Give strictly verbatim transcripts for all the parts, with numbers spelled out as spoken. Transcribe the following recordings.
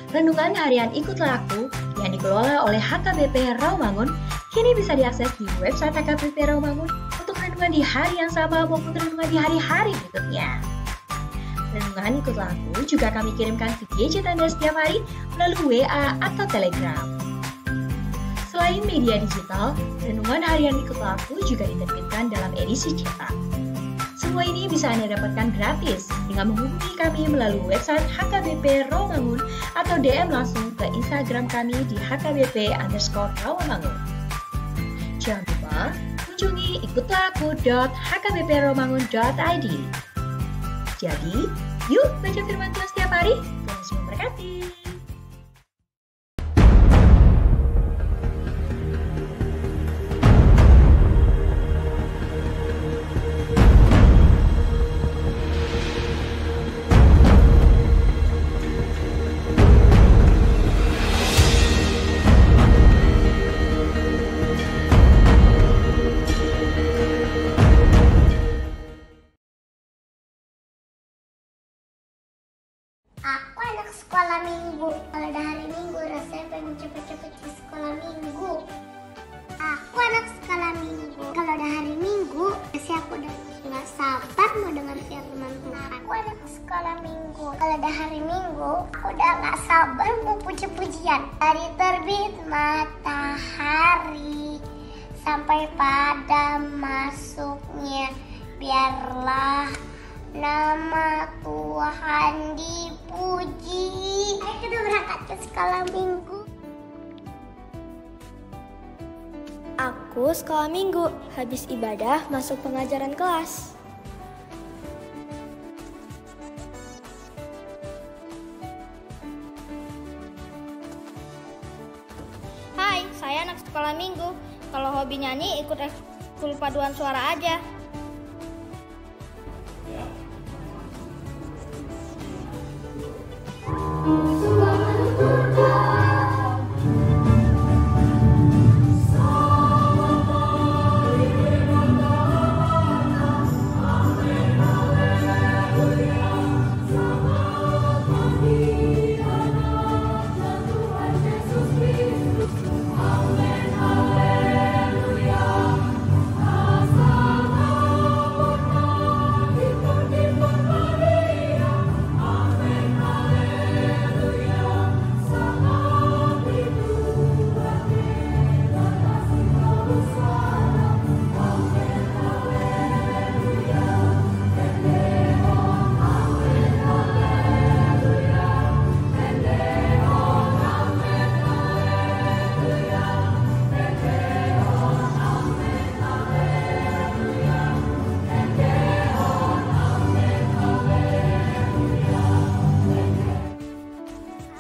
Renungan harian Ikutlah Aku yang dikelola oleh H K B P Rawamangun kini bisa diakses di website H K B P Rawamangun untuk renungan di hari yang sama maupun renungan di hari-hari berikutnya. Renungan Ikutlah Aku juga kami kirimkan via gadget Anda setiap hari melalui W A atau Telegram. Selain media digital, renungan harian Ikutlah Aku juga diterbitkan dalam edisi cetak. Semua ini bisa Anda dapatkan gratis dengan menghubungi kami melalui website H K B P Rawamangun atau D M langsung ke Instagram kami di H K B P underscore Rawamangun. Jangan lupa kunjungi ikutlah aku dot H K B P rawamangun dot I D. Jadi, yuk baca firman Tuhan setiap hari. Tuhan Yesus memberkati. Aku anak sekolah minggu. Kalau udah hari minggu, rasanya pengen cepet-cepet ke sekolah minggu. Aku anak sekolah minggu. Kalau udah hari minggu, pasti aku udah nggak sabar mau dengar firman Tuhan. Aku anak sekolah minggu. Kalau udah hari minggu, aku udah nggak sabar mau puji-pujian. Dari terbit matahari sampai pada masuknya, biarlah nama Tuhan dipuji. Ayo kita berangkat ke sekolah minggu. Aku sekolah minggu, habis ibadah masuk pengajaran kelas. Hai, saya anak sekolah minggu. Kalau hobi nyanyi, ikut ekskul paduan suara aja.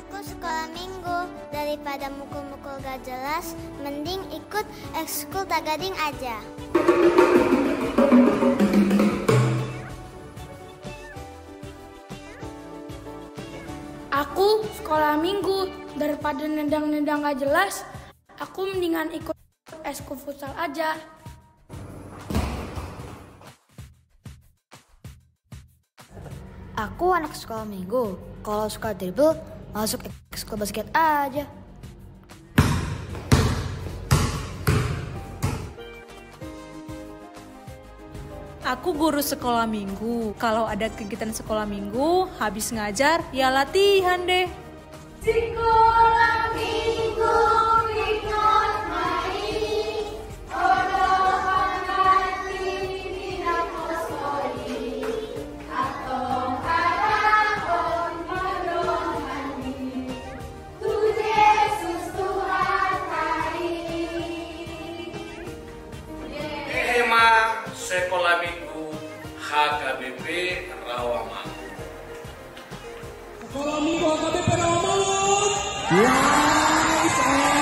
Aku sekolah minggu, daripada mukul-mukul gak jelas, mending ikut ekskul tagading aja. Aku sekolah minggu, daripada nendang-nendang gak jelas, aku mendingan ikut ekskul futsal aja. Aku anak sekolah minggu, kalau suka dribble, masuk ekskul basket aja. Aku guru sekolah minggu, kalau ada kegiatan sekolah minggu, habis ngajar, ya latihan deh. Sikola minggu ikut ma i, odohan hati di na poso i, antong harahon ma roha i tu Jesus Tuhanta i. Ema sekolah minggu H K B P Rawamangun. Sekolah minggu H K B P Rawamangun. Rise and shine.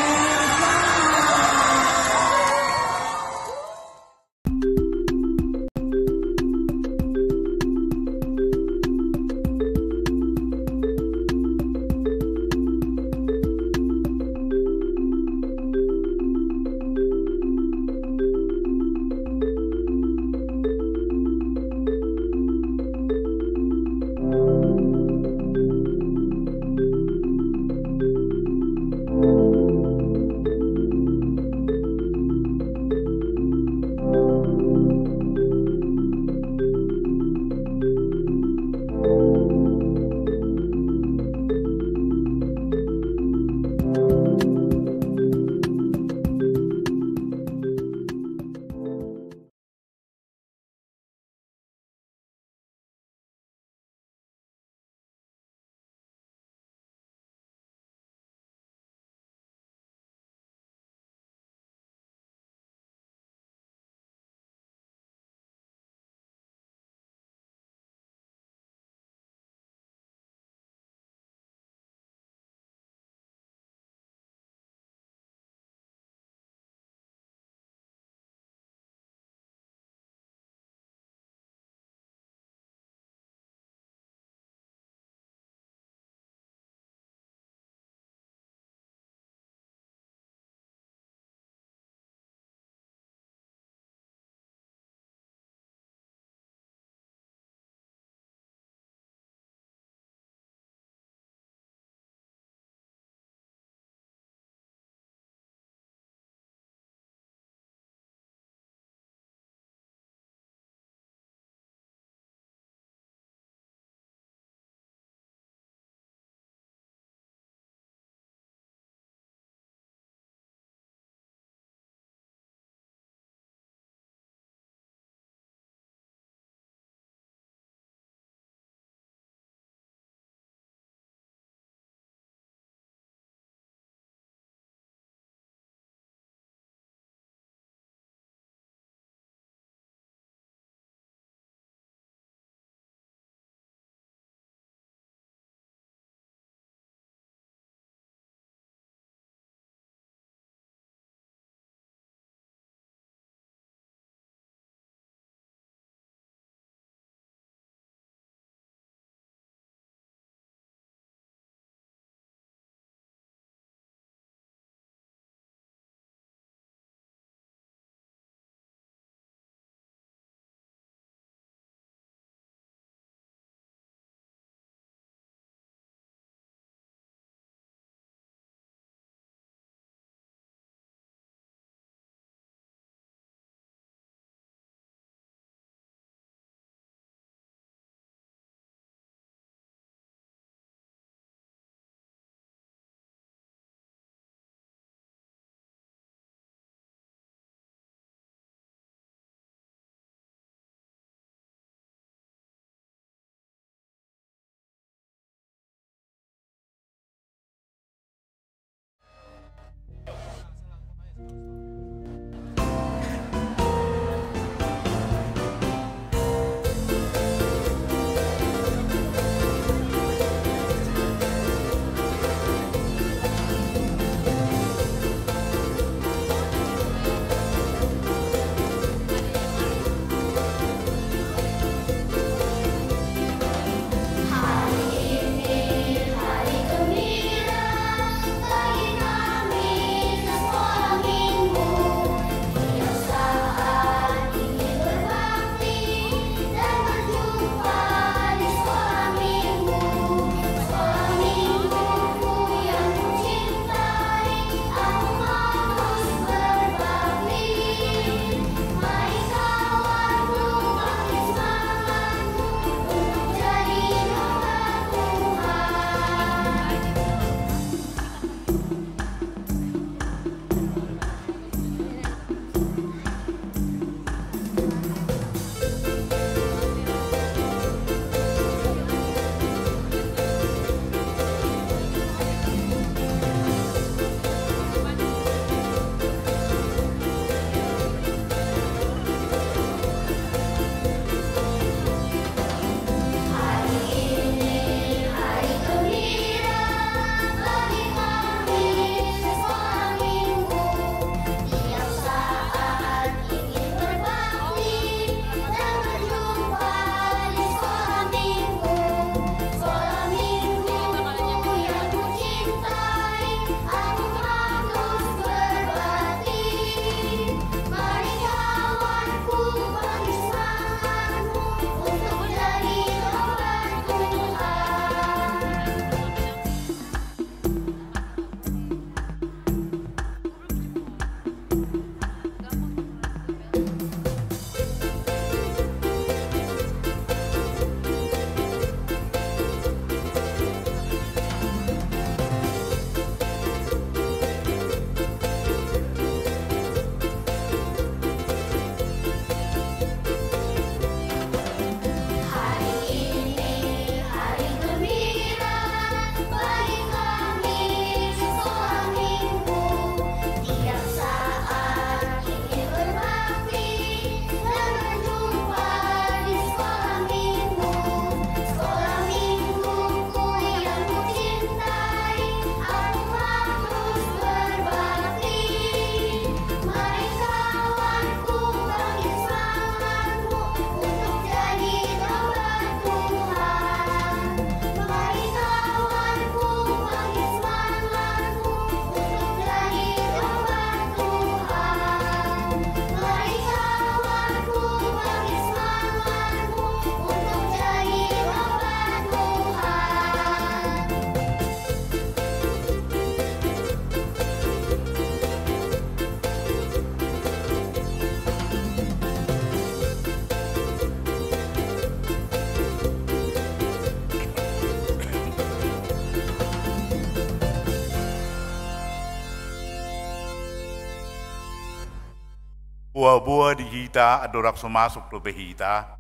Boaboa di hita andorang so masuk dope hita,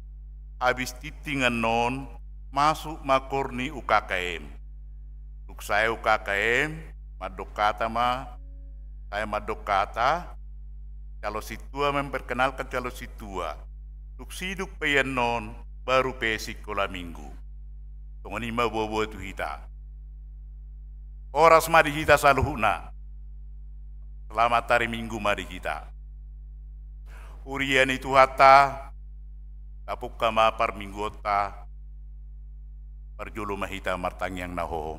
habis tingting annon, masuk ma koor ni U K K M. Dung sae U K K M, mandok hata ma, sae mandok hata, calon sintua memperkenalkan calon sintua. Dung sidung pe i annon, baru pe sikola minggu. Songon i ma boaboa tu hita. Horas ma di hita saluhutna. Selamat hari Minggu ma di hita. Huria ni Tuhanta, tapungka ma parmingguonta, parjolo ma hita martangiang na hohom.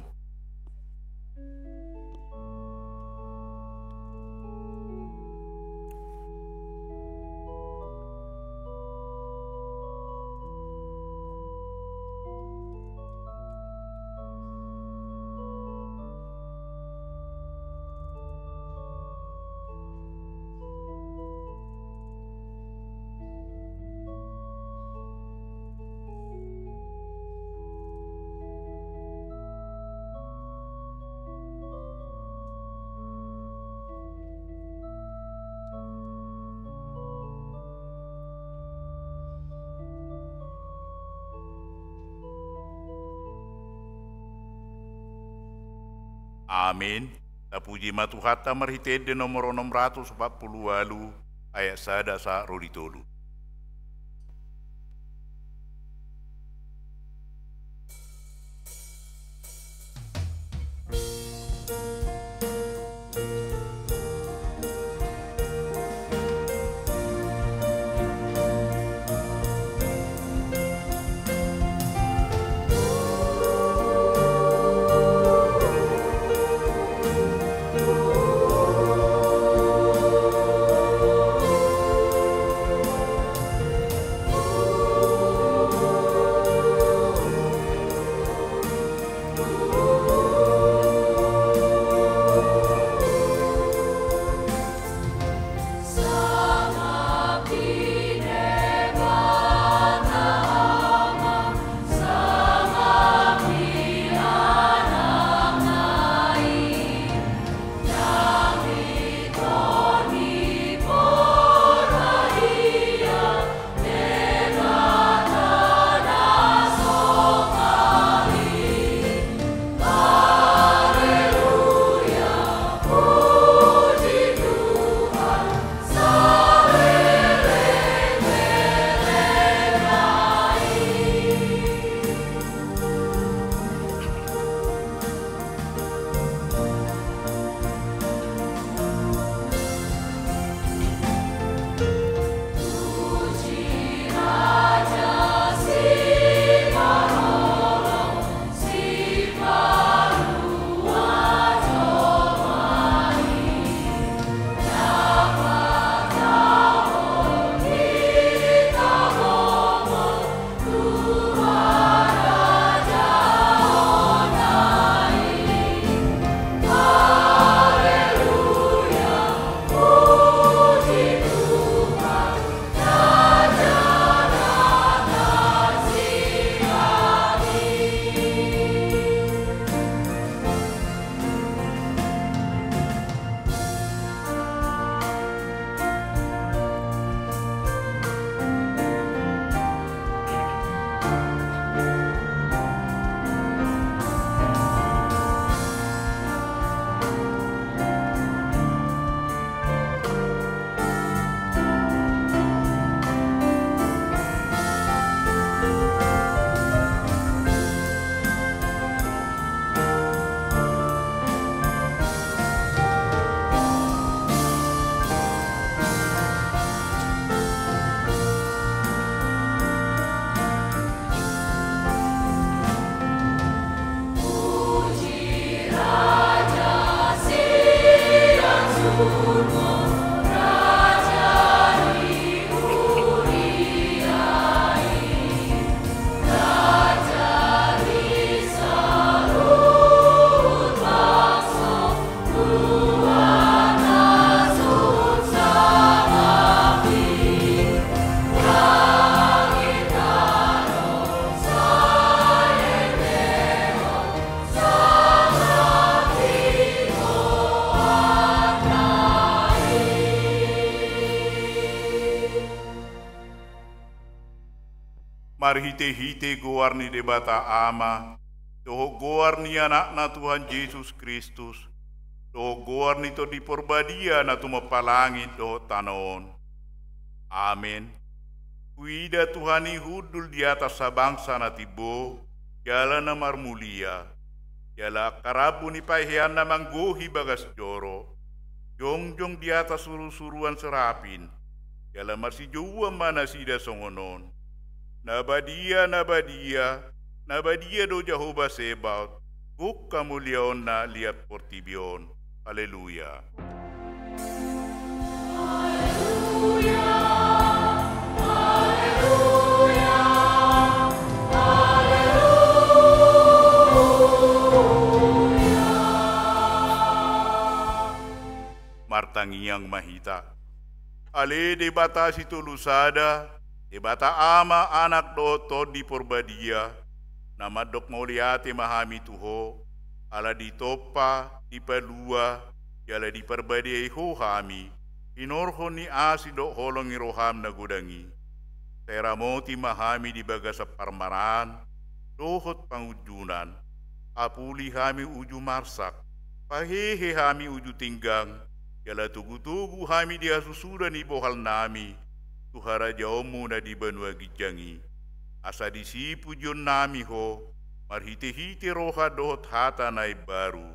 Amin. Tapuji ma Tuhanta marhite Ende nomor onom ratus opat pulu ualu, ayat sada sahat ro di tolu. Marhite-hite goar ni Debata Ama, dohot goar ni Anakna Tuhan Jesus Kristus, dohot goar ni Tondi Parbadia na tumompa langit dohot tano on. Amen. Huida Tuhan i hundul di atas habangsa na timbo, jala na marmulia. Jala angka rambu ni paheheanna manggohi bagas joro. Jongjong di atas surusuruan serapin. Jala marsijouan ma nasida songon on: Na badia, na badia, na badia do Jahowa Sebaot, gok hamuliaonna liat portibi on. Haleluya. Martangiang ma hita. Ale Debata Sitolusada, Debata Ama, Anak dohot Tondi Parbadia, na mandok mauliate ma hami tu Ho, ala ditompa, dipalua, jala diparbadiai Ho hami, hinorhon ni asi dohot holong ni roham na godang i. Sai ramoti ma hami di bagasan parmaraan dohot pangunjunan. Apuli hami uju marsak, pahehe hami uju tinggang, jala togutogu hami di hasusuda ni bohalnami tu harajaonmu na di banua ginjang i. Asa disi pujionnami Ho, marhitehite roha dohot hata na imbaru.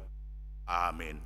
Amen.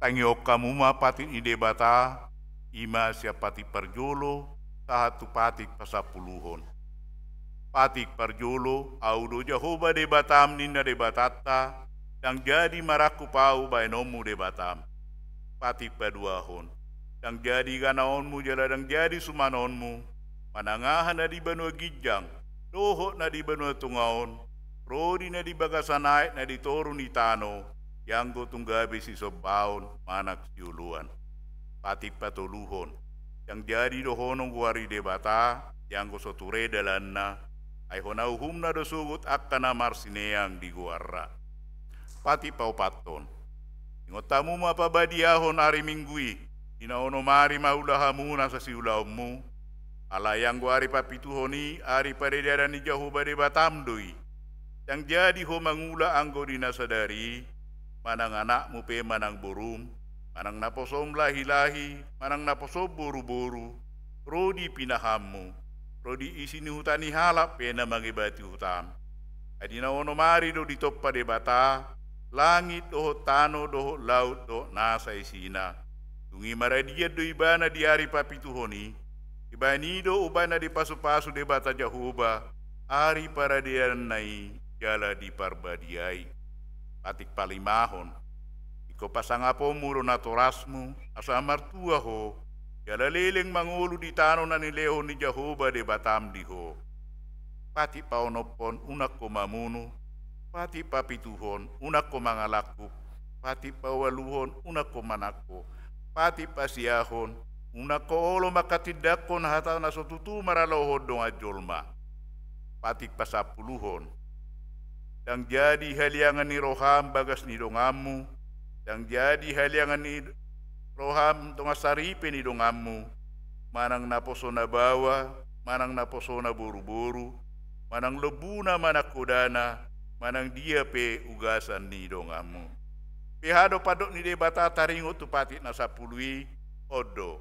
Tangihon hamu ma patik ni Debata, i ma sian patik parjolo sahat tu patik pasampuluhon. Patik parjolo, Ahu do Jahowa Debatam, ninna Debatanta, ndang jadi marangkup Ahu bahenonmu Debatam. Patik paduahon, ndang jadi ganaonmu jala ndang jadi sumanonmu, manang aha na di banua ginjang dohot na di banua tonga on, rodi na di bagasan aek na di toru ni tano, ianggo tung gabe sisombaon manang sioloan. Patik patoluhon, ndang jadi dohonon goar ni Debata, ianggo so ture dalanna, ai hona uhumna do sogot angka na marsineang di goarna. Patik paopathon, ingot hamu ma pabadiahon ari Minggu i, di na onom ari ma ula hamu nasa siulaonmu. Alai anggo ari papituhon i ari paredadan ni Jahowa Debatam do i. Ndang jadi ho mangula anggo di na sadari i, manang anakmu pe manang borum, manang naposom lahilahi, manang naposom boruboru, ro di pinahanmu, ro di isi ni huta ni halak pe na mangebati hutam. Ai di na onom ari do ditompa Debata langit dohot tano dohot laut dohot nasa isina. Dung i maradian do ibana di ari papituhon i, Dibahen i do umbahen na dipasupasu Debata Jahowa ari paradianna i jala diparbadiai. Patik palimahon. Ingkon pasangaponmu do natorasmu, asa martua ho, jala leleng mangolu di tano na nilehon ni Jahowa Debatam di ho. Patik paonomhon, unang ho mamunu. Patik papituhon, unang ho mangalangkup. Patik paualuhon, unang ho manangko. Patik pasiahon, unang ho olo manghatindanghon hata na so tutu maralohon dongan jolma. Patik pasampuluhon. Ndang jadi haliangan ni roham bagas ni donganmu, ndang jadi haliangan ni roham dongan saripe ni donganmu, manang naposona baoa, manang naposona boruboru, manang lombuna manang hodana, manang dia pe ugasan ni donganmu. Beha do pandok ni Debata taringot tu patik na sampulu i? On do.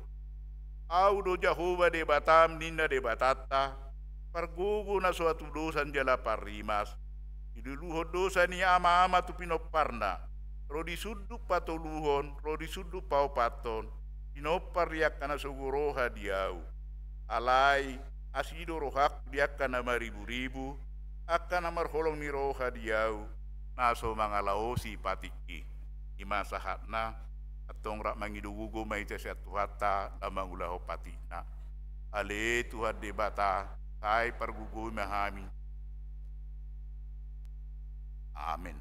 Ahu do Jahowa Debatam, ninna Debatanta, pargogo na so hatudosan jala parrimas. Diluluhon dosa ni amaama tu pinomparna, ro di sundut patoluhon, ro di sundut paopathon, pinompar di angka na sogo roha di ahu. Alai asi do rohangku di angka na mariburibu, angka na marholong ni roha di ahu, na so mangalaosi patikki. I ma sahatna. Antong rap mangido gogo ma hita sian Tuhanta na mangulahon patikna. Ale Tuhan Debata, sai pargogoi ma hami. Amen.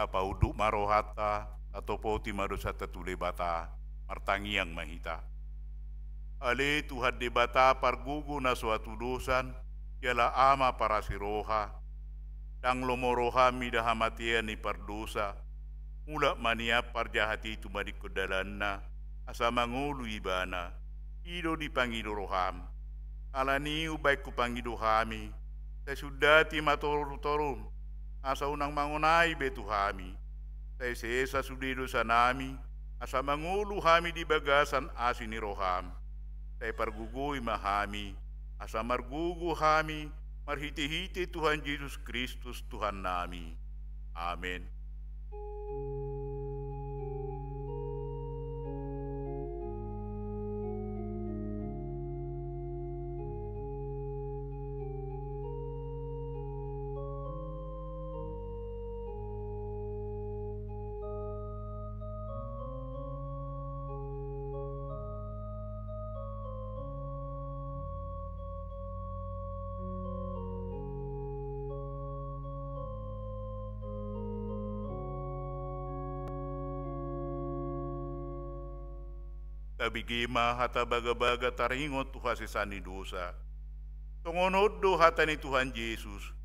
Tapaunduk ma rohanta, tatopoti ma dosanta tu Debata, martangiang ma hita. Ale Tuhan Debata pargogo na so hatudosan, jala Ama parasi roha, ndang lomo roham mida hamatean ni pardosa, mulak ma nian parjahat i tumadingkon dalanna, asa mangolu ibana. I do dipangido roham. Alani i umbahen hupangido hami, sai sundati ma torutorum, asa unang mangonai be tu hami. Sai sesa sude dosanami, asa mangolu hami di bagasan asi ni roham. Sai pargogoi ma hami, asa margogo hami, marhitehite Tuhan Jesus Kristus Tuhannami. Amen. Tabege ma hata bagabaga taringot tu hasesaan ni dosa. Songon on do hata ni Tuhan Jesus: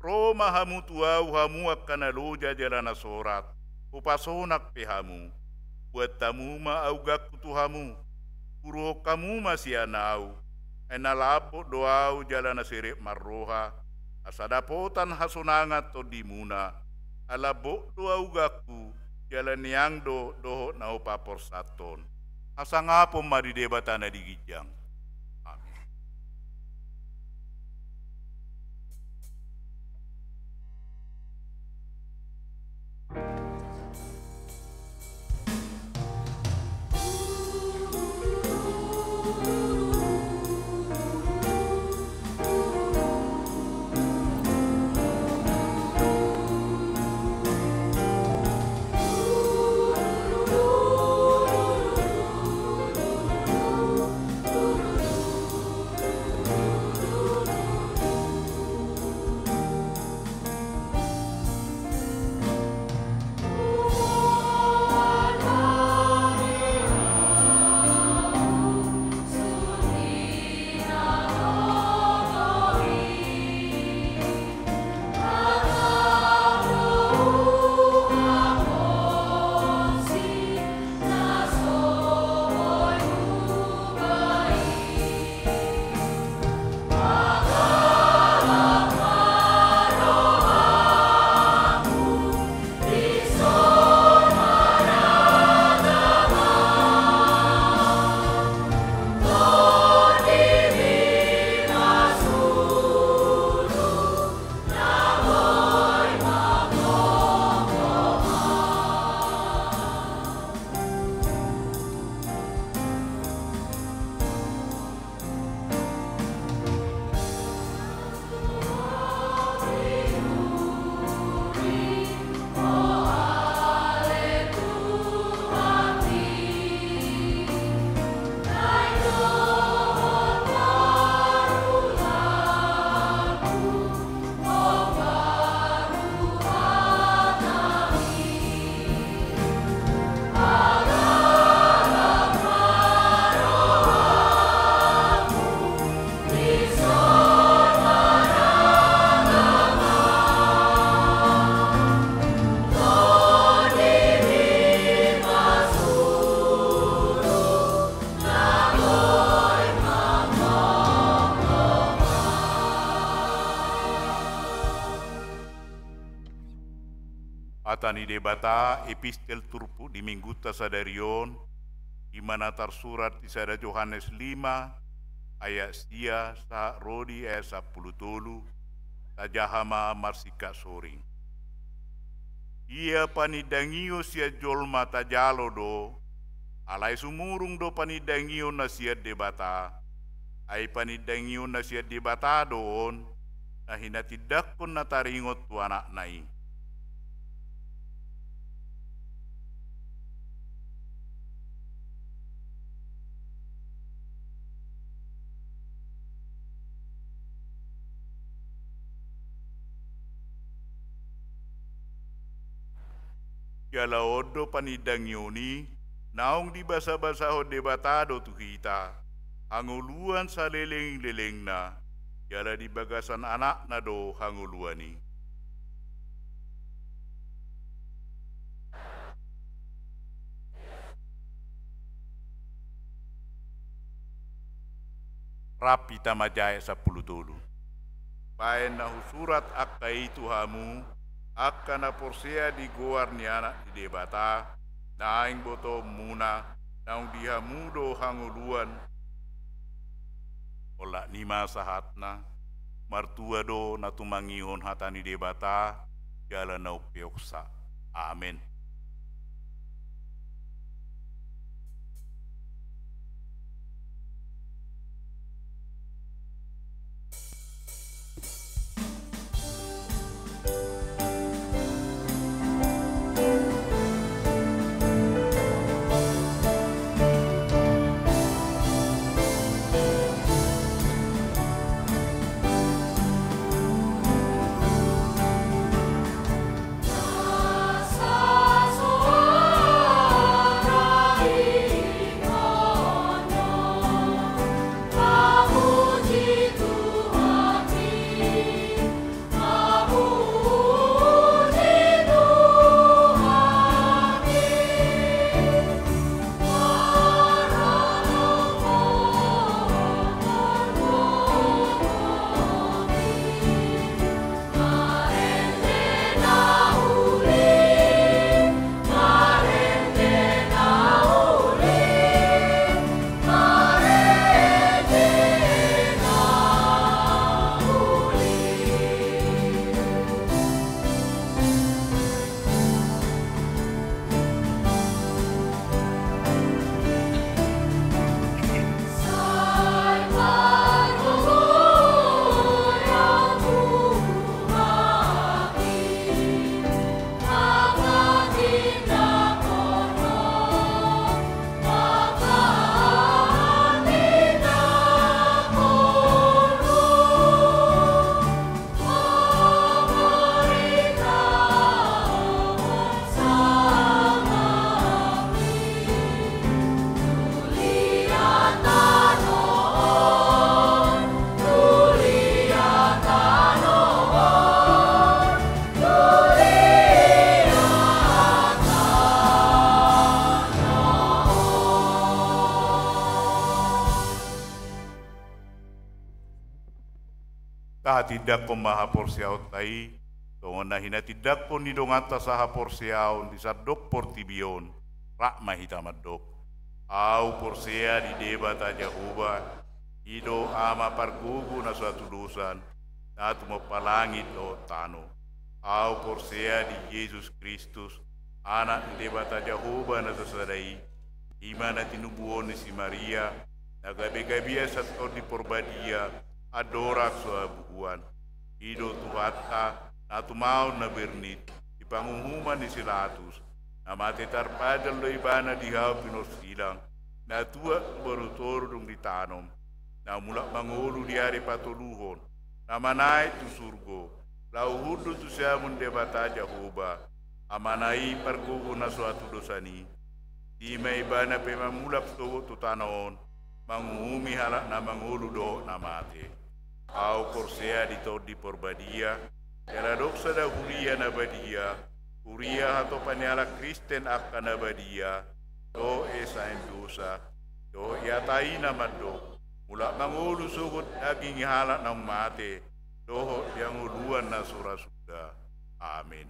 Ro ma hamu tu Ahu, hamu angka na loja jala na sorat, hupasonang pe hamu. Boan hamu ma augangku tu hamu, uruhon hamu ma sian Ahu. Ai na lambok do Ahu jala na serep marroha, asa dapotan hasonangan tondimuna. Ai lambok do augangku, jala niang do dohot na hupaporsathon. Hasangapon ma di Debata na di ginjang. Amin. Hata ni Debata, epistel turpuk di Minggunta sadari on, di mana tarsurat di sada Johannes lima, ayat sia sahat ro di ayat sampulu tolu, tajaha ma marsingkat soring. Ia panindangion sian jolma tajalo do, alai sumurung do panindangion na sian Debata. Ai panindangion na sian Debata do on, na hinatindangkon na taringot tu Anakna i. Jala on do panindangion i, naung dibasabasahon Debata do tu hita hangoluan salelenglelengna, jala di bagasan Anakna do hangoluan i. Rap hita manjaha ayat sampulu tolu. Baen na husurat angka i tu hamu, angka na porsea di goar ni Anak ni Debata, naeng botoonmuna, naung di hamu do hangoluan. Olat ni ma sahatna, martua do na tumangihon hata ni Debata, jala na umpeopsa. Amen. Tahatindangkon ma haporseaonta i songon na hinatindangkon ni donganta sahaporseaon di sandok portibi on. Rap ma hita mandok: Ahu porsea di Debata Jahowa, i do Ama pargogo na so hatudosan, na tumompa langit dohot tano. Ahu porsea di Jesus Kristus, Anak ni Debata Jahowa na sasada i, i ma na tinubuhon ni si Maria, na gabe gabean sian Tondi Porbadia, andorang so habubuhan. I do Tuhanta, na tumaon na bernit di panguhuman ni si Latus, na mate tarpadal do ibana di hau pinorsilang, na tuat tu boru toru dung ditanom, na mulak mangolu di ari patoluhon, na manaek tu surgo, laho hundul tu siamun Debata Jahowa, Amana i pargogo na so hatudosan i. Dima ibana pe mamulak sogot tu tano on, manguhumi halak na mangolu dohot na mate. Ahu porsea di Tondi Porbadia, jala adong sada huria na badia, huria hatopan ni halak Kristen angka na badia, dohot esa ni dosa, dohot hata i na mandok: Mulak mangolu sogot daging ni halak naung mate, dohot di hangoluan na so ra suda. Amen.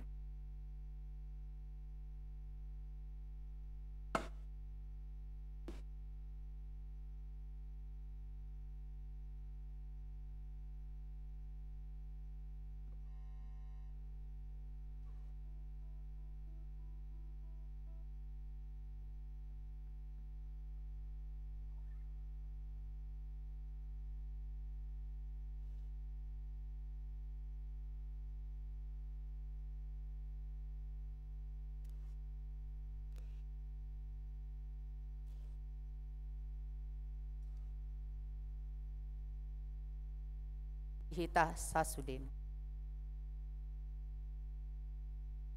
Hita sasudena.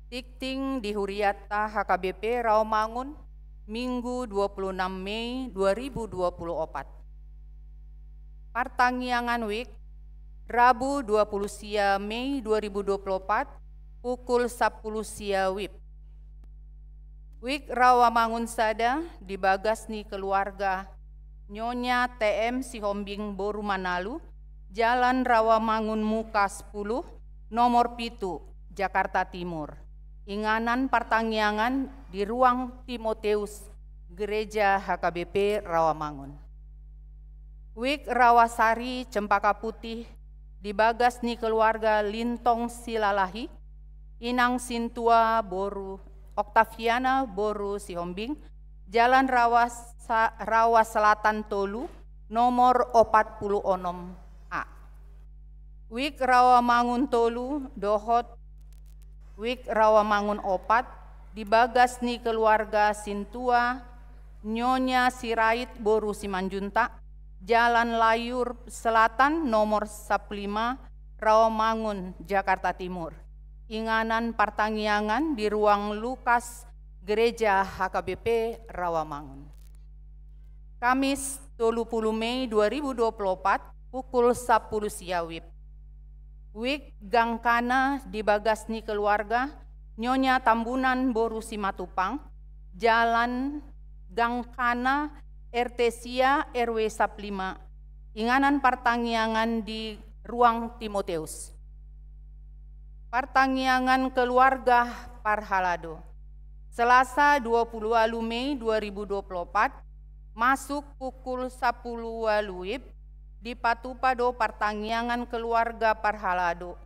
Tingting di huriata H K B P Rawamangun, Minggu dua puluh enam Mei dua ribu dua puluh opat. Partangiangan wijk, Rabu dua puluh sia Mei dua ribu dua puluh opat, pukul sampulu sia wib. Wijk Rawamangun sada di bagas ni keluarga Nyonya T M Sihombing boru Manalu, Jalan Rawamangun Muka sepuluh, nomor pitu, Jakarta Timur. Inganan partangiangan di ruang Timoteus, Gereja H K B P Rawamangun. Wijk Rawasari Cempaka Putih di bagas ni keluarga Lintong Silalahi, Inang Sintua boru Oktaviana boru Sihombing, Jalan Rawa Sa-, Rawa Selatan tolu, nomor opat puluh onom A. Wijk Rawamangun tolu dohot Wijk Rawamangun opat di bagas ni keluarga Sintua Nyonya Sirait boru Simanjuntak, Jalan Layur Selatan nomor sampulu lima, Rawamangun, Jakarta Timur. Inganan partangiangan di ruang Lukas, Gereja H K B P Rawamangun. Kamis, tolu puluh Mei dua ribu dua puluh opat, pukul sampulu sia wib. Wijk Gangkana di bagas ni keluarga Nyonya Tambunan boru Simatupang, Jalan Gangkana, R T sia, R W sampulu lima. Inganan partangiangan di ruang Timoteus. Partangiangan keluarga parhalado. Selasa, dua puluh ualu Mei dua ribu dua puluh opat, masuk pukul sampulu ualu wib, dipatupa do partangiangan keluarga parhalado.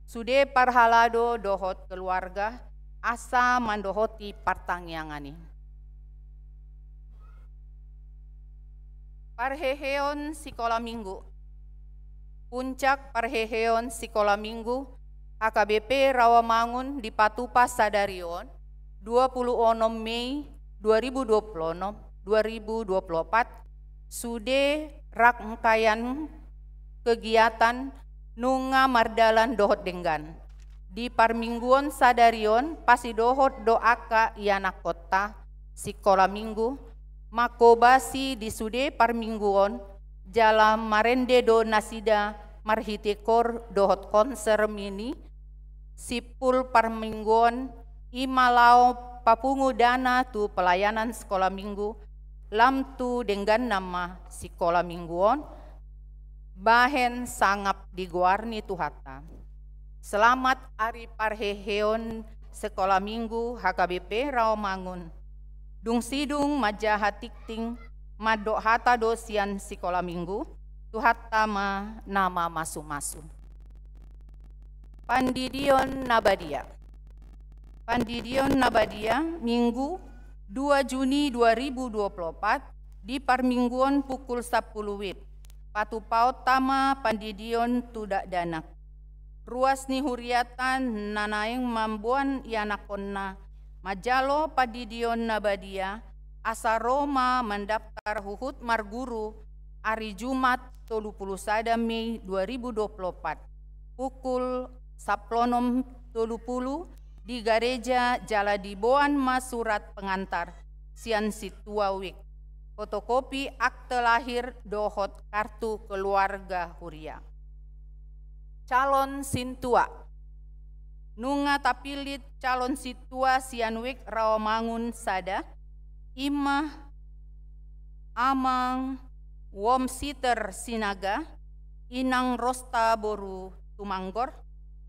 Sude parhalado dohot keluarga asa mandohoti partangiangan i. Parheheon sikola minggu. Puncak parheheon sikola minggu H K B P Rawamangun dipatupa sadari on, dua puluh onom Mei dua ribu dua puluh onom, dua ribu dua puluh opat, sude rangkaian kegiatan nunga mardalan dohot denggan. Di parmingguon sadari on, pasidohot do angka ianakkonta sikola minggu, mangkobasi di sude parmingguon, jala marende do nasida marhite kor dohot konser mini, simpul parmingguon, i ma laho papungu dana tu pelayanan sikola minggu, lam tu dengganna ma sikola mingguon, Bahen sangap di goar ni Tuhanta. Selamat ari parheheon Sekolah Minggu H K B P Rawamangun. Dung sidung manjaha tingting, mandok hata do sian Sikola Minggu, Tuhanta ma na mamasumasu. Pandidion na badia. Pandidion na badia, Minggu, dua Juni dua ribu dua puluh opat, di parmingguon pukul sampulu wib. Patupaonta ma pandidion tu dakdanak. Ruas ni huriata na naeng mamboan ianakhonna manjalo pandidion na badia, asa ro ma mandaptar huhut marguru, ari Jumat tolu pulu sada Mei dua ribu dua pulu opat, pukul sampulu onom tolu pulu, di gareja jala diboan ma surat pengantar sian sintua wijk, fotokopi akte lahir dohot kartu keluarga huria. Calon sintua. Nunga tapillit calon sintua sian wijk Rawamangun sada, i ma Amang Womsiter Sinaga, Inang Rosta boru Tumanggor,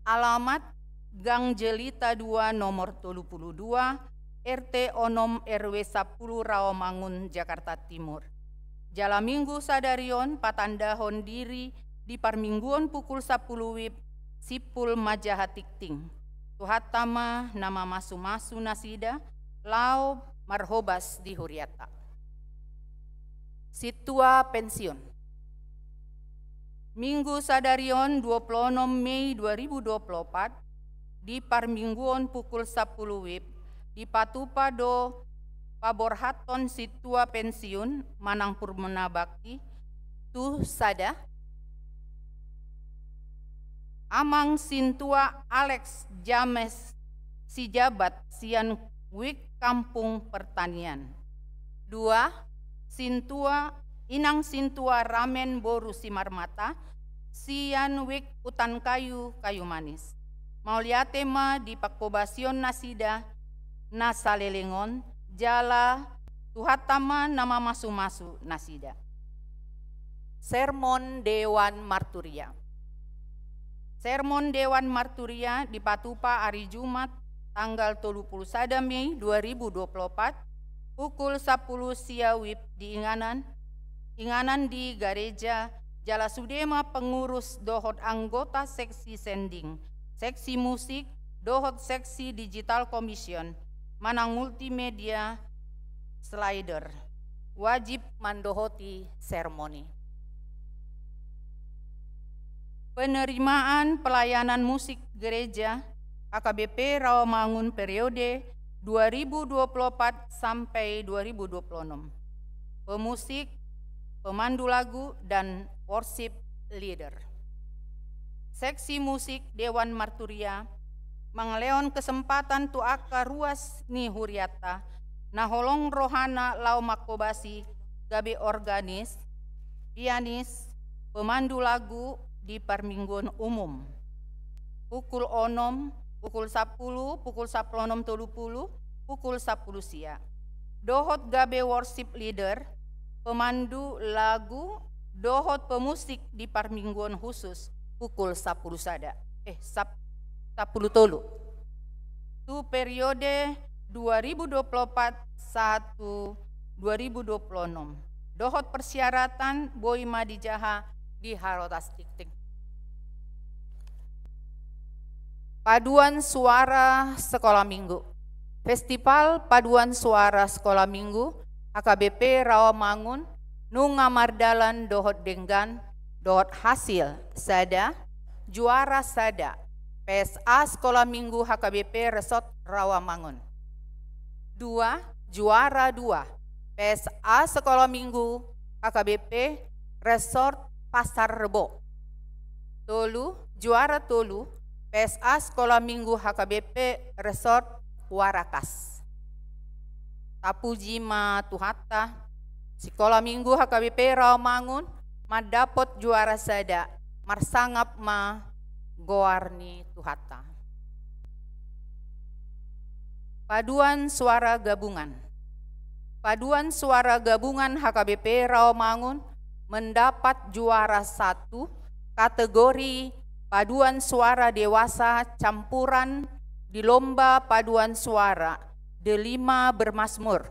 alamat Gang Jelita dua nomor tolu pulu dua, R T onom R W sampulu Rawamangun, Jakarta Timur. Jala Minggu sadari on patandahon diri di parmingguon pukul sampulu wib, simpul manjaha tingting. Tuhanta ma na mamasumasu nasida laho marhobas di huriata. Sintua pensiun. Minggu sadari on dua pulu onom Mei dua ribu dua pulu opat, di parmingguon pukul sampulu wib, dipatupa do paborhathon sintua pensiun manang purnabakti tu sada, Amang Sintua Alex James Sijabat sian wijk Kampung Pertanian. Dua, Sintua, Inang Sintua Ramen boru Simarmata sian wijk Utan Kayu, Kayu Manis. Mauliate ma di panghobasion nasida na saleleng on, jala Tuhanta ma na mamasumasu nasida. Sermon Dewan Marturia. Sermon Dewan Marturia dipatupa ari Jumat tanggal tolu pulu sada Mei dua ribu dua pulu opat, pukul sampulu sia wib di inganan, inganan di gareja, jala sude ma pengurus dohot anggota seksi sending, seksi musik, dohot seksi digital commission, manang multimedia slider, wajib mandohoti sermon i. Penerimaan pelayanan musik gereja H K B P Rawamangun periode dua ribu dua puluh opat sampai dua ribu dua puluh enam. Pemusik, pemandu lagu, dan worship leader. Seksi musik Dewan Marturia mangalehon kesempatan tu angka ruas ni huriata na holong rohana laho manghobasi gabe organis, pianis, pemandu lagu di parmingguon umum. Pukul onom, pukul sampulu, pukul sampulu onom tolu pulu, pukul sampulu sia. Dohot gabe worship leader, pemandu lagu, dohot pemusik di parmingguon khusus pukul sampulu sada. Eh, sap-, sampulu tolu. Tu periode dua ribu dua puluh opat sahat tu dua ribu dua puluh enam. Dohot persyaratan boi ma dijaha di harotas tingting. Paduan suara sekolah minggu. Festival paduan suara sekolah minggu H K B P Rawamangun nunga mardalan dohot denggan dohot hasil sada, juara sada, P S A Sekolah Minggu H K B P Resort Rawamangun. Dua, juara dua, P S A Sekolah Minggu H K B P Resort Pasar Rebo. Tolu, juara tolu, P S A Sekolah Minggu H K B P Resort Warakas. Tapuji ma Tuhanta, Sikola Minggu H K B P Rawamangun mandapot juara sada, marsangap ma goar ni Tuhanta. Paduan suara gabungan. Paduan suara gabungan H K B P Rawamangun mendapat juara satu kategori paduan suara dewasa campuran di lomba paduan suara Delima Bermazmur,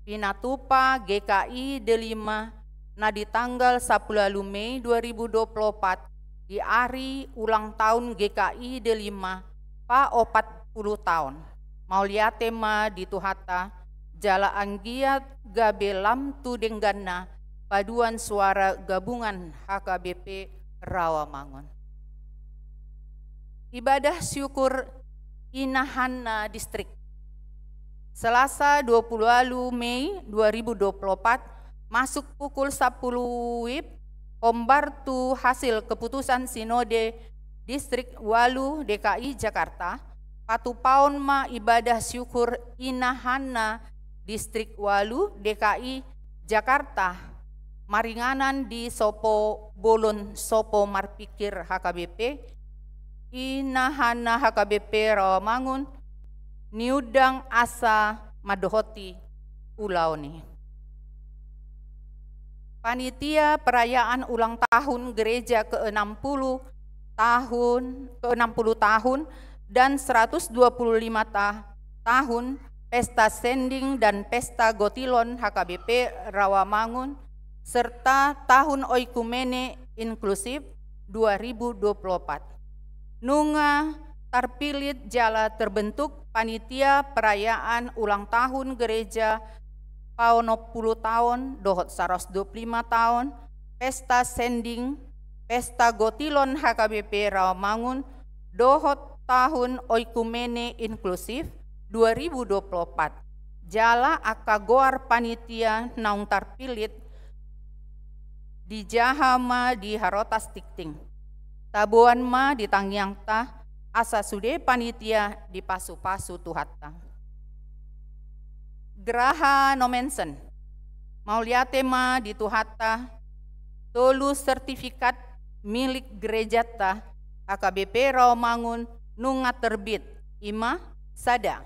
pinatupa G K I Delima, na di tanggal sampulu ualu Mei dua ribu dua pulu opat, di ari ulang tahun G K I Delima, paopat pulu taon. Mauliate ma di Tuhanta, jala anggiat gabe lam tu dengganna paduan suara gabungan H K B P Rawamangun. Ibadah syukur Inahanna Distrik. Selasa dua pulu ualu Mei dua ribu dua pulu opat, masuk pukul sampulu W I B, hombar tu hasil keputusan Sinode Distrik ualu D K I Jakarta, patupaon ma ibadah syukur Inahanna Distrik ualu D K I Jakarta, maringanan di sopo bolon sopo marpingkir H K B P, Inahanna H K B P Rawamangun, niundang asa mandohoti ulaon i. Panitia perayaan ulang tahun gereja ke enam puluh tahun, ke enam puluh tahun dan seratus dua puluh lima ta-, tahun pesta sending dan pesta gotilon H K B P Rawamangun, serta tahun oikumene inklusif dua ribu dua puluh opat. Nunga tarpilit jala terbentuk panitia perayaan ulang tahun gereja paonom pulu taon dohot saratus dua pulu lima taon, pesta sending, pesta gotilon H K B P Rawamangun, dohot tahun oikumene inklusif dua ribu dua puluh opat. Jala angka goar panitia naung tarpilit dijaha ma di harotas tingting. Taboan ma di tangiangta, asa sude panitia dipasupasu Tuhanta. Graha Nommensen. Mauliate ma di Tuhanta, tolu sertifikat milik gerejanta H K B P Rawamangun nunga terbit, i ma sada,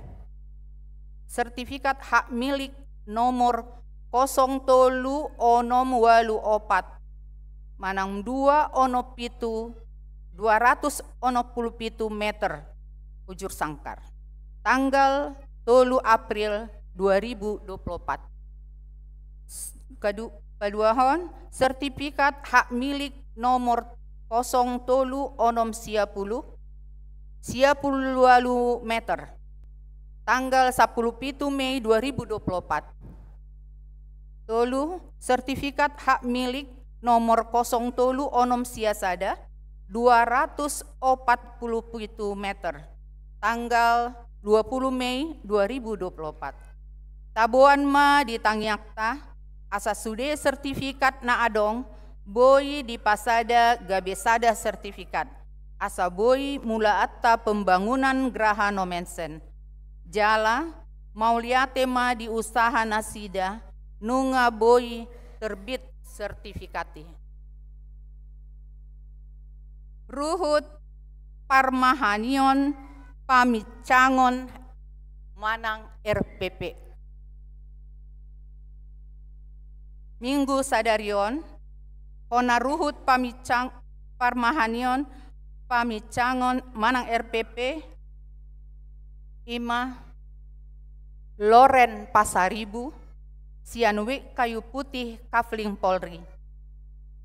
sertifikat hak milik nomor kosong tolu onom ualu opat manang dua onom pitu, dua ratus onom pulu pitu meter, bujur sangkar, tanggal tolu April dua ribu dua puluh opat. S-, kadu-, paduahon, sertifikat hak milik nomor kosong tolu onom sia pulu, sia pulu ualu meter, tanggal sampulu pitu Mei dua ribu dua puluh opat. Tolu, sertifikat hak milik nomor kosong tolu onom sia sada, dua ratus opat pulu pitu meter, tanggal dua pulu Mei dua ribu dua puluh opat. Taboan ma di tangiangta, asa sude sertifikat na adong boi dipasada gabe sada sertifikat, asa boi mulaanta pembangunan Graha Nommensen. Jala mauliate ma di usaha nasida nunga boi terbit sertifikat i. Ruhut parmahanion pamincangon manang R P P. Minggu sadari on, hona ruhut pamincang-, parmahanion pamincangon manang R P P, i ma Loren Pasaribu, sian Wik Kayu Putih Kafling Polri,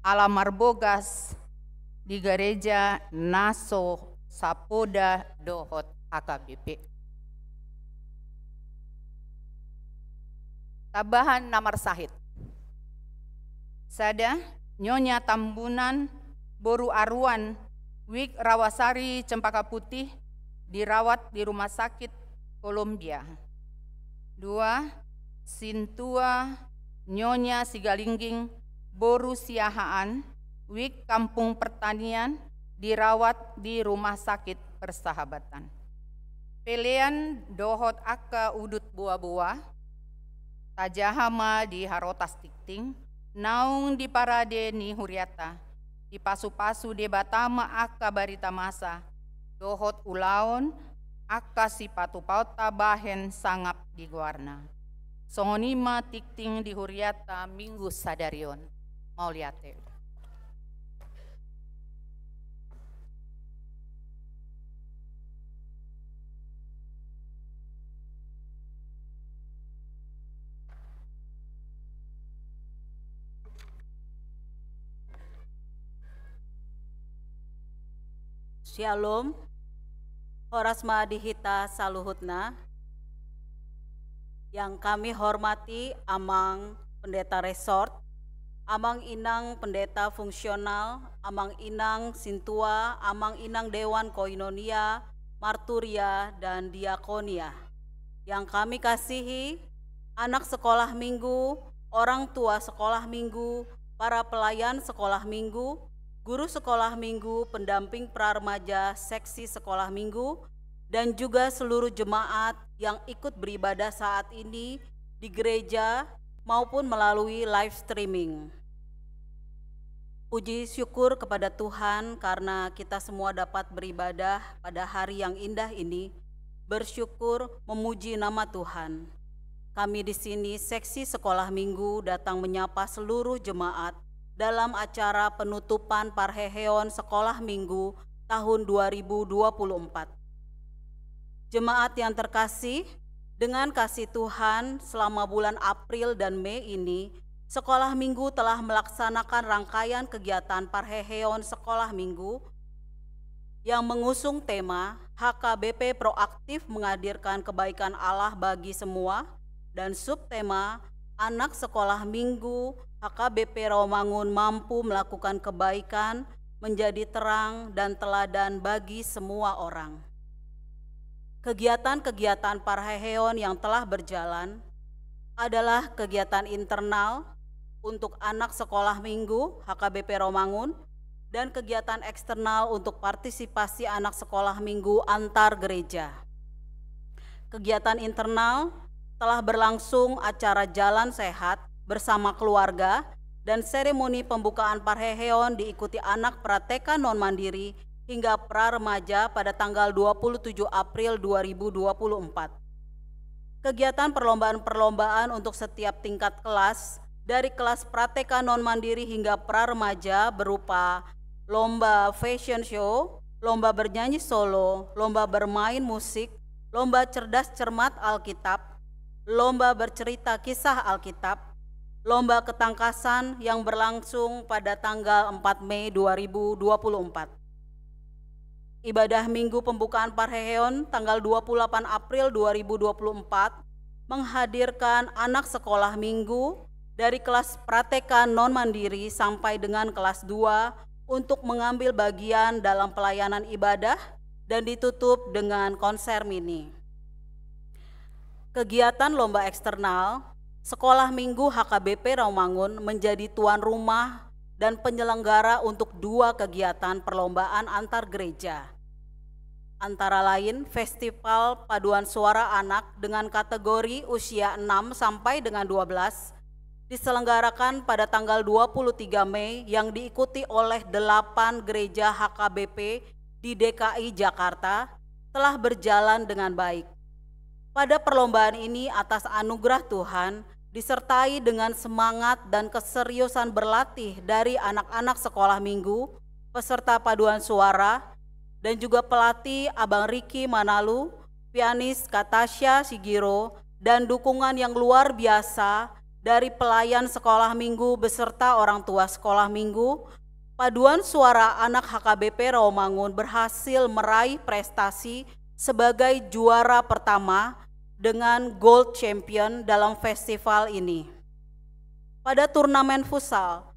ala marbogas di gareja na so sapoda dohot H K B P. Tambahan na marsahit. Sada, Nyonya Tambunan, boru Aruan, Wik Rawasari Cempaka Putih, dirawat di Rumah Sakit Kolombia. Dua, Sintua Nyonya Sigalingging, boru Siahaan, Wik Kampung Pertanian, dirawat di Rumah Sakit Persahabatan. Pelean dohot angka udut boaboa, tajaha ma di harotas tingting, naung diparade ni hurianta, dipasupasu Debata ma angka barita masa, dohot ulaon, angka sipatupaonta bahen sangap di goarna. Songon i ma tingting di hurianta Minggu sadari on. Mauliate. Syalom. Horas ma di hita saluhutna. Yang kami hormati Amang Pendeta Resort, Amang Inang Pendeta Fungsional, Amang Inang Sintua, Amang Inang Dewan Koinonia, Marturia, dan Diakonia. Yang kami kasihi, anak sekolah minggu, orang tua sekolah minggu, para pelayan sekolah minggu, guru sekolah minggu, pendamping praremaja, seksi sekolah minggu, dan juga seluruh jemaat yang ikut beribadah saat ini di gereja maupun melalui live streaming. Puji syukur kepada Tuhan karena kita semua dapat beribadah pada hari yang indah ini, bersyukur memuji nama Tuhan. Kami di sini, seksi sekolah minggu, datang menyapa seluruh jemaat dalam acara penutupan parheheon sekolah minggu tahun dua ribu dua puluh empat. Jemaat yang terkasih, dengan kasih Tuhan, selama bulan April dan Mei ini, sekolah minggu telah melaksanakan rangkaian kegiatan parheheon sekolah minggu yang mengusung tema H K B P Proaktif Menghadirkan Kebaikan Allah Bagi Semua dan subtema Anak Sekolah Minggu H K B P Rawamangun Mampu Melakukan Kebaikan, Menjadi Terang dan Teladan Bagi Semua Orang. Kegiatan-kegiatan parheheon yang telah berjalan adalah kegiatan internal untuk anak sekolah minggu H K B P Rawamangun dan kegiatan eksternal untuk partisipasi anak sekolah minggu antar gereja. Kegiatan internal telah berlangsung acara jalan sehat bersama keluarga dan seremoni pembukaan parheheon diikuti anak prateka non mandiri hingga pra remaja pada tanggal dua puluh tujuh April dua ribu dua puluh empat. Kegiatan perlombaan-perlombaan untuk setiap tingkat kelas, dari kelas prateka non mandiri hingga pra remaja, berupa lomba fashion show, lomba bernyanyi solo, lomba bermain musik, lomba cerdas cermat Alkitab, lomba bercerita kisah Alkitab, lomba ketangkasan yang berlangsung pada tanggal empat Mei dua ribu dua puluh empat. Ibadah Minggu pembukaan parheheon tanggal dua puluh delapan April dua ribu dua puluh empat menghadirkan anak sekolah minggu dari kelas prateka non mandiri sampai dengan kelas dua untuk mengambil bagian dalam pelayanan ibadah dan ditutup dengan konser mini. Kegiatan lomba eksternal, Sekolah Minggu H K B P Rawamangun menjadi tuan rumah dan penyelenggara untuk dua kegiatan perlombaan antar gereja, antara lain Festival Paduan Suara Anak dengan kategori usia enam sampai dengan dua belas, diselenggarakan pada tanggal dua puluh tiga Mei yang diikuti oleh delapan gereja H K B P di D K I Jakarta, telah berjalan dengan baik. Pada perlombaan ini, atas anugerah Tuhan, disertai dengan semangat dan keseriusan berlatih dari anak-anak sekolah minggu, peserta paduan suara, dan juga pelatih Abang Ricky Manalu, pianis Katasha Shigiro, dan dukungan yang luar biasa dari pelayan sekolah minggu beserta orang tua sekolah minggu, paduan suara anak H K B P Rawamangun berhasil meraih prestasi sebagai juara pertama dengan gold champion dalam festival ini. Pada turnamen futsal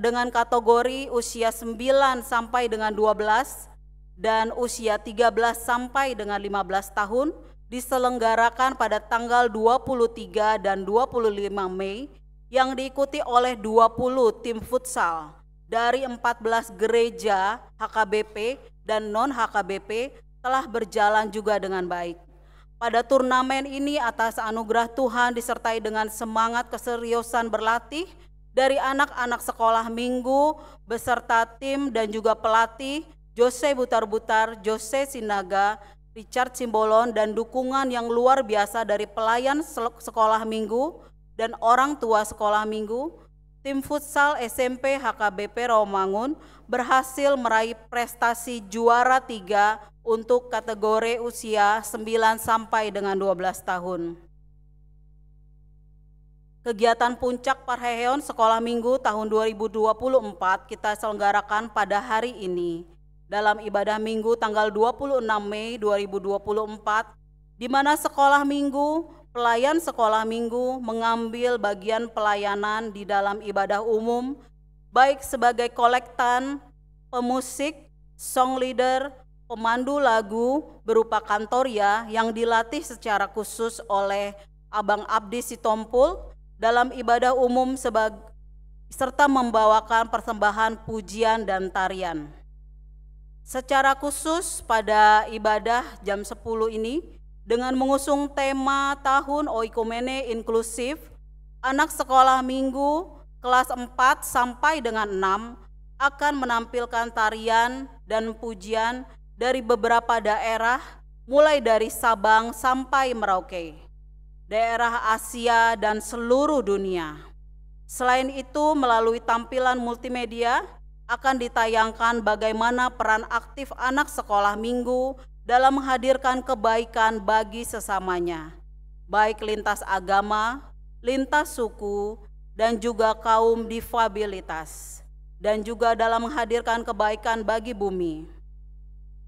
dengan kategori usia sembilan sampai dengan dua belas dan usia tiga belas sampai dengan lima belas tahun diselenggarakan pada tanggal dua puluh tiga dan dua puluh lima Mei yang diikuti oleh dua puluh tim futsal dari empat belas gereja H K B P dan non H K B P telah berjalan juga dengan baik. Pada turnamen ini, atas anugerah Tuhan disertai dengan semangat keseriusan berlatih dari anak-anak sekolah minggu beserta tim dan juga pelatih Jose Butar-Butar, Jose Sinaga, Richard Simbolon, dan dukungan yang luar biasa dari pelayan sel-, sekolah minggu dan orang tua sekolah minggu, tim futsal S M P H K B P Rawamangun berhasil meraih prestasi juara tiga untuk kategori usia sembilan sampai dengan dua belas tahun. Kegiatan puncak parheheon Sekolah Minggu tahun dua ribu dua puluh empat kita selenggarakan pada hari ini, dalam ibadah Minggu tanggal dua puluh enam Mei dua ribu dua puluh empat, di mana Sekolah Minggu, pelayan Sekolah Minggu mengambil bagian pelayanan di dalam ibadah umum, baik sebagai kolektan, pemusik, song leader, pemandu lagu berupa kantoria yang dilatih secara khusus oleh Abang Abdi Sitompul dalam ibadah umum sebag-, serta membawakan persembahan pujian dan tarian. Secara khusus pada ibadah jam sepuluh ini, dengan mengusung tema Tahun Oikumene Inklusif, anak sekolah minggu kelas empat sampai dengan enam akan menampilkan tarian dan pujian dari beberapa daerah, mulai dari Sabang sampai Merauke, daerah Asia, dan seluruh dunia. Selain itu, melalui tampilan multimedia akan ditayangkan bagaimana peran aktif anak sekolah minggu dalam menghadirkan kebaikan bagi sesamanya, baik lintas agama, lintas suku, dan juga kaum difabilitas, dan juga dalam menghadirkan kebaikan bagi bumi.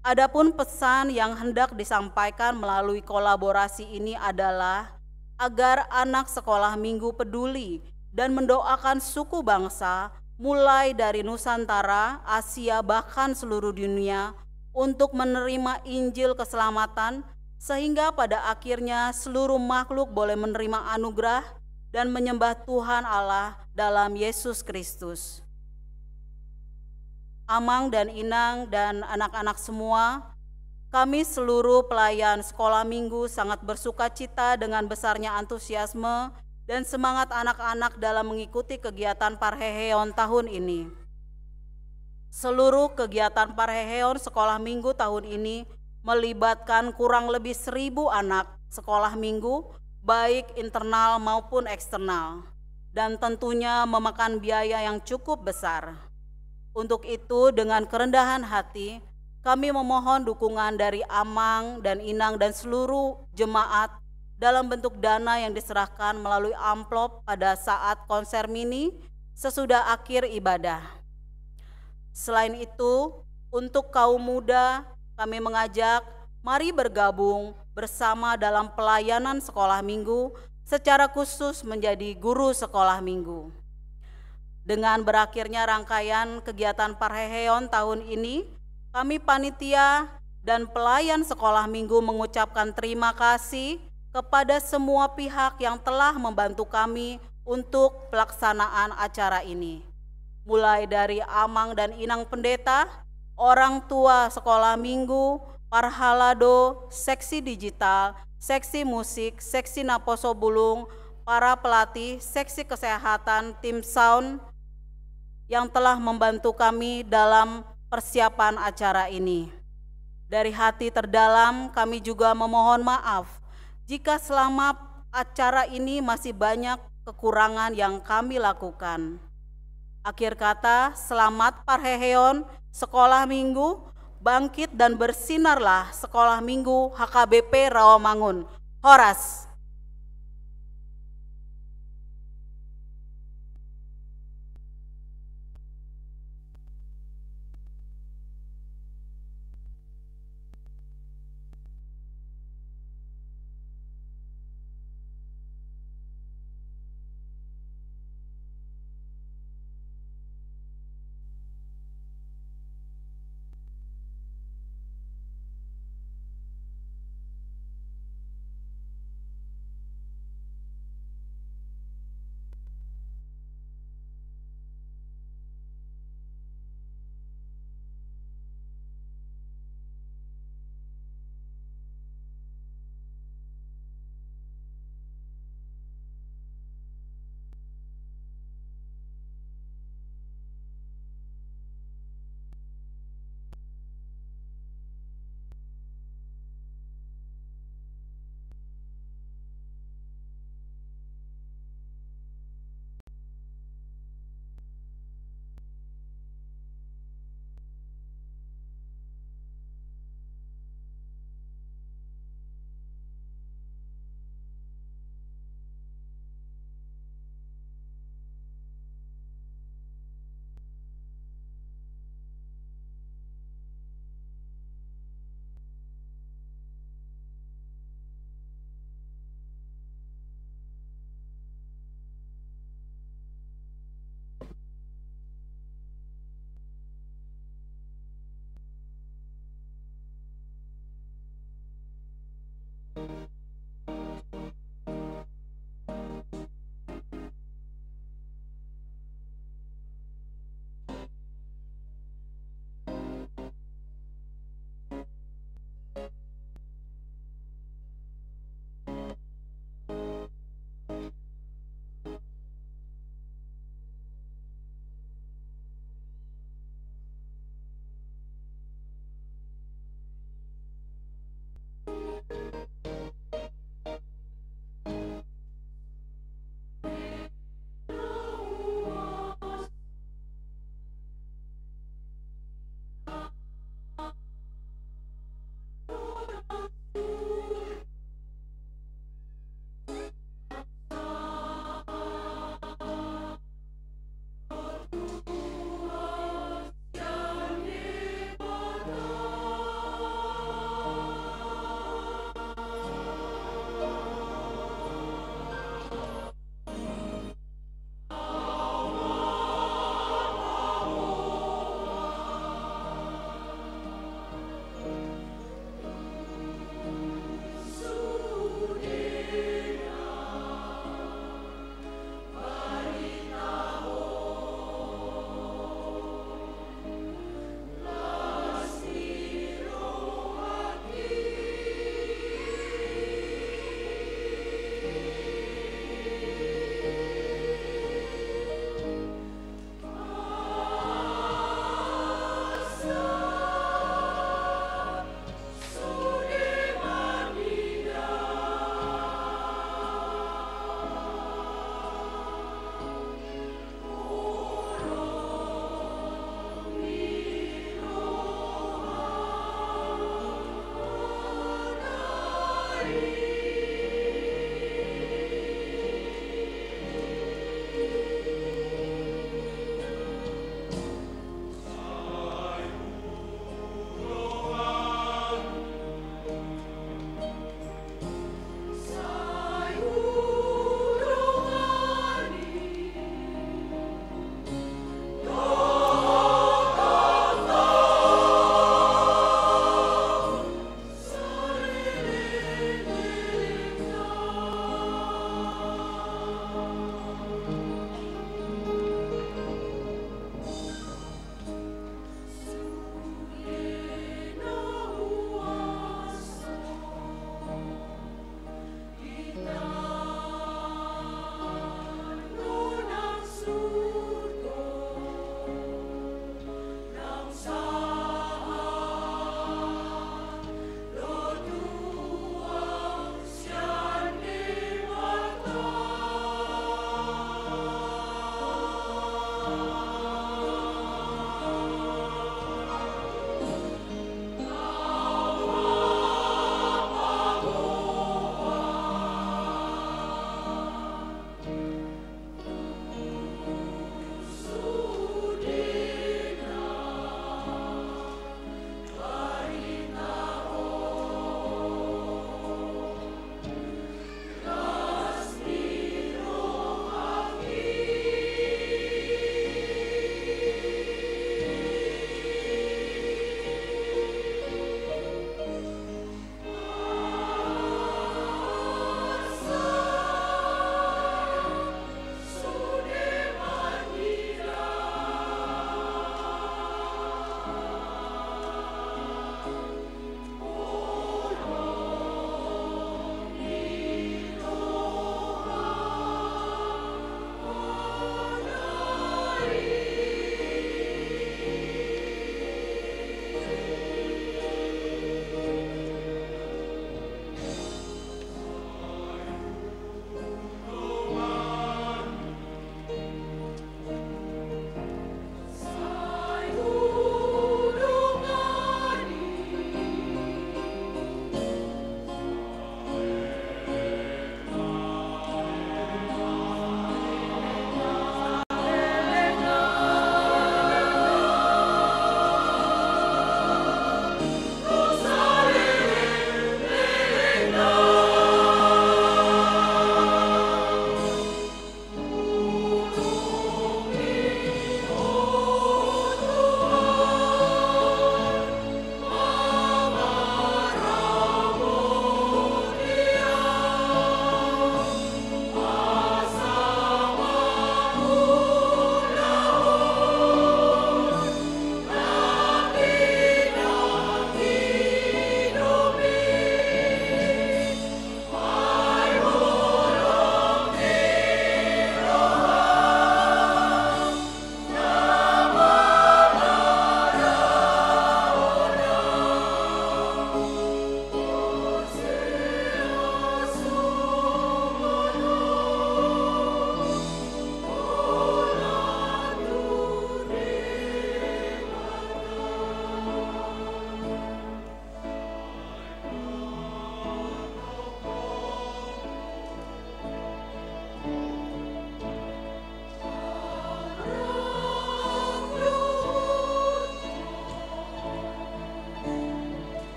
Adapun pesan yang hendak disampaikan melalui kolaborasi ini adalah agar anak sekolah minggu peduli dan mendoakan suku bangsa, mulai dari Nusantara, Asia, bahkan seluruh dunia, untuk menerima Injil keselamatan, sehingga pada akhirnya seluruh makhluk boleh menerima anugerah dan menyembah Tuhan Allah dalam Yesus Kristus. Amang dan inang dan anak-anak semua, kami seluruh pelayan sekolah minggu sangat bersuka cita dengan besarnya antusiasme dan semangat anak-anak dalam mengikuti kegiatan parheheon tahun ini. Seluruh kegiatan parheheon sekolah minggu tahun ini melibatkan kurang lebih seribu anak sekolah minggu, baik internal maupun eksternal, dan tentunya memakan biaya yang cukup besar. Untuk itu, dengan kerendahan hati, kami memohon dukungan dari amang dan inang dan seluruh jemaat dalam bentuk dana yang diserahkan melalui amplop pada saat konser mini sesudah akhir ibadah. Selain itu, untuk kaum muda, kami mengajak, mari bergabung bersama dalam pelayanan sekolah minggu, secara khusus menjadi guru sekolah minggu. Dengan berakhirnya rangkaian kegiatan parheheon tahun ini, kami panitia dan pelayan sekolah minggu mengucapkan terima kasih kepada semua pihak yang telah membantu kami untuk pelaksanaan acara ini. Mulai dari amang dan inang pendeta, orang tua sekolah minggu, parhalado, seksi digital, seksi musik, seksi naposo bulung, para pelatih, seksi kesehatan, tim sound yang telah membantu kami dalam persiapan acara ini. Dari hati terdalam kami juga memohon maaf jika selama acara ini masih banyak kekurangan yang kami lakukan. Akhir kata, selamat parheheon sekolah minggu, bangkit dan bersinarlah sekolah minggu H K B P Rawamangun. Horas.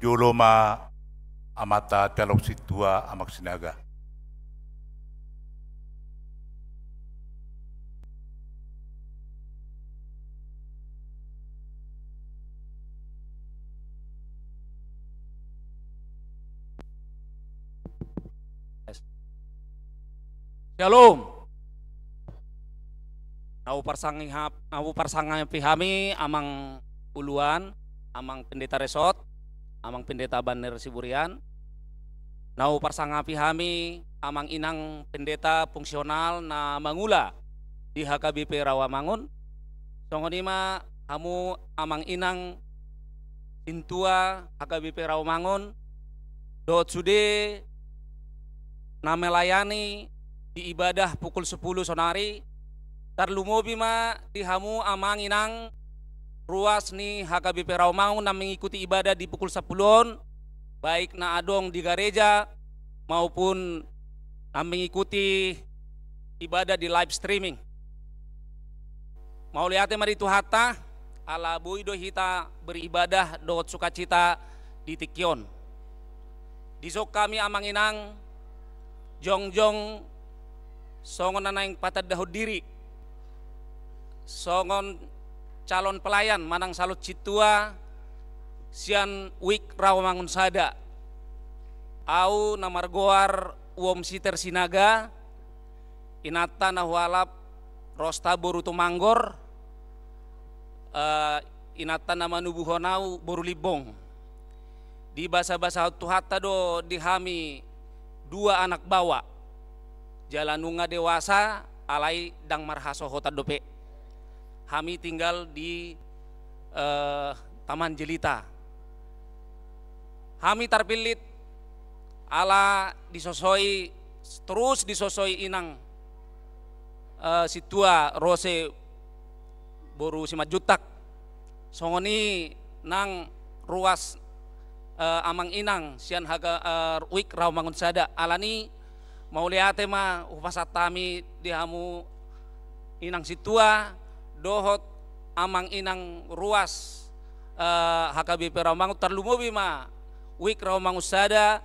Jolo ma amanta Tialap Sintua Amang Sinaga. Syalom. Na huparsangapi hami Amang Uluan, Amang Pendeta Resort, Amang Pendeta Banner Siburian. Na huparsangapi hami Amang Inang Pendeta fungsional na mangula di H K B P Rawamangun. Songon i ma hamu Amang Inang Sintua H K B P Rawamangun, dohot sude na melayani di ibadah pukul sepuluh sonari, tarlumobi ma di hamu Amang Inang ruas ni H K B P Rawamangun na mengikuti ibadah di pukul sepuluh on, baik na adong di gareja maupun na mengikuti ibadah di live streaming. Mauliate ma di Tuhanta, ala boi do hita beribadah dohot sukacita di tingki on. Dison hami Amang Inang jongjong songon na naeng patandahon diri songon calon pelayan manang calon sintua sian Wijk Rawamangun Sada. Au na margoar Uom Siter Sinaga, inanta na hualap Rosta boru Tumanggor, eh, inanta na manubuhon au boru Limbong. Dibasabasahon Tuhanta do di hami dua anak baoa. Jala nunga dewasa, alai ndang marhasohotan dope. Hami tinggal di, eh, Taman Jelita. Hami tarpillit ala disosoi, terus disosoi Inang, eh, Sintua Rose boru Simanjuntak. Songon i nang ruas, eh, Amang Inang sian H K, eh, Wijk Rawamangun Sada. Alani mauliate ma hupasahat hami di hamu Inang Sintua dohot Amang Inang ruas, eh, H K B P Rawamangun, tarlumobi ma Wijk Rawamangun Sada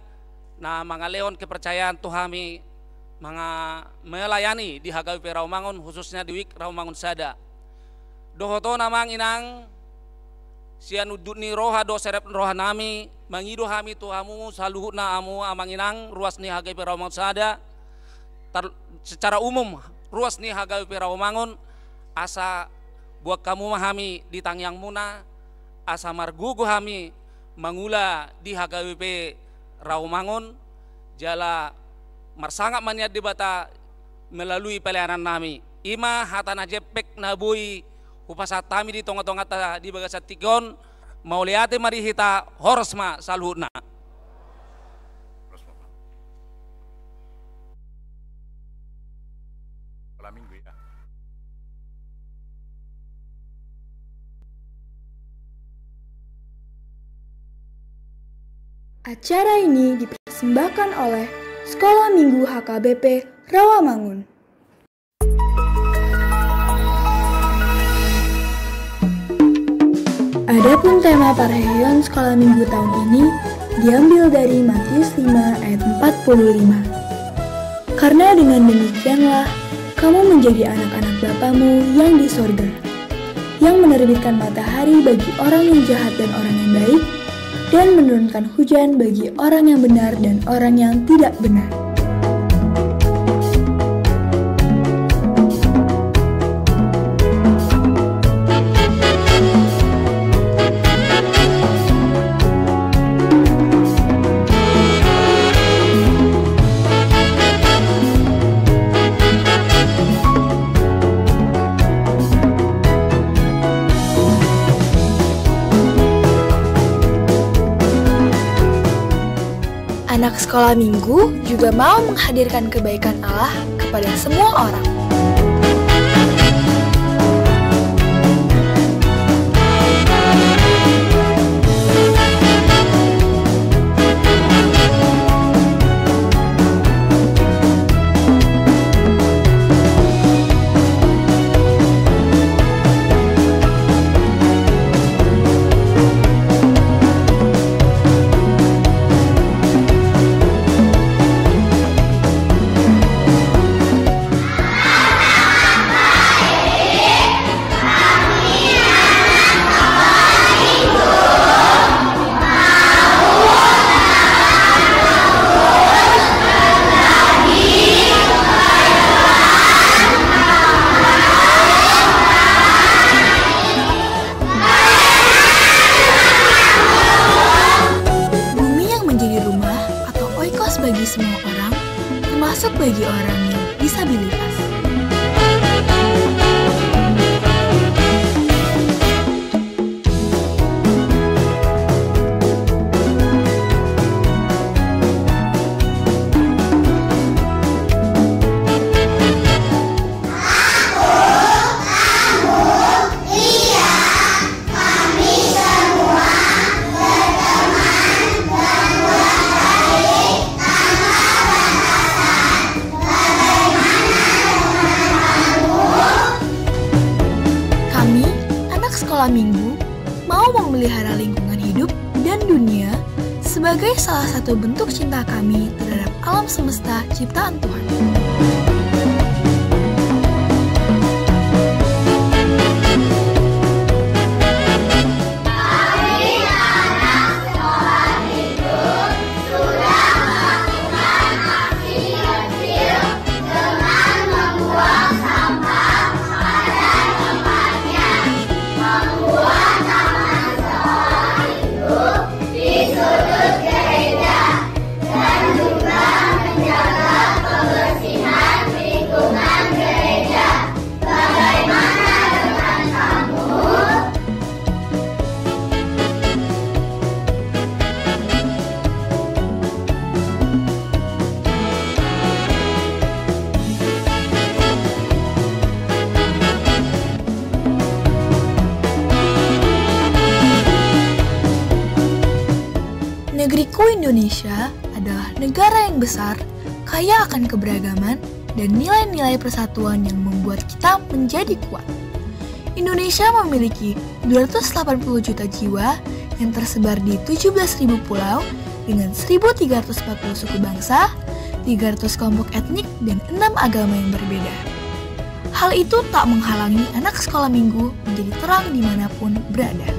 na mangalehon kepercayaan tu hami manga-, melayani di H K B P Rawamangun, khususnya di Wijk Rawamangun Sada. Dohot on Amang Inang, sian unduk ni roha dohot serep ni roha nami, mangido hami tu hamu saluhutna hamu Amang Inang ruas ni H K B P Rawamangun Sada, tar-, secara umum ruas ni H K B P Rawamangun, asa boan hamu ma hami di tangiangmuna, asa margogo hami mangula di H K B P Rawamangun, jala marsangap ma nian Debata melalui pelayanan nami. I ma hata na jempek na boi hupasahat hami di tongatonganta di bagasan tingki on. Mauliate ma di hita, horas ma saluhutna. Sekolah minggu, ya. Acara ini dipersembahkan oleh Sekolah Minggu H K B P Rawamangun. Adapun tema parheheon Sekolah Minggu tahun ini diambil dari Matius lima ayat empat puluh lima. Karena dengan demikianlah kamu menjadi anak-anak Bapamu yang di sorga, yang menerbitkan matahari bagi orang yang jahat dan orang yang baik, dan menurunkan hujan bagi orang yang benar dan orang yang tidak benar. Anak Sekolah Minggu juga mau menghadirkan kebaikan Allah kepada semua orang. Minggu mau memelihara lingkungan hidup dan dunia sebagai salah satu bentuk cinta kami terhadap alam semesta ciptaan Tuhan. Negeriku Indonesia adalah negara yang besar, kaya akan keberagaman, dan nilai-nilai persatuan yang membuat kita menjadi kuat. Indonesia memiliki dua ratus delapan puluh juta jiwa yang tersebar di tujuh belas ribu pulau dengan seribu tiga ratus empat puluh suku bangsa, tiga ratus kelompok etnik, dan enam agama yang berbeda. Hal itu tak menghalangi anak sekolah minggu menjadi terang dimanapun berada.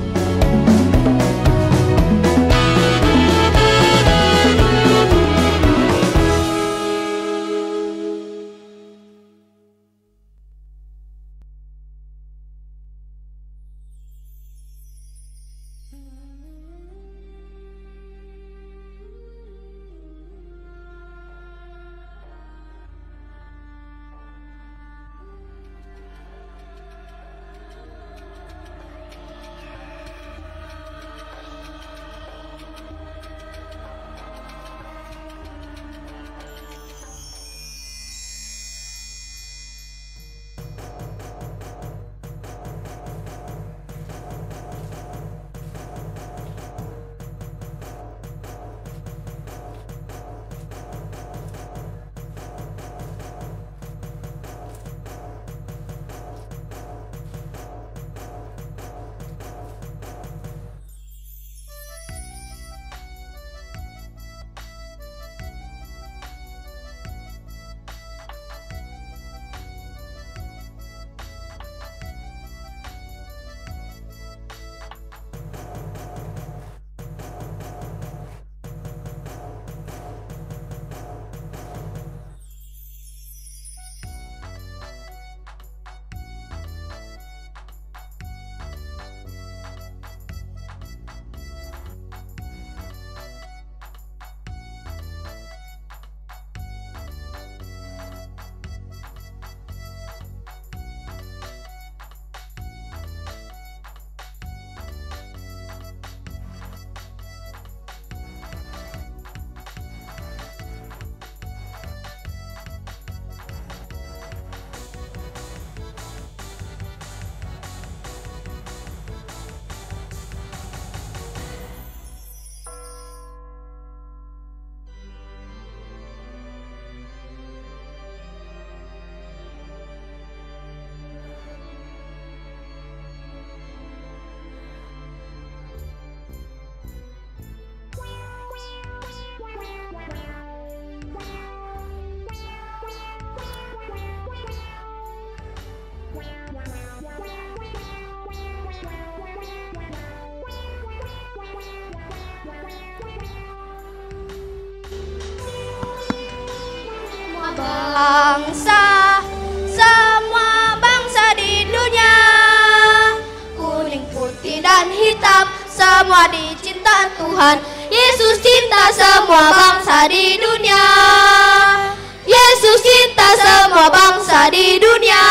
Bangsa, semua bangsa di dunia, kuning, putih, dan hitam, semua dicinta Tuhan. Yesus cinta semua bangsa di dunia. Yesus cinta semua bangsa di dunia.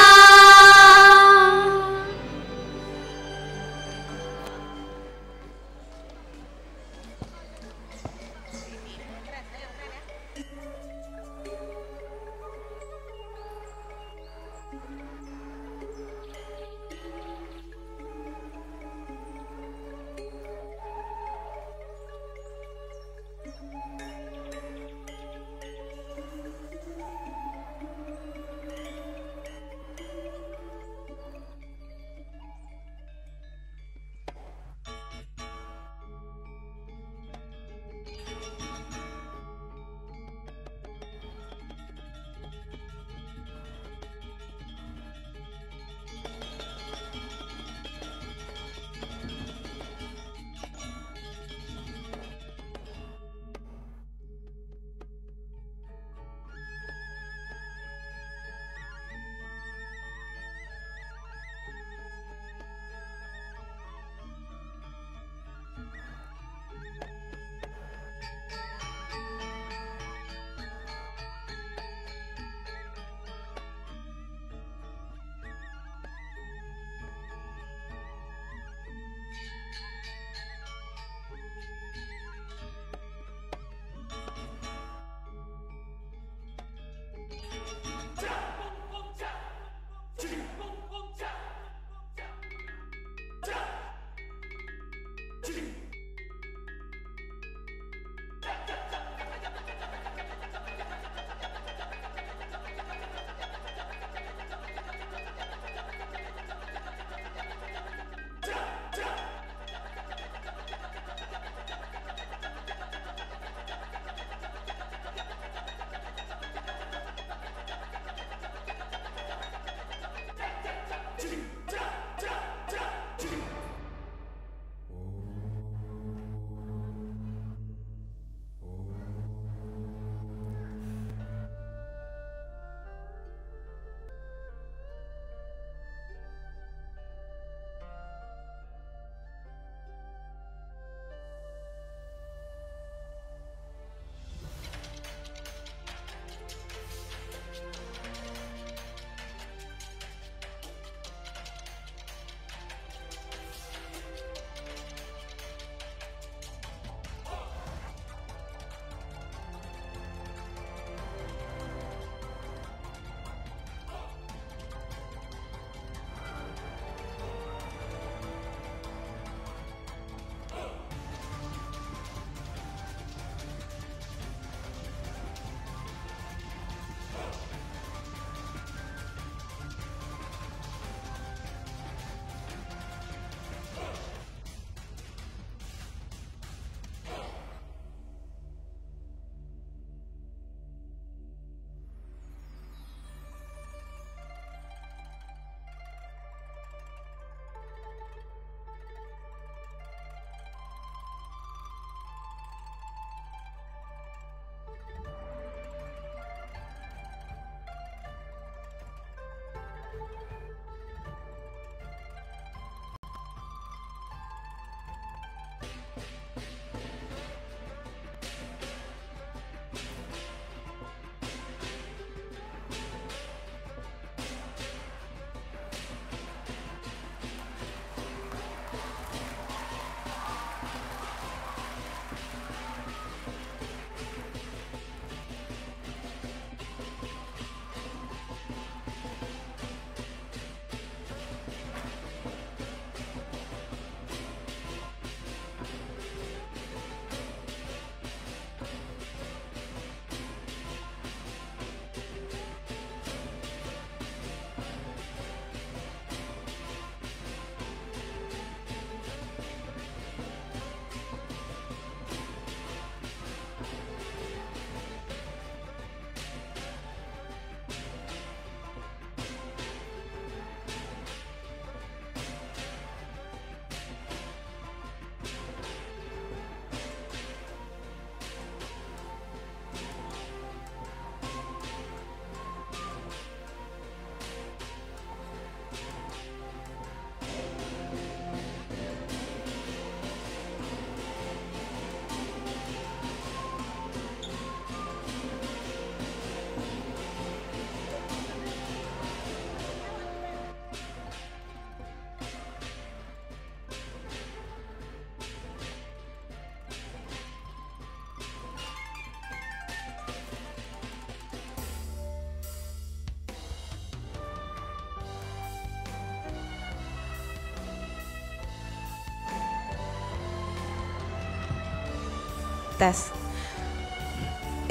Tes.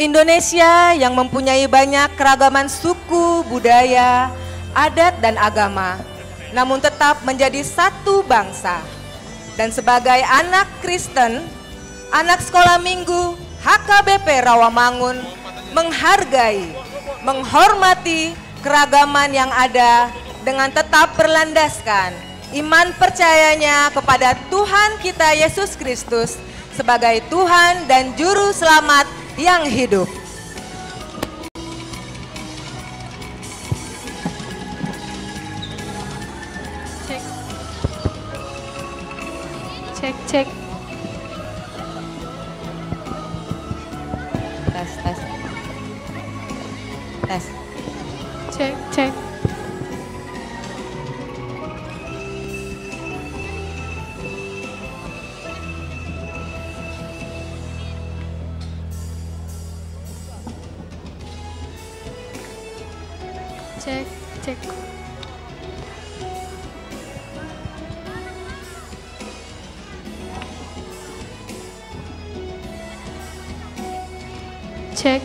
Indonesia yang mempunyai banyak keragaman suku, budaya, adat, dan agama, namun tetap menjadi satu bangsa. Dan sebagai anak Kristen, anak sekolah minggu H K B P Rawamangun menghargai, menghormati keragaman yang ada dengan tetap berlandaskan iman percayanya kepada Tuhan kita Yesus Kristus sebagai Tuhan dan Juru Selamat yang hidup. Cek. Cek, cek. Tes, tes. Tes. Cek, cek. Cek, cek. Cek.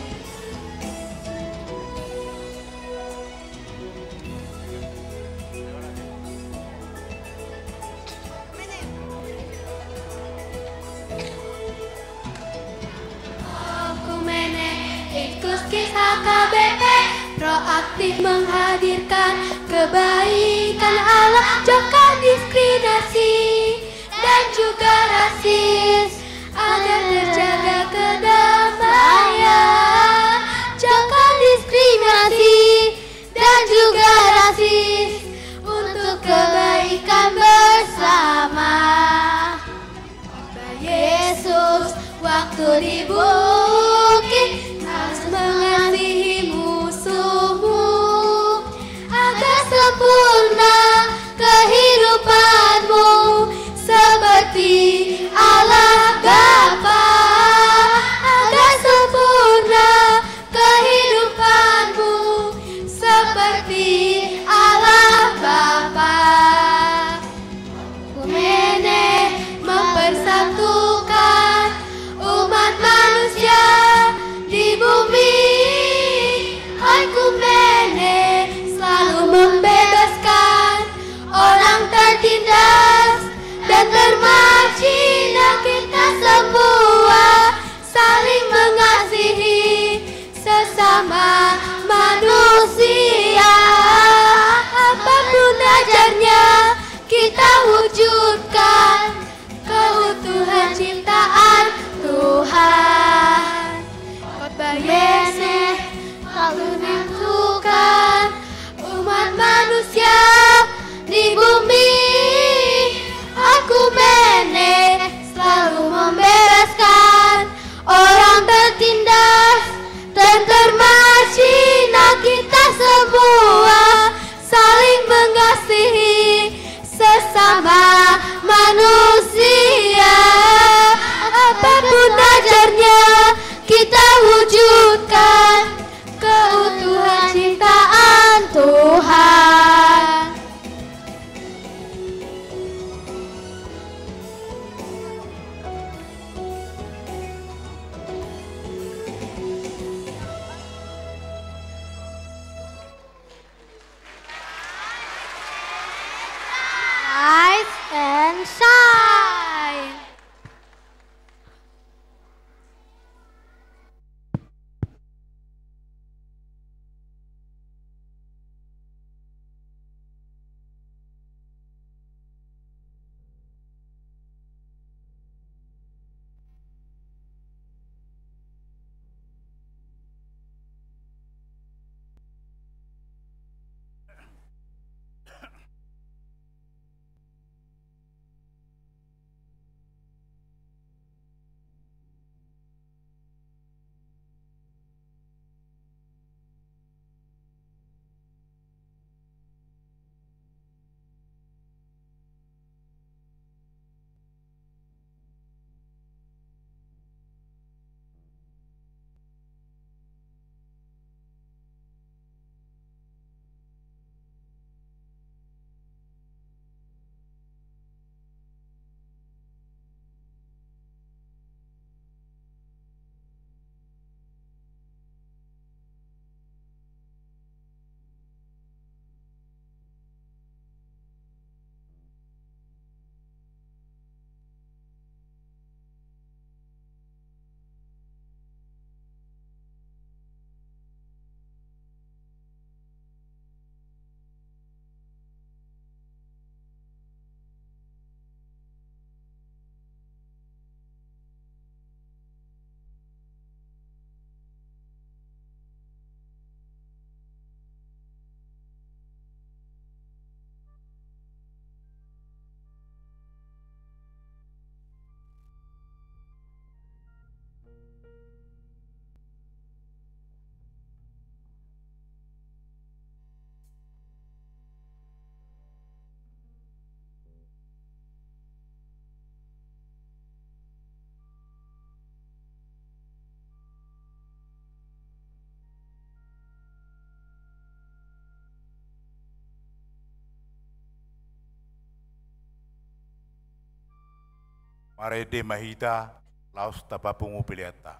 Oikumene, Inkluskis H K B P proaktif menghadirkan kebaikan Allah, jauhkan diskriminasi dan juga rasis, agar terjaga kedamaian. Jauhkan diskriminasi dan juga rasis untuk kebaikan bersama. Yesus, waktu di bukit, harus mengasihi musuhmu, agar sempurna kehidupanmu seperti Allah Bapa, agar sempurna kehidupanmu seperti Allah Bapa. Oikumene, mempersatukan umat manusia di bumi. Oikumene, selalu membebaskan orang tertindas dan termarjina. Kita semua saling mengasihi sesama manusia. Apapun ajarnya, kita wujudkan keutuhan ciptaan Tuhan. Khotbah Yesus selalu menyatukan umat manusia di bumi. Oikumene, selalu membebaskan orang tertindas dan termarjina. Kita semua saling mengasihi sesama Marende ma hita, laos tapapungu peleanta.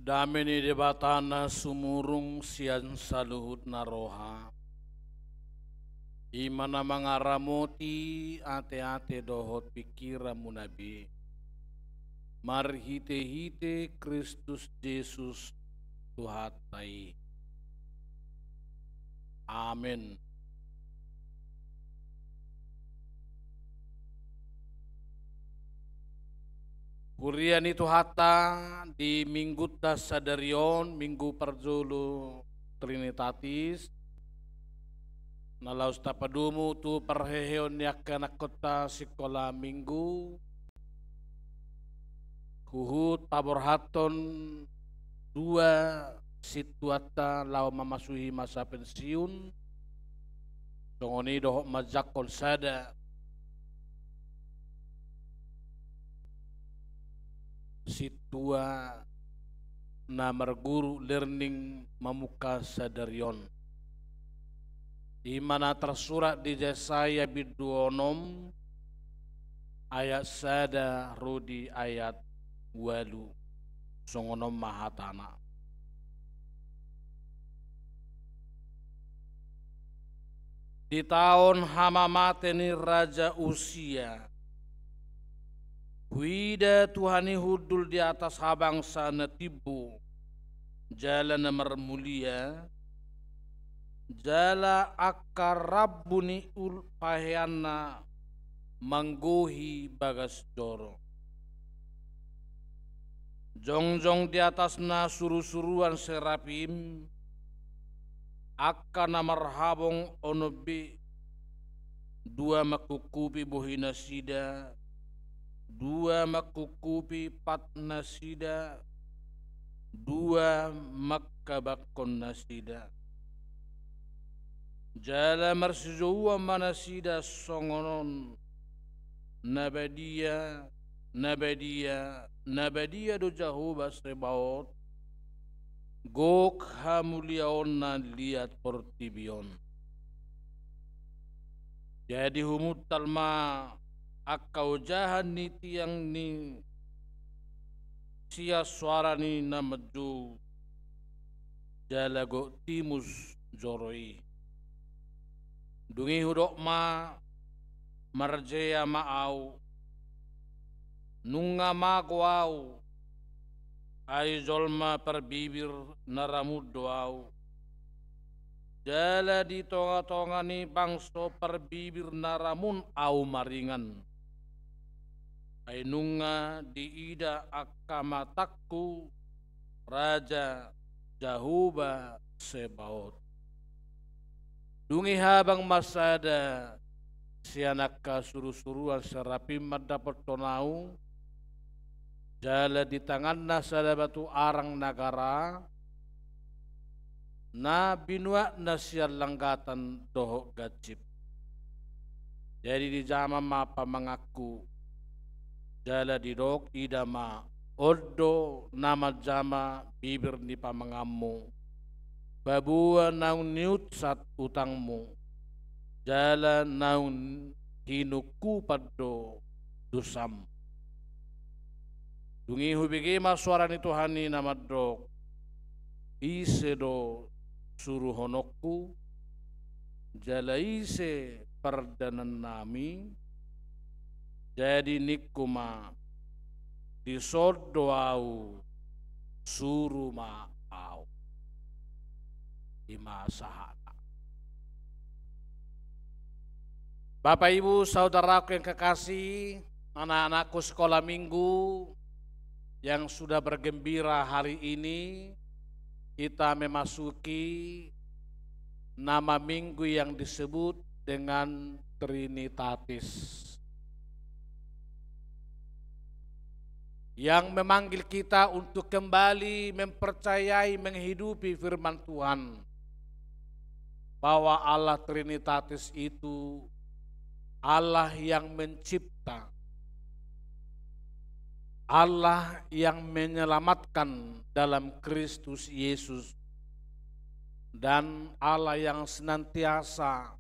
Dame ni Debata na sumurung sian saluhut na roha, i ma na mangaramoti ateate dohot pingkiranmuna be, marhitehite Kristus Jesus Tuhanta i. Amen. Huria ni Tuhanta, di Minggunta sadari on, Minggu parjolo Trinitatis, na laos tapadomu tu parheheon ni angka anakkonta sikola Minggu, huhut paborhathon dua sintuanta laho mamasuhi masa pensiun, songon i dohot manjangkon sada sintua na marguru learning mamungka sadari on. I ma na tarsurat di Jesaya bindu onom ayat sada ro di ayat ualu. Songon on ma hatana. Di taon hamamate ni Raja Usia, huida Tuhan i hundul di atas habangsa na timbo jala na marmulia, jala angka rambu ni ul-, paheanna manggohi bagas joro. Jongjong di atasna surusuruan serapim, angka na marhabong onom be, dua mangkungkupi bohinasida, dua mangkungkupi patnasida, dua mangkabangkon nasida. Jala marsijouan ma nasida songon on: Na badia, na badia, na badia do Jahowa Sebaot, gok hamuliaonna liat portibi on. Jadi humuntal ma angka ojahan ni tiang ni sian soara ni na manjou, jala gok timus joro i. Dung i hudok ma: Marjea ma ahu, nunga mago ahu, ai jolma parbibir na ramun do ahu. Jala di tongatonga ni bangso parbibir na ramun ahu maringan, ai nunga diida angka matangku Raja Jahowa Sebaot. Dung i habang ma sada sian angka surusuruan serapim mandapothon ahu, jala di tanganna sada batu arang na gara, na binuatna sian langgatan dohot gansip. Jadi dijama ma pamanganku, jala didok: Ida ma, on do na manjama bibir ni pamanganmu, paboa naung niunsat utangmu, jala naung hinungkupan do dosam. Dung i hubege ma soara ni Tuhan i na mandok: Ise do suruhononku, jala ise pardanannami? Jadi ningku ma: Dison do ahu, suru ma ahu. I ma sahatna. Bapak, Ibu, saudaraku yang kekasih, anak-anakku sekolah minggu yang sudah bergembira hari ini, kita memasuki nama minggu yang disebut dengan Trinitatis, yang memanggil kita untuk kembali mempercayai, menghidupi firman Tuhan, bahwa Allah Trinitatis itu Allah yang mencipta, Allah yang menyelamatkan dalam Kristus Yesus, dan Allah yang senantiasa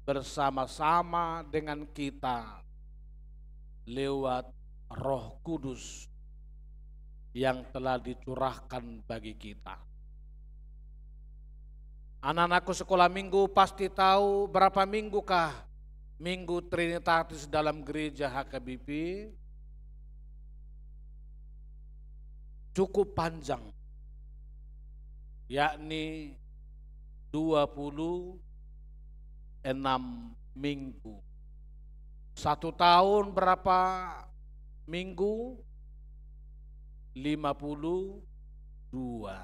bersama-sama dengan kita lewat Roh Kudus yang telah dicurahkan bagi kita. Anak-anakku sekolah minggu pasti tahu berapa minggu kah Minggu Trinitatis dalam gereja H K B P. Cukup panjang, yakni dua puluh enam minggu. Satu tahun berapa minggu? Lima puluh dua.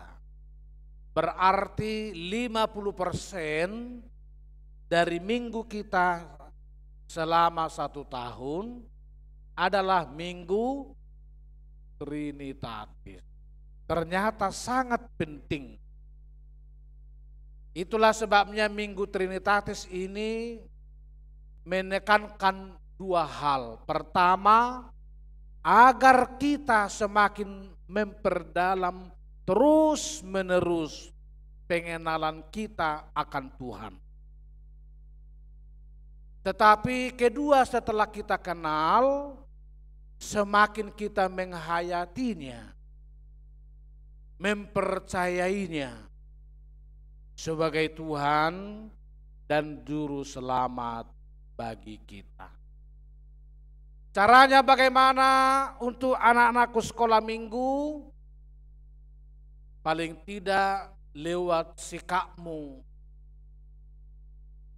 Berarti lima puluh persen dari minggu kita selama satu tahun adalah Minggu Trinitatis. Ternyata sangat penting. Itulah sebabnya Minggu Trinitatis ini menekankan dua hal. Pertama, agar kita semakin memperdalam terus-menerus pengenalan kita akan Tuhan. Tetapi kedua, setelah kita kenal, semakin kita menghayatinya, mempercayainya sebagai Tuhan dan Juru Selamat bagi kita. Caranya bagaimana untuk anak-anakku sekolah minggu? Paling tidak lewat sikapmu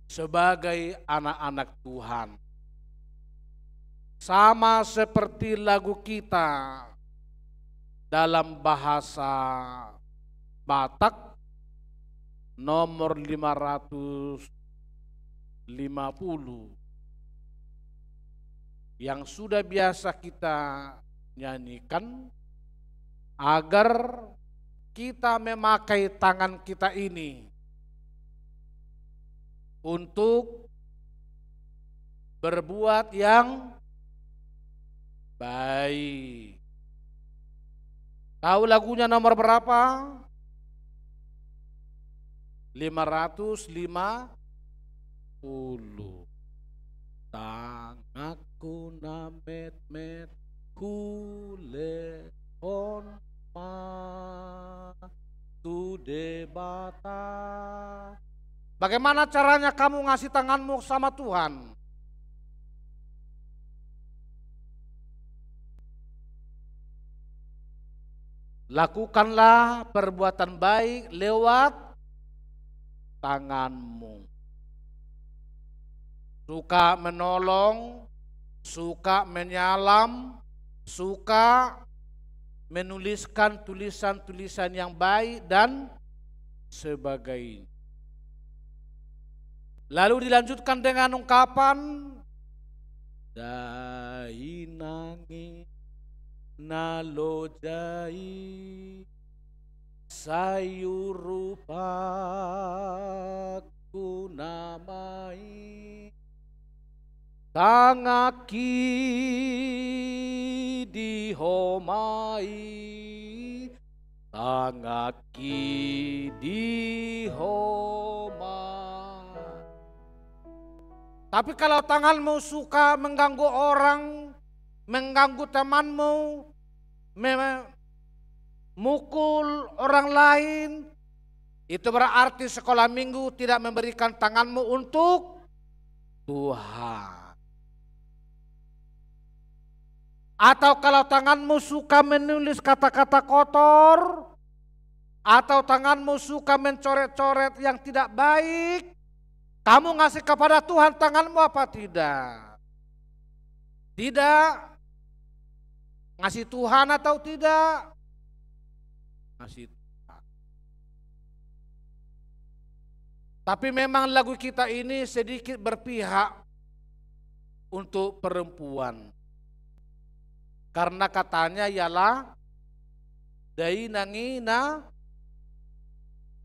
sebagai anak-anak Tuhan. Sama seperti lagu kita dalam bahasa Batak nomor lima ratus lima puluh yang sudah biasa kita nyanyikan, agar kita memakai tangan kita ini untuk berbuat yang baik. Tahu lagunya nomor berapa? Lima ratus lima puluh. Tanganku na metmet hulehon ma tu Debata. Bagaimana caranya kamu ngasih tanganmu sama Tuhan? Lakukanlah perbuatan baik lewat tanganmu. Suka menolong, suka menyalam, suka menuliskan tulisan-tulisan yang baik dan sebagainya. Lalu dilanjutkan dengan ungkapan, dainang i na loja i, sai urupangku nama i, tanganki di Ho ma i, tanganki di Ho ma. Tapi kalau tanganmu suka mengganggu orang, mengganggu temanmu, memukul orang lain, itu berarti sekolah minggu tidak memberikan tanganmu untuk Tuhan. Atau kalau tanganmu suka menulis kata-kata kotor, atau tanganmu suka mencoret-coret yang tidak baik, kamu ngasih kepada Tuhan tanganmu apa tidak? Tidak. Ngasih Tuhan atau tidak? Ngasih Tuhan. Tapi memang lagu kita ini sedikit berpihak untuk perempuan. Karena katanya ialah dainang i na,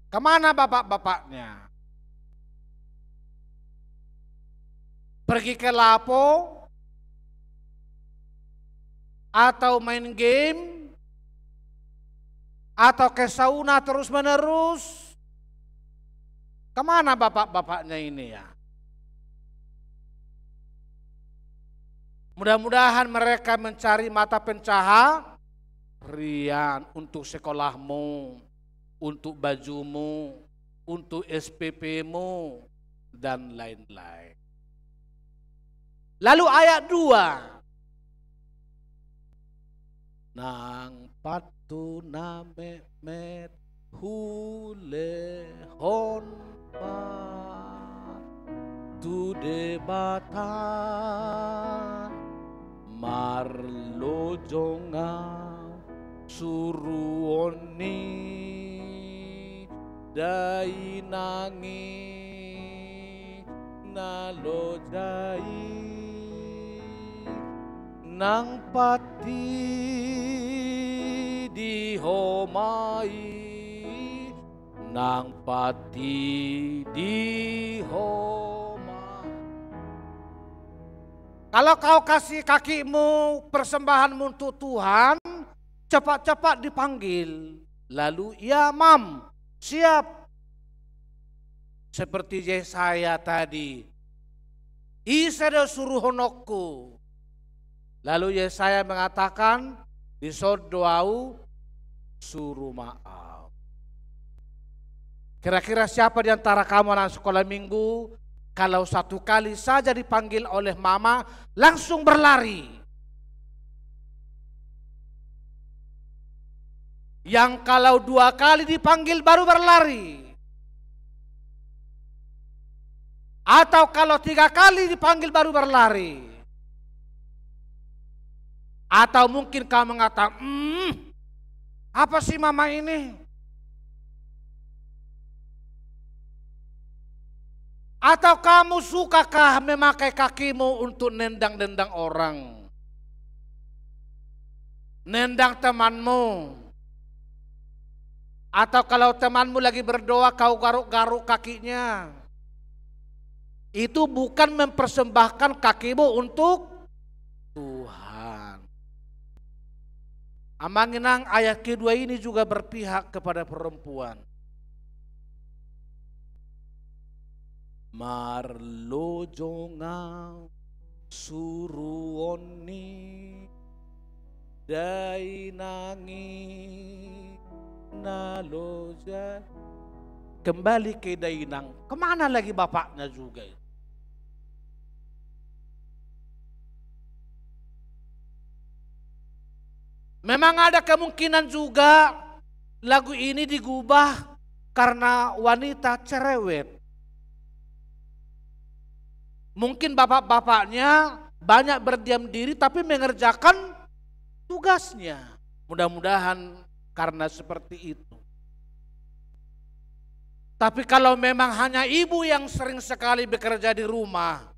kemana bapak-bapaknya? Pergi ke lapo, atau main game, atau ke sauna terus-menerus? Kemana bapak-bapaknya ini ya? Mudah-mudahan mereka mencari mata pencaha-, Rian, untuk sekolahmu, untuk bajumu, untuk S P P-mu, dan lain-lain. Lalu ayat dua. Nang pantu na metmet hulehon ma tu Debata, marlojong au suruon ni dainang i na loja i, nang panti di ho ma i, nang panti di ho ma. Kalau kau kasih kakimu, persembahanmu untuk Tuhan, cepat-cepat dipanggil. Lalu ia mam, siap. Seperti Yesaya tadi. Ise do suruhononku? Lalu Yesaya mengatakan, dison do au, suru ma au. Kira-kira siapa di antara kamu anak sekolah minggu, kalau satu kali saja dipanggil oleh mama, langsung berlari? Yang kalau dua kali dipanggil baru berlari? Atau kalau tiga kali dipanggil baru berlari? Atau mungkin kau mengatakan, "Hmm, apa sih mama ini?" Atau kamu sukakah memakai kakimu untuk nendang-nendang orang? Nendang temanmu. Atau kalau temanmu lagi berdoa, kau garuk-garuk kakinya. Itu bukan mempersembahkan kakimu untuk Tuhan. Amang inang, ayat kedua ini juga berpihak kepada perempuan. Marlojong au suruon ni dainang i na loja. Kembali ke dainang, kemana lagi bapaknya juga itu? Memang ada kemungkinan juga lagu ini digubah karena wanita cerewet. Mungkin bapak-bapaknya banyak berdiam diri tapi mengerjakan tugasnya. Mudah-mudahan karena seperti itu. Tapi kalau memang hanya ibu yang sering sekali bekerja di rumah,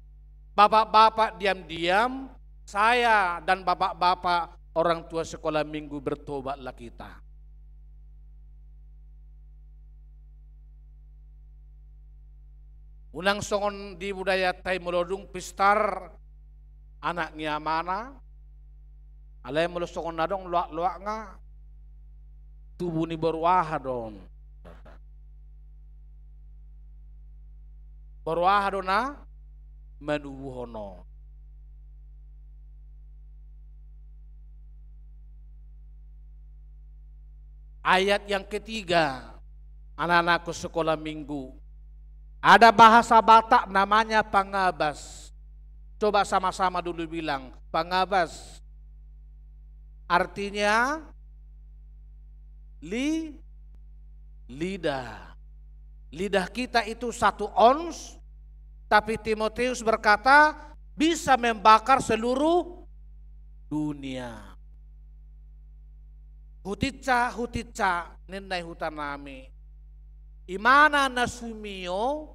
bapak-bapak diam-diam, saya dan bapak-bapak orang tua sekolah minggu, bertobatlah kita. Unang songon di budaya ta i, molo dung pistar anak ni amana, alai molo songon na adong loak-loakna, tubu ni boru aha do on? Boru aha do na manubuhon on? Ayat yang ketiga, anak-anakku sekolah minggu. Ada bahasa Batak namanya pangabas. Coba sama-sama dulu bilang, pangabas. Artinya, li-, lidah. Lidah kita itu satu ons, tapi Timotius berkata, bisa membakar seluruh dunia. Hutinsa, hutinsa, ninna i hutanami. Imana na sumio,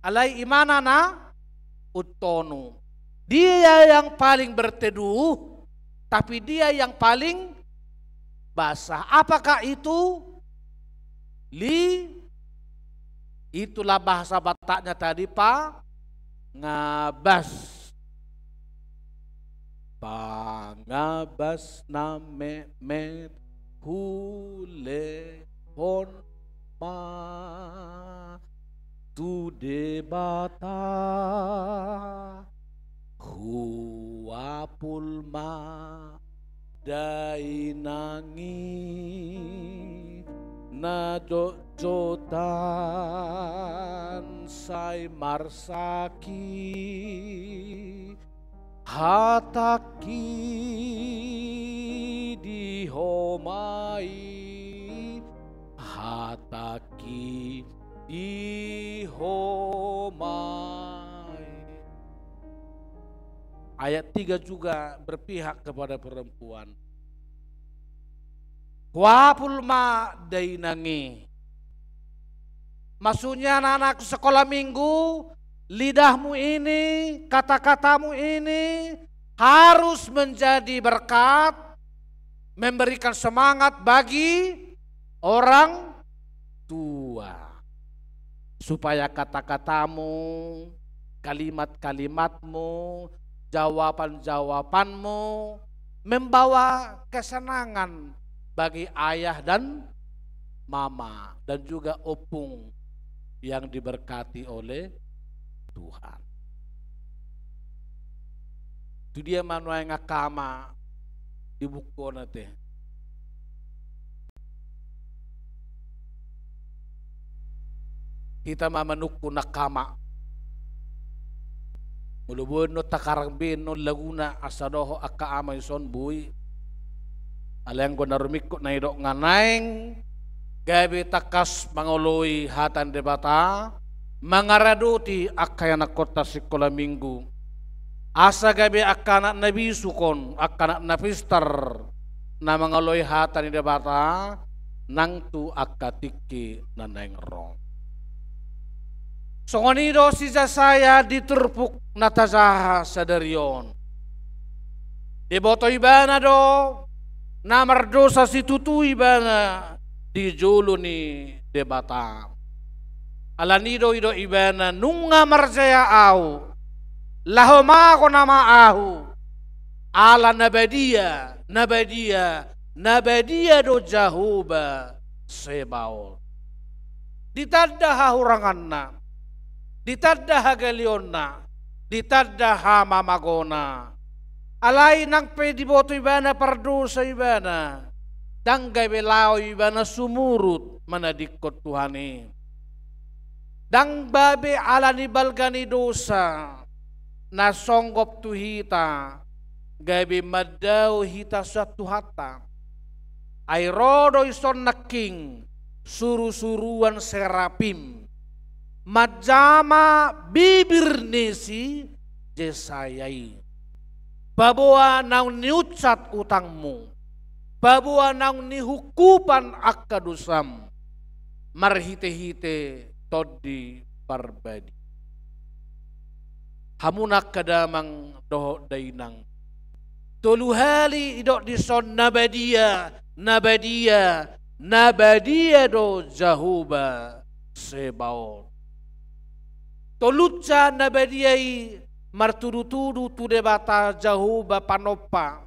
alai imana na untonu. Dia yang paling berteduh, tapi dia yang paling basah. Apakah itu? Li, itulah bahasa Bataknya tadi, pangabas. Pangabas na metmet hulehon ma tu Debata, huapul ma Dainang i na jotjotan sai marsangkap, hatangki di ho ma i, hatangki di ho ma i. Ayat tiga juga berpihak kepada perempuan. Huapul ma dainang i. Maksudnya, anak-anakku sekolah minggu, lidahmu ini, kata-katamu ini harus menjadi berkat, memberikan semangat bagi orang tua, supaya kata-katamu, kalimat-kalimatmu, jawaban-jawabanmu membawa kesenangan bagi ayah dan mama dan juga opung yang diberkati oleh Tuhan. Tu dia ma nuaeng angka ama di buku on ate? Hita ma manungkun angka ama. Molo boi annon takarang be annon laguna asa dohot angka ama dison, boi. Alai anggo na rumingkot na nidok nga naeng gabe tangkas mangoloi hata ni Debata, mangaradoti angka ianakhonta sikola minggu. Asa gabe angka anak na bisuk on, angka anak na pistar, na mangoloi hata ni Debata, nang tu angka tingki na naeng ro. Songon i do si Jesaya di turpuk na tajaha sadari on. Diboto ibana do na mardosa situtu ibana di jolo ni Debata. Alani do didok ibana, nunga marjea ahu, laho mago nama ahu, ala na badia, na badia, na badia do Jahowa Sebaot. Ditanda hahuranganna, ditanda hagaleonna, ditanda hamamagona. Alai nang pe diboto ibana pardosa ibana, ndang gabe laho ibana sumurut manadingkon Tuhan i. Ndang gabe ala ni balga ni dosa na songgop tu hita, gabe mandao hita sian Tuhanta. Ai ro do dison nangkin surusuruan serapim manjama bibir ni si Jesaya i. Paboa naung niunsat utangmu, paboa naung nihungkupan angka dosam, marhitehite Tondi Parbadia. Hamu angka damang dohot dainang, tolu hali didok dison na badia, na badia, na badia do Jahowa Sebaot. Tolunsa na badia i martudutudu tu Debata Jahowa Panompa.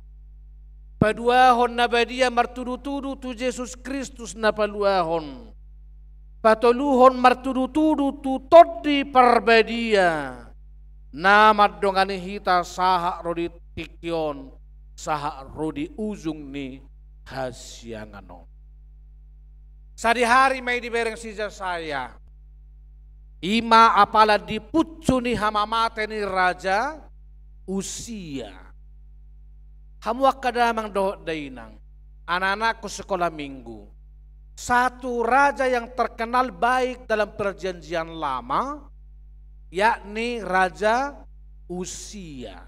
Paduahon na badia martudutudu tu Jesus Kristus na paluahon. Patoluhon martudutudu tu Tondi Parbadia na mandongani hita sahat ro di tingki on, sahat ro di ujung ni hasiangan on. Sadihari ma i dibereng si Jesaya. I ma apala di punsu ni hamamate ni Raja Usia. Hamu angka damang dohot dainang, anak-anakku sekolah minggu. Satu raja yang terkenal baik dalam Perjanjian Lama, yakni Raja Usia.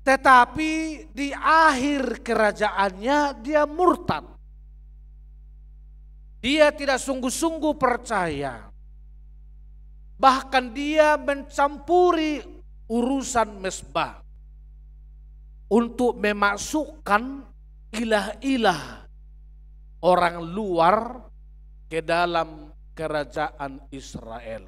Tetapi di akhir kerajaannya dia murtad. Dia tidak sungguh-sungguh percaya. Bahkan dia mencampuri urusan mezbah untuk memasukkan ilah-ilah orang luar ke dalam kerajaan Israel.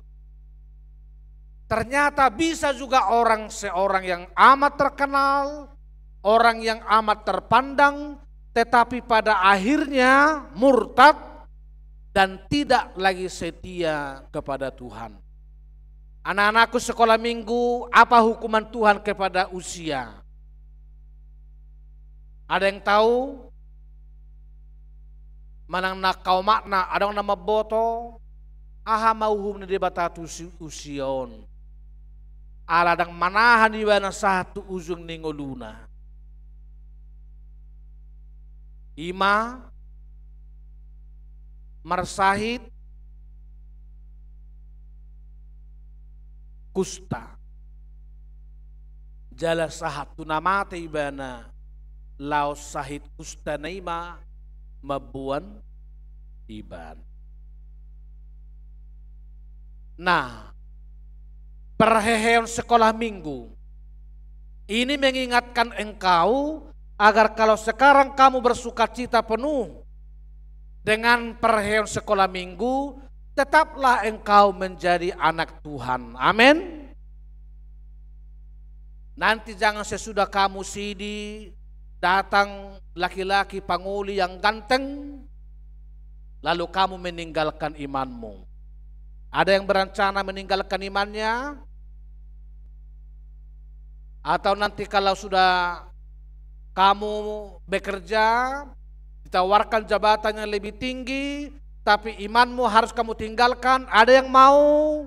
Ternyata bisa juga orang, seorang yang amat terkenal, orang yang amat terpandang, tetapi pada akhirnya murtad dan tidak lagi setia kepada Tuhan. Anak-anakku sekolah minggu, apa hukuman Tuhan kepada Usia? Adong tahu manang na angka omakna adong na mamboto, aha ma uhum ni Debata tu si-, usia on. Ala ndang manahan ibana sahat tu ujung ni ngoluna. I ma marsahit kusta. Jala sahat tu na mate ibana laos sahit kusta na i ma mamboan ibana. Nah, perheheon sekolah minggu ini mengingatkan engkau agar kalau sekarang kamu bersukacita penuh dengan perheheon sekolah minggu, tetaplah engkau menjadi anak Tuhan. Amin. Nanti jangan sesudah kamu sidi datang laki-laki pangoli yang ganteng, lalu kamu meninggalkan imanmu. Ada yang berencana meninggalkan imannya? Atau nanti kalau sudah kamu bekerja, ditawarkan jabatan yang lebih tinggi, tapi imanmu harus kamu tinggalkan, ada yang mau?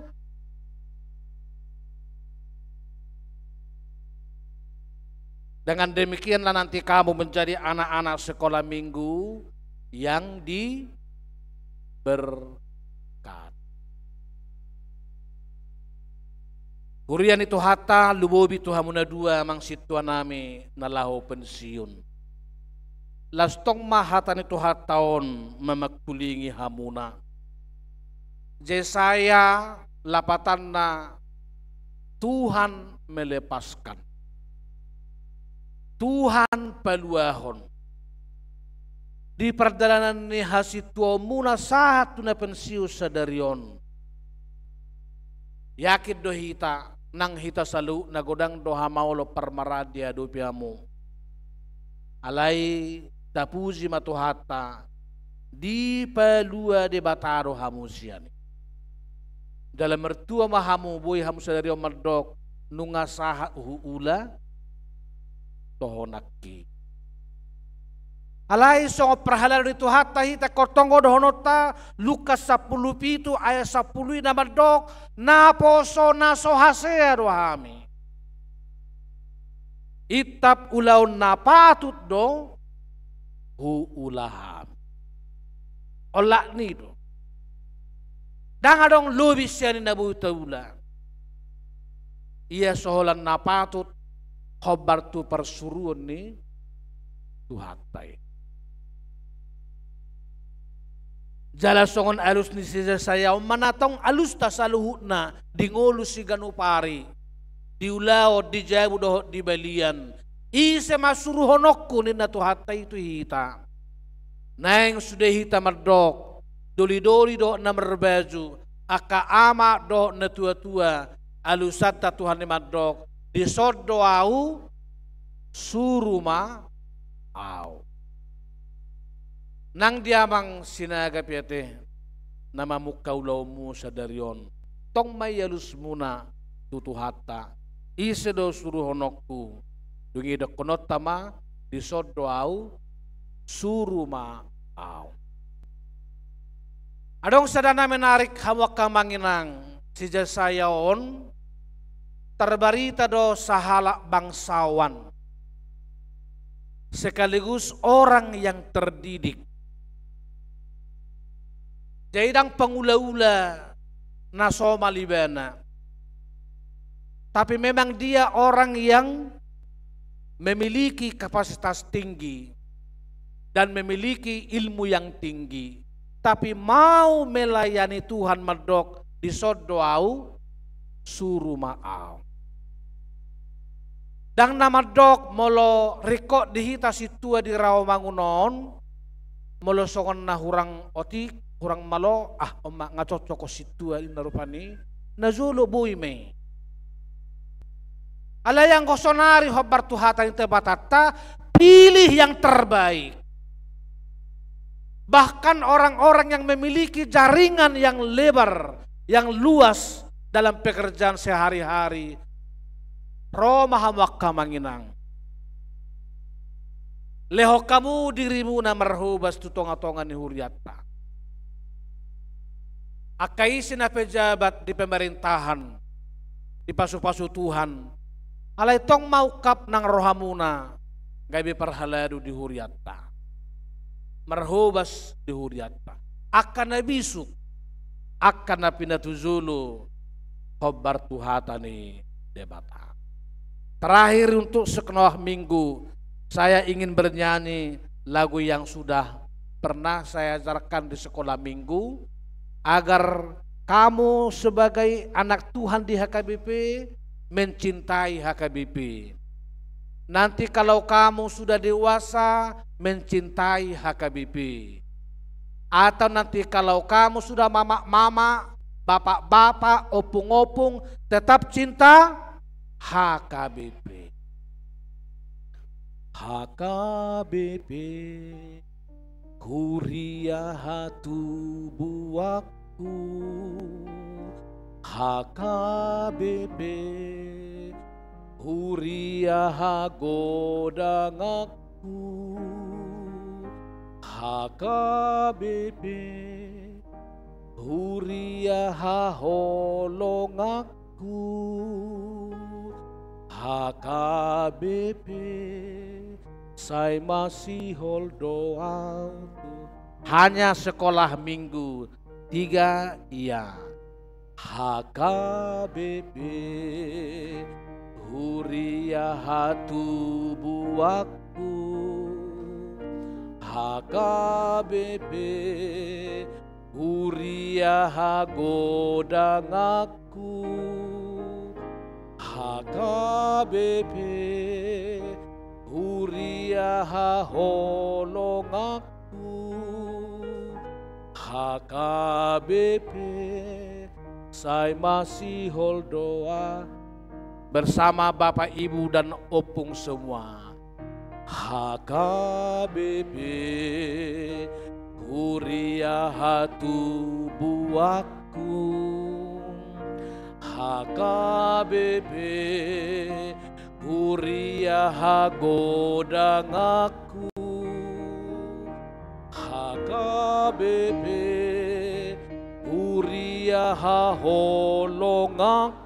Dengan demikianlah nanti kamu menjadi anak-anak sekolah minggu yang diberkati. Huria ni Tuhanta, lumobi tu hamu na dua, amang sintua nami na laho pensiun. Laos tong ma hata ni Tuhanta on mamangkulingi hamuna. Jesaya lapatanna, Tuhan melepaskan. Tuhan paluahon. Di pardalanan ni hasintuaonmuna sahat tu na pensiun sadari on, yakin do hita, nang hita saluhutna godang do hamaolon parmaraan diadopi hamu. Alai tapuji ma Tuhanta, dipalua Debata do hamu sian i. Jala martua ma hamu, boi hamu sadari on mandok, nunga sahat huula tu ho nangkin. Alai songon parhalado ni Tuhanta hita, ingkon tonggo dohononta, Lukas sampulu pitu ayat sampulu i na mandok, naposo na so hasea do hami. Intap ulaon na patut do huula hami. Olat ni i do. Ndang adong lobi sian i na boi taula. Ia so holan na patut hombar tu parsuruon ni Tuhanta i. Jala songon alus ni si Jesaya on ma na tong alusta saluhutna di ngolu siganup ari, di ulaon, di jabu dohot di balian. Ise ma suruhononku, ninna Tuhanta i tu hita. Naeng sude hita mandok, dolidoli dohot na marbaju, angka amak dohot na tuatua, alusanta Tuhan i mandok, dison do ahu, suru ma ahu. Nang di amang Sinaga pe ate, na mamungka ulaonmu sadari on, tong ma i alusmuna tu Tuhanta, ise do suruhononku, dung i dohononta ma, dison do ahu, suru ma ahu. Adong sada na menarik, hamu angka amang inang, si Jesaya on tarbarita do sahalak bangsawan sekaligus orang yang terdidik. Jadi ndang pangulaula na somal ibana. Tapi memang dia orang yang memiliki kapasitas tinggi dan memiliki ilmu yang tinggi, tapi mau melayani Tuhan, mandok, dison do ahu, suru ma ahu. Ndang na mandok molo ringkot di hita sintua di rawamangun on, molo songon na hurang otik, hurang malo, ah, on ma, nga cocok on sintua, ninna rupani, na jolo boi ma i. Alai anggo sonari hombar tu hata ni Debatanta, pilih yang terbaik. Bahkan orang-orang yang memiliki jaringan yang lebar, yang luas dalam pekerjaan sehari-hari, ro ma hamu angka amang inang. Lehon hamu dirimuna marhobas tu tonga-tonga ni hurianta. Angka ise na pejabat di pemerintahan, dipasu-pasu Tuhan, alai tong ma ungkap nang rohamuna gabe parhalado di hurianta, marhobas di hurianta. Angka na bisuk, angka na pinatujolo, hombar tu hata ni Debata. Terakhir, untuk sekolah minggu, saya ingin bernyanyi lagu yang sudah pernah saya ajarkan di sekolah minggu, agar kamu sebagai anak Tuhan di H K B P mencintai H K B P. Nanti kalau kamu sudah dewasa, mencintai H K B P. Atau nanti kalau kamu sudah mamak-mamak, bapak-bapak, opung-opung, tetap cinta H K B P. H K B P, huria hatubuanku. H K B P, huria hagodanganku. H K B P, huria haholonganku. H K B P, sai masihol do ahu tu. Hanya sekolah minggu, tiga, iya. H K B P, huria hatubuanku. H K B P, huria hagodanganku. H K B P, huria haholonganku. H K B P, sai masihol do ahu. Bersama Bapak, Ibu, dan Opung semua. H K B P, huria hatubuanku. H K B P, huria hagodanganku. H K B P, huria haholonganku.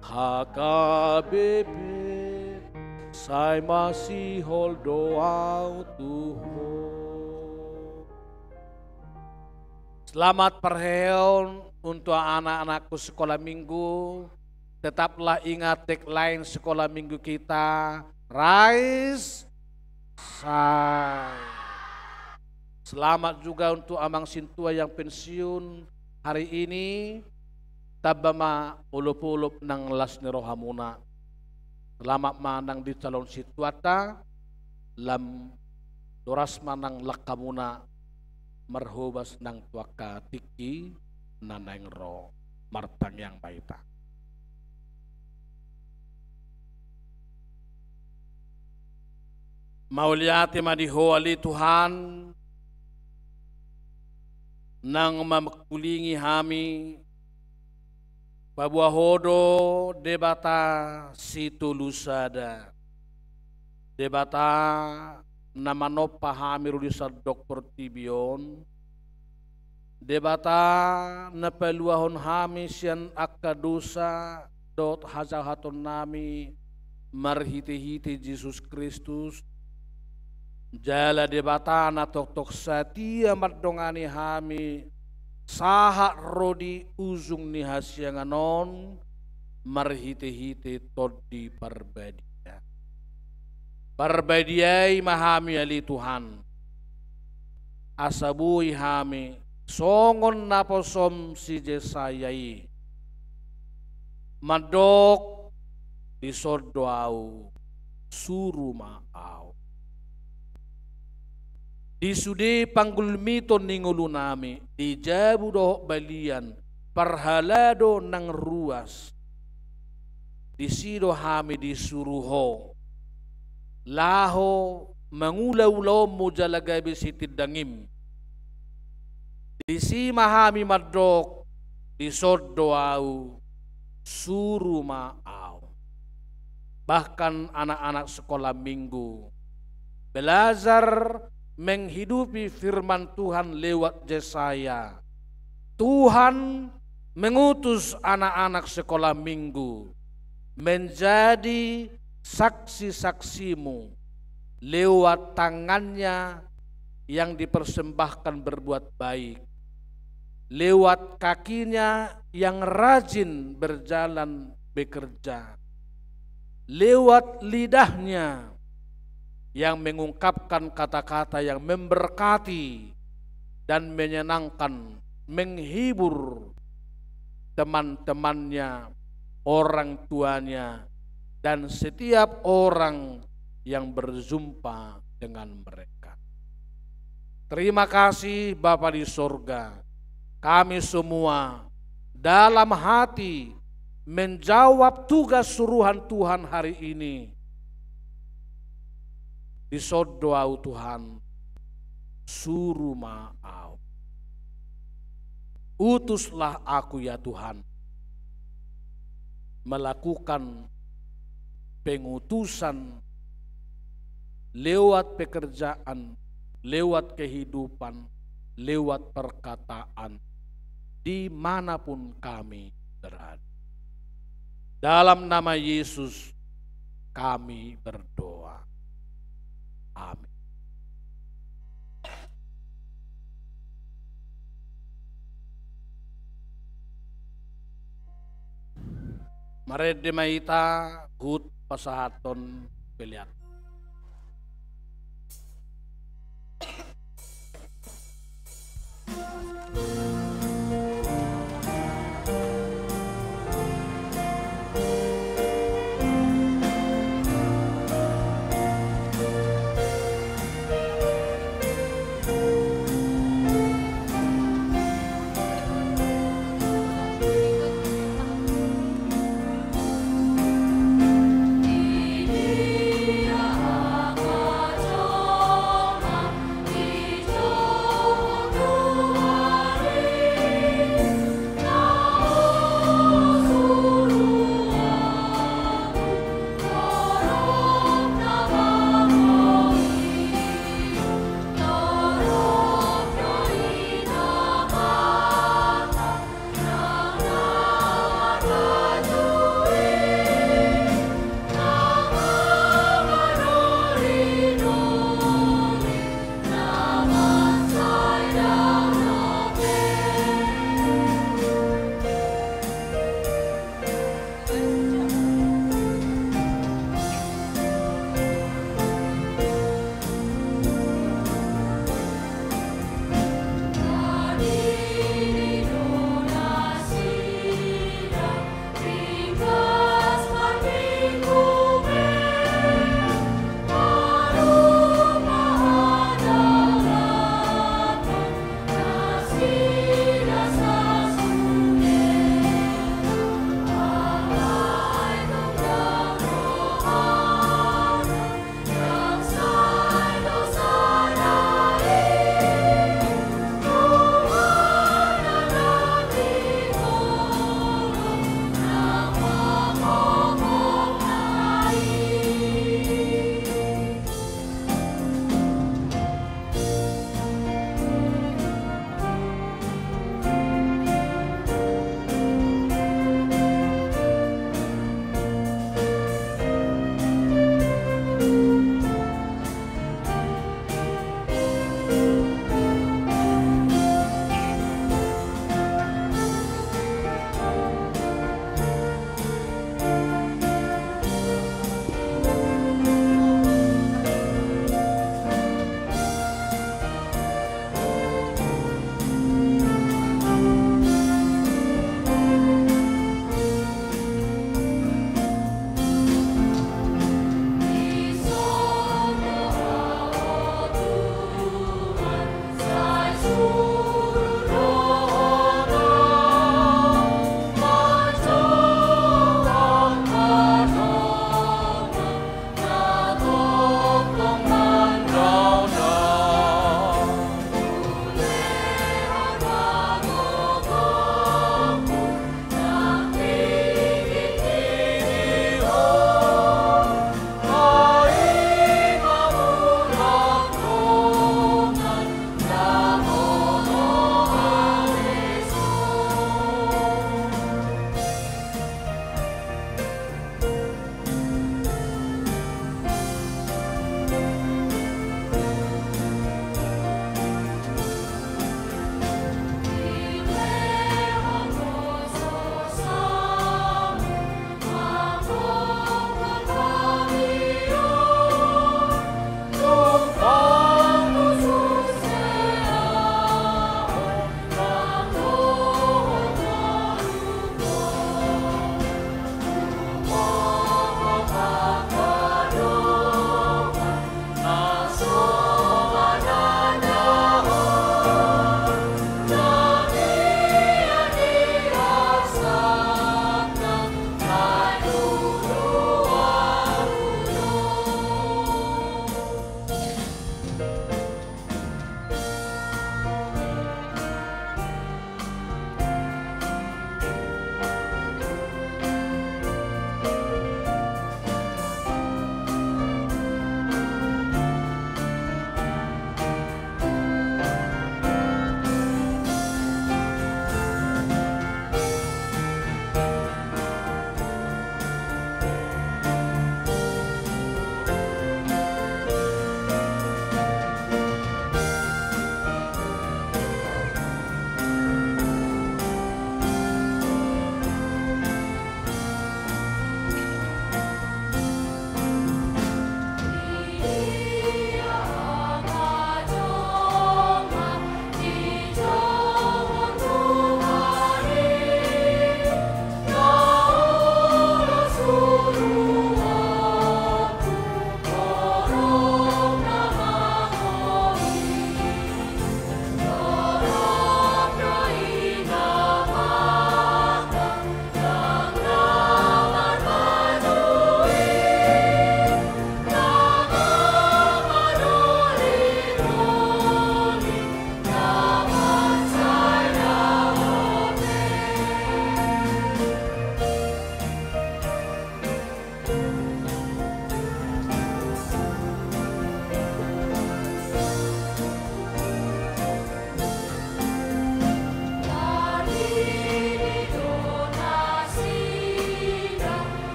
H K B P, sai masihol do ahu tu ho. Selamat parheheon untuk anak-anakku sekolah minggu. Tetaplah ingat tagline sekolah minggu kita, Rise, Shine. Selamat juga untuk Amang Sintua yang pensiun hari ini. Tamba ma olop-olop nang las ni rohamuna. Selamat ma nang di calon sintuanta, lam horas ma nang langkamuna marhobas nang tu angka tingki na naeng ro. Martangiang ma hita. Mauliate ma di Ho ale Tuhan, nang mangkulingi hami. Paboa Ho do Debata Sitolu Sada, Debata na manompa hami ro di sandok portibi on, Debata na paluahon hami sian angka dosa dohot hajahatonnami marhite-hite Jesus Kristus, jala Debata na tongtong satia mandongani hami sahat ro di ujung ni hasiangan on marhite-hite Tondi Parbadia. Parbadiai ma hami ale Tuhan, asa boi hami songon naposom si Jesaya i, mandok: Dison do ahu, suru ma ahu. Di sude panggulmiton ni ngolunami, di jabu dohot balian, parhalado nang ruas, disi do hami disuru Ho laho mangula ulaonmu jala gabe sitindangim. Disi ma hami mandok: Dison do ahu, suru ma ahu. bahkan anak-anak sekolah minggu, belajar menghidupi firman Tuhan lewat Yesaya. Tuhan mengutus anak-anak sekolah minggu menjadi saksi-saksimu lewat tangannya yang dipersembahkan berbuat baik, lewat kakinya yang rajin berjalan bekerja, lewat lidahnya yang mengungkapkan kata-kata yang memberkati dan menyenangkan, menghibur teman-temannya, orang tuanya, dan setiap orang yang berjumpa dengan mereka. Terima kasih, Bapa di sorga. Kami semua dalam hati menjawab tugas suruhan Tuhan hari ini. Dison do au, Tuhan, suru ma au. Utuslah aku, ya Tuhan, melakukan pengutusan lewat pekerjaan, lewat kehidupan, lewat perkataan, di mana pun kami berada. Dalam nama Yesus kami berdoa. Amin. Marende ma hita, huhut pasahathon pelean.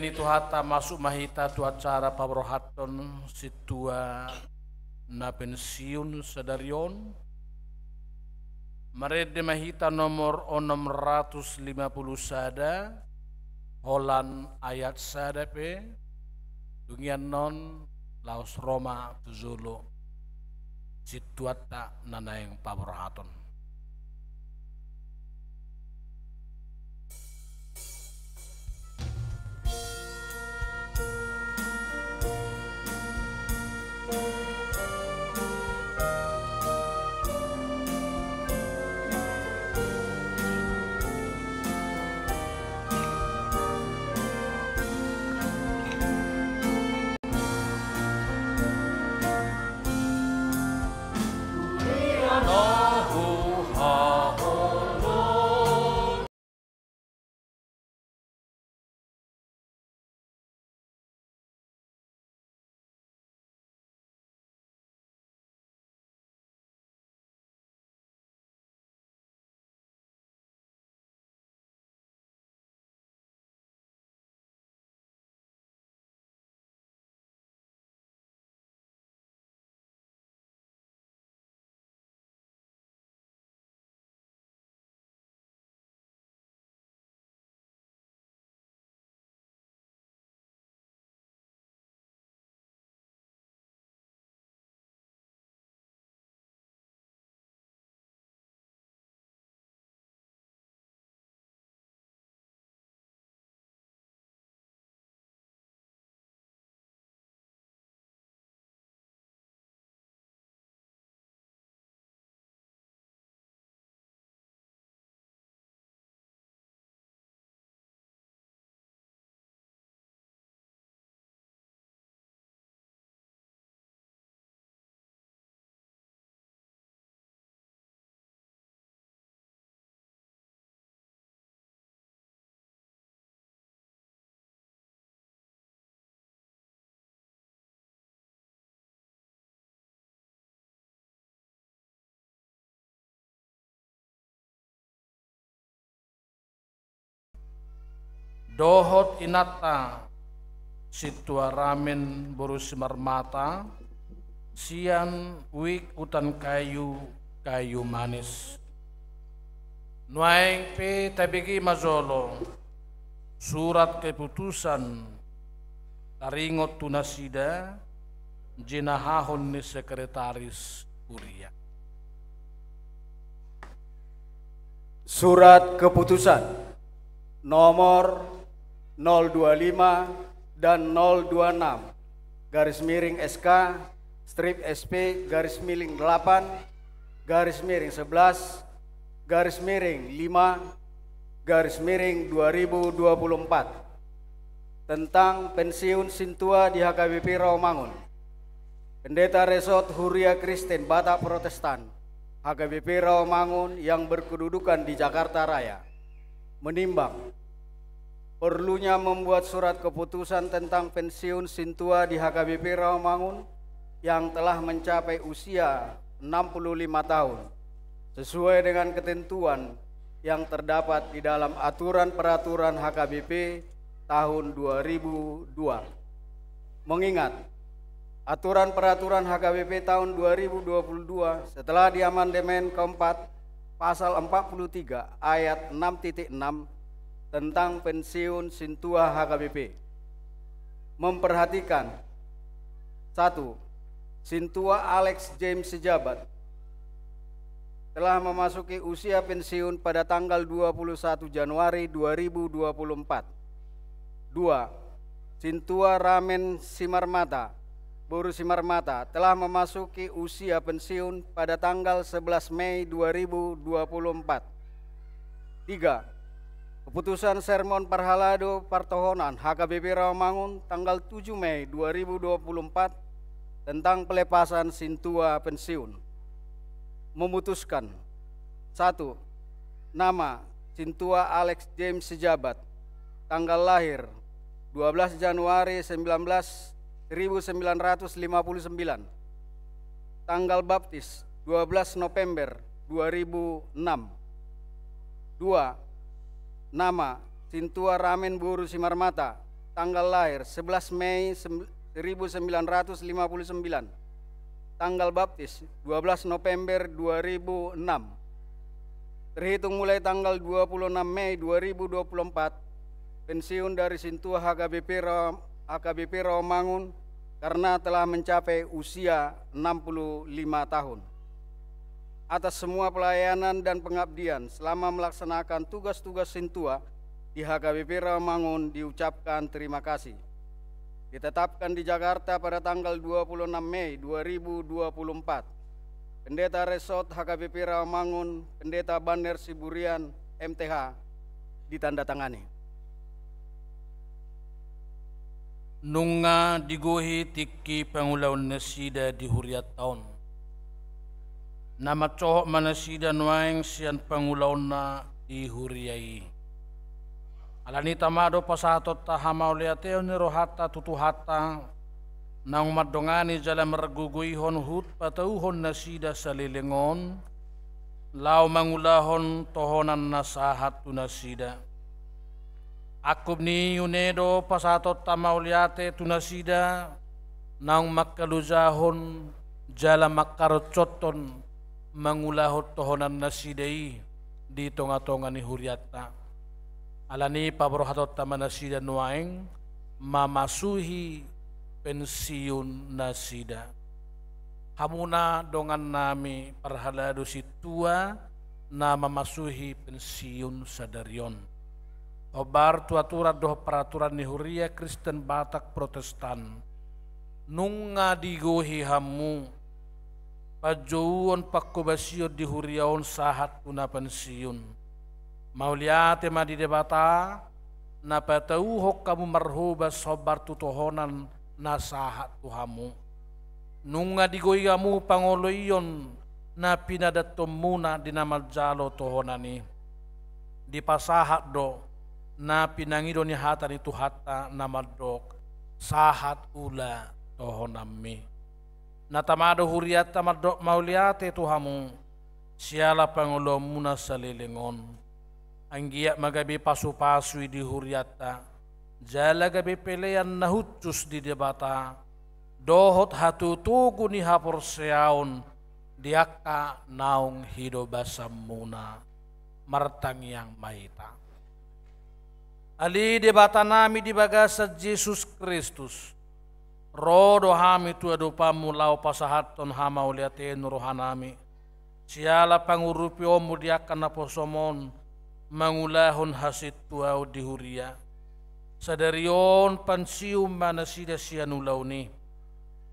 Tuhanta, masuk ma hita tu acara paborhathon sintua na pensiun sadari on. Marende ma hita nomor onom ratus lima puluh sada, holan ayat sada pe. Dung i annon laos ro ma tu jolo sintuanta na naeng paborhathon. Dohot inanta Sintua Ramen boru Simarmata, sian Wijk Hutan Kayu, Kayu Manis. Nuaeng pe tabege ma jolo surat keputusan taringot tu nasida, jinahahon ni sekretaris kuria. Surat keputusan nomor nol dua lima dan nol dua enam, garis miring S K, strip S P, garis miring delapan, garis miring sebelas, garis miring lima, garis miring dua ribu dua puluh empat, tentang pensiun sintua di H K B P Rawamangun. Pendeta Resort Huria Kristen Batak Protestan, H K B P Rawamangun yang berkedudukan di Jakarta Raya, menimbang perlunya membuat surat keputusan tentang pensiun sintua di H K B P Rawamangun yang telah mencapai usia enam puluh lima tahun, sesuai dengan ketentuan yang terdapat di dalam aturan peraturan H K B P tahun dua ribu dua. Mengingat aturan peraturan H K B P tahun dua ribu dua puluh dua setelah diamandemen keempat, pasal empat puluh tiga ayat enam titik enam tentang pensiun sintua H K B P, memperhatikan: satu, Sintua Alex James Sijabat telah memasuki usia pensiun pada tanggal dua puluh satu Januari dua ribu dua puluh empat. Dua, Sintua Ramen Simarmata, boru Simarmata, telah memasuki usia pensiun pada tanggal sebelas Mei dua ribu dua puluh empat. Tiga, keputusan sermon parhalado partohonan H K B P Rawamangun tanggal tujuh Mei dua ribu dua puluh empat tentang pelepasan sintua pensiun. Memutuskan: satu, nama Sintua Alex James Sijabat, tanggal lahir dua belas Januari sembilan belas, seribu sembilan ratus lima puluh sembilan, tanggal baptis dua belas November dua ribu enam. Dua, nama Sintua Ramen boru Simarmata, Tanggal lahir, sebelas Mei sem-, seribu sembilan ratus lima puluh sembilan. Tanggal baptis, dua belas November dua ribu enam. Terhitung mulai tanggal dua puluh enam Mei dua ribu dua puluh empat, pensiun dari Sintua H K B P Rawa-, H K B P Rawamangun karena telah mencapai usia enam puluh lima tahun. Atas semua pelayanan dan pengabdian selama melaksanakan tugas-tugas Sintua di H K B P Rawamangun diucapkan terima kasih. Ditetapkan di Jakarta pada tanggal dua puluh enam Mei dua ribu dua puluh empat. Pendeta Resort H K B P Rawamangun, Pendeta Banner Siburian, M T H, ditandatangani. Nunga digohi tingki pangulaonnasida di hurianta on. Na mansohot ma nasida nuaeng sian pangulaonna di huria i. Alani i tama do pasahatonta hamauliateon ni rohanta tu Tuhanta, naung mandongani jala margogoihon huhut patauhon nasida saleleng on, laho mangulahon tohonan na sahat tu nasida. Angkup ni i une do pasahatonta mauliate tu nasida, naung mangkalojahon jala mangkaronsothon mangulahon tohonan nasida i di tonga-tonga ni hurianta. Alani i paborhatonta ma nasida nuaeng mamasuhi pensiun nasida. Hamuna dongannami parhalado sintua na mamasuhi pensiun sadari on. Hombar tu aturan dohot paraturan ni Huria Kristen Batak Protestan, nunga digohi hamu panjouon panghobasion di huria on sahat tu na pensiun. Mauliate ma di Debata, na patauhon hamu marhobas hombar tu tohonan na sahat tu hamu. Nunga digohi hamu pangoloion na pinadanhonmuna di na manjalo tohonan i. Dipasahat do na pinangido ni hata ni Tuhanta na mandok, sahat ula tohonanmi. Na tama do hurianta mandok mauliate tu hamu, siala pangoloionmuna saleleng on. Anggiat ma gabe pasupasu i di hurianta, jala gabe pelean na hushus di Debata, dohot hatotogu ni haporseaon di angka naung hidobasanmuna. Martangiang ma hita. Ale Debatanami di bagasan Jesus Kristus, ro do hami tu adopanmu laho pasahathon hamauliateon ni rohanami, siala pangurupionmu di angka naposom on mangulahon hasintuaon di huria. Sadari on pansium ma nasida sian ulaon i.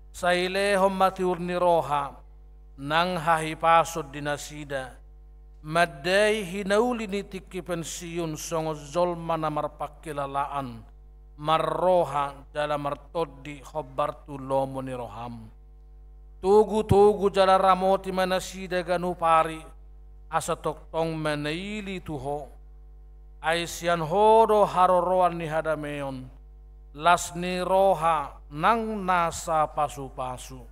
Sai lehon ma tiur ni roha nang hahipason di nasida, mandai hinauli ni tingki pensiun songon jolma na marpangkilalaan, marroha jala martondi hombar tu lomo ni roham. Togutogu jala ramoti ma nasida ganup ari, asa tongtong ma naili tu ho. Ai sian ho do haroroan ni hadameon, las ni roha nang nasa pasupasu.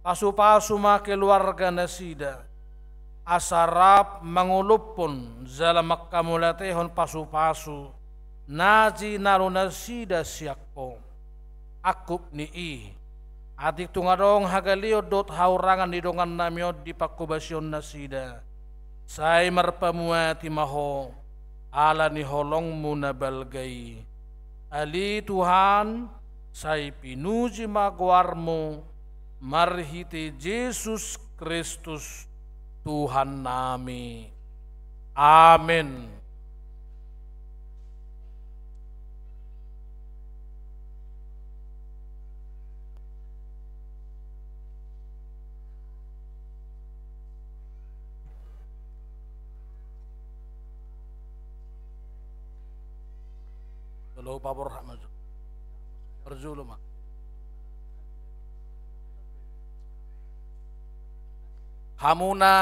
Pasupasu ma keluarga nasida, asa rap mangolophon jala manghamauliatehon pasupasu na jinalo nasida sian ho. Angkup ni i, atik tung adong hagaleon dohot hahurangan ni dongannami on di panghobasion nasida, sai marpamuati ma ho ala ni holongmu na balga i. Ale Tuhan, sai pinuji ma goarmu marhite Jesus Kristus Tuhannami. Amen. Jolo paborhat ma jo. Parjolo ma. Hamuna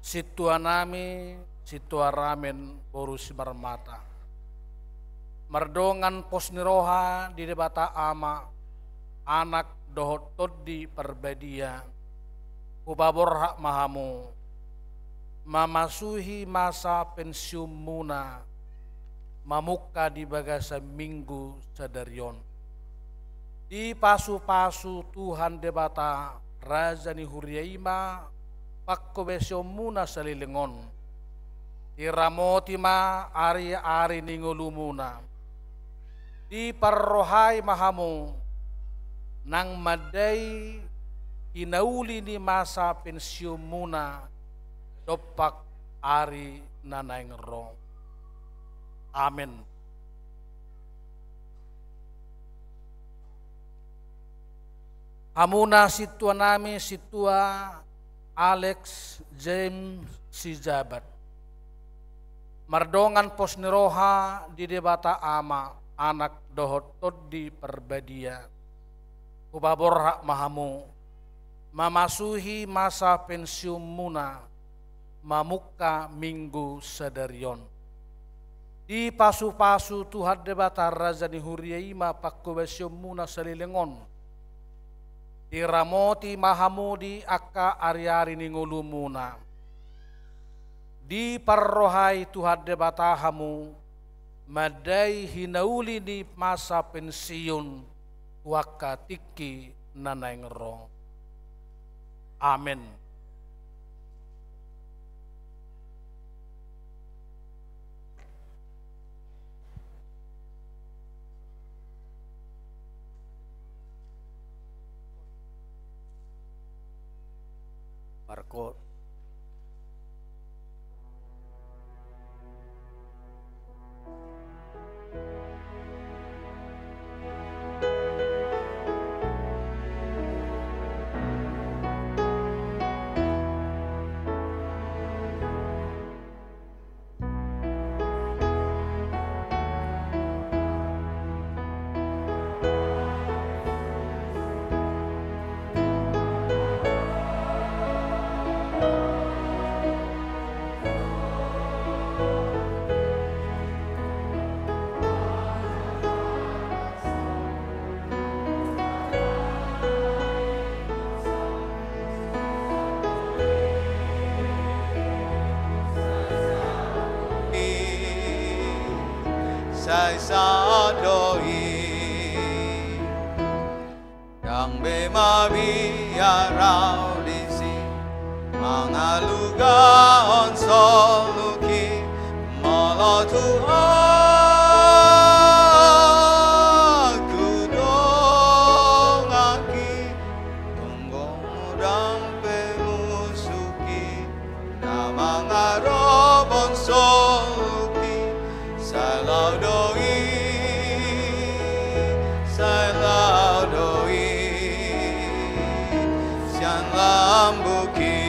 sintuanami, sintua Ramen boru Simarmata. Mardongan pos ni roha di Debata Ama, Anak dohot Tondi Parbadia, hupaborhat ma hamu, mamasuhi masa pensiunmuna, mamungka di bagasan Minggu sadari on. Dipasupasu Tuhan Debata, Raja ni huria i ma panghobasionmuna saleleng on. Diramoti ma ariari ni ngolumuna. Diparrohai ma hamu, nang mandai hinauli ni masa pensiunmuna dompak ari na naeng ro. Amen. Hamuna sintuanami, Sintua Alex James Sijabat. Mardongan pos ni roha di Debata Ama, Anak dohot Tondi Parbadia, hupaborhat ma hamu mamasuhi masa pensiunmuna, mamungka Minggu sadari on. Dipasupasu Tuhan Debata, Raja ni huria i ma panghobasionmuna saleleng on. Diramoti ma hamu di angka ariari ni ngolumuna. Diparrohai Tuhan Debata hamu mandai hinauli ni masa pensiun tu angka tingki na naeng ro. Amen. Marko. Sai sahat do i. Ndang be mabiar au disi mangalugahon soluki, molo Tuhanku donganki, tonggomu ndang pe musuhki. Na mangarobon soluki, sai laho do i, sai laho do i sian lambungki.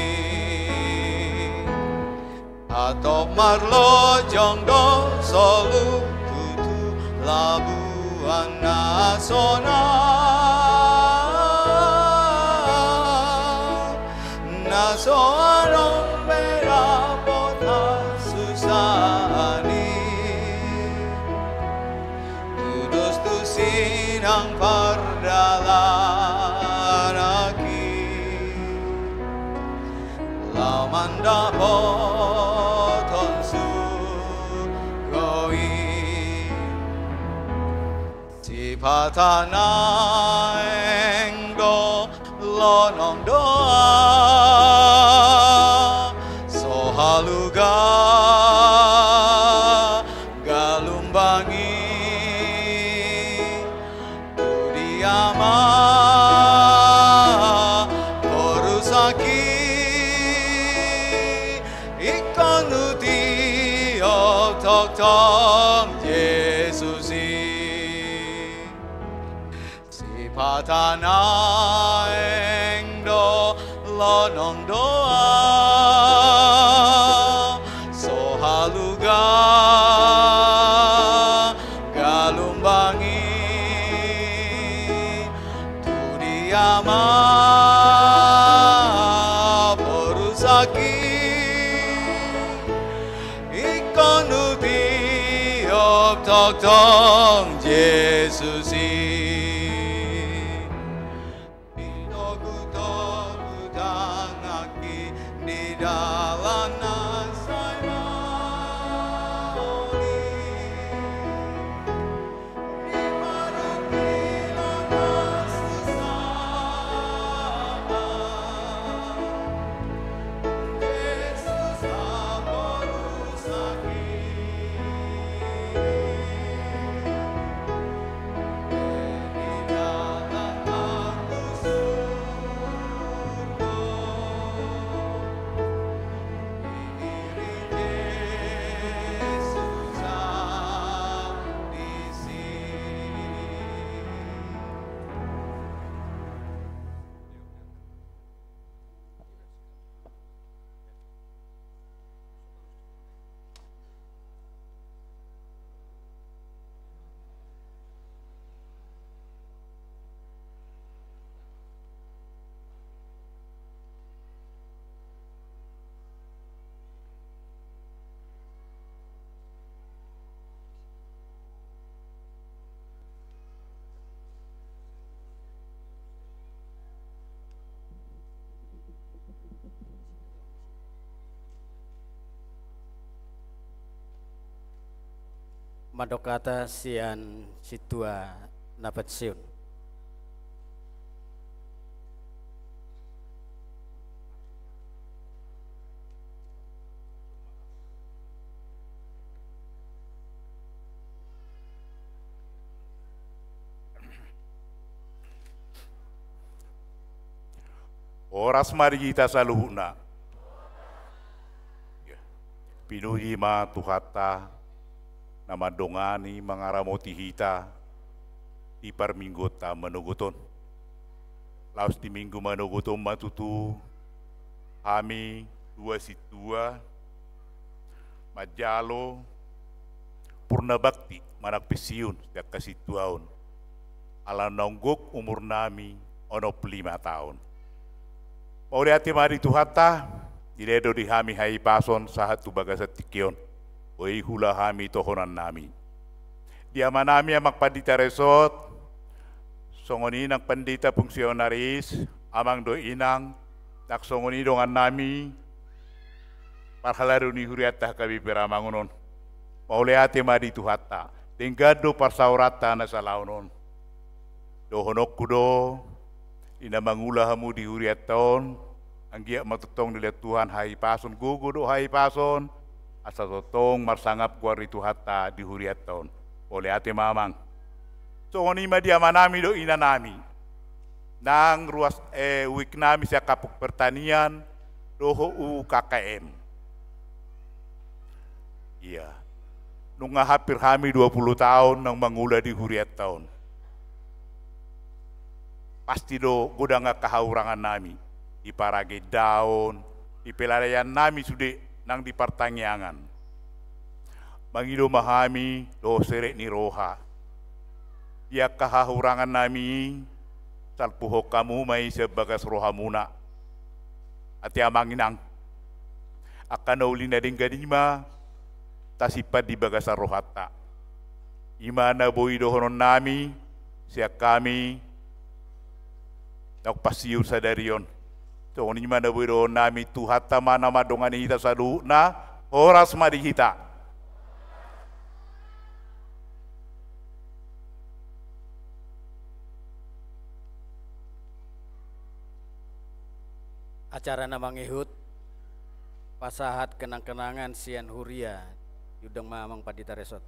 Hatop marlojong do soluku tu labuan na sonang. Na so adong be dapot hasusaan i, tudos tusi nang pardalananki, laho mandapothon surgo i. Sipata naeng do lonong do a, so haluga galumbang i, tu dia ma porusaki, ingkon hutiop tongtong Jesus i. Sipata naeng do lonong do a, so haluga galumbang i, tu dia ma porusaki, ingkon hutiop tongtong Jesus i. Ditogutogu tanganki Mandok hata sian sintua na pensiun. Horas ma di hita saluhutna. Pinuji ma Tuhanta na mandongani mangaramoti hita di parmingguonta manogot on. Laos di minggu manogot on ma tutu hami dua sintua manjalo purna bakti manang pensiun sian hasintuaon. Ala naung gok umurnami onom pulu lima taon. Mauliate ma di Tuhanta, dilehon do di hami hahipason sahat tu bagasan tingki on. Boi huula hami tohonannami. Di amanami Amang Pandita Resort, songon i nang Pandita Fungsionaris, amang dohot inang, nang songon i dongannami, parhalado ni hurianta H K B P Ramangun on. Mauliate ma di Tuhanta, denggan do parsaoranta na salaon on. Dohononku do, di na mangula hamu di hurianta on, anggiat ma tongtong dilehon Tuhan hahipason, gogo dohot hahipason, asa tongtong marsangap goar ni Tuhanta di hurianta on. Mauliate ma amang. Songon i ma di amanami dohot inanami. Nang ruas, eh, uiknami sian Kampung Pertanian, dohot U K K M. Ia. Nunga hampir hami dua pulu taon nang mangula di hurianta on. Pasti do godang angka hahurangannami. Di paragendaon, di pelayanannami sude nang di partangiangan. Mangido ma hami dohot serep ni roha. Di angka hahurangannami i, salpuhon hamu ma i sian bagas rohamuna. Ate amang inang. Angka na uli na denggan i ma tasimpan di bagasan rohanta. I ma na boi dohononnami, sian hami, naung pensiun sadari on. Songon i ma na boi dohononnami, Tuhanta ma na mandongani hita saluhutna, horas ma di hita. Acara na mangihut, pasahat kenang-kenangan sian huria, diundang ma Amang Pandita Resort.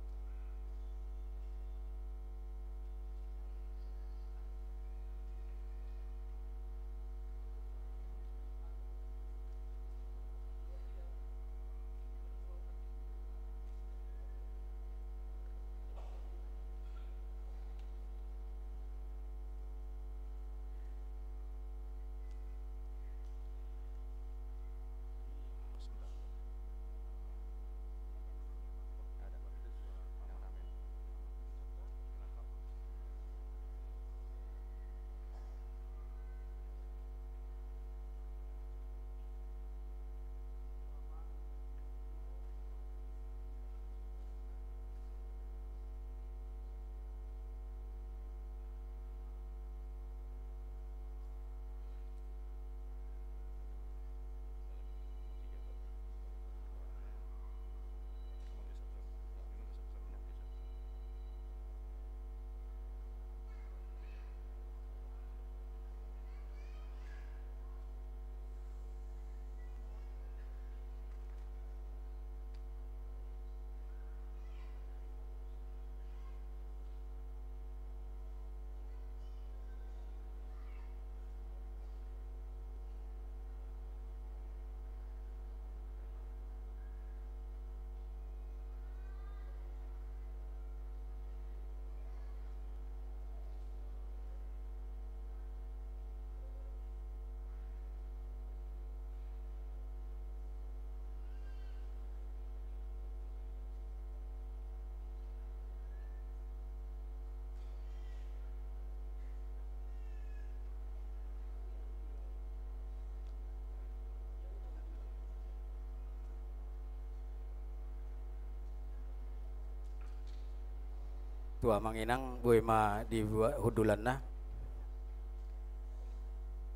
Tu amang inang, boi ma dibuat hundulanna.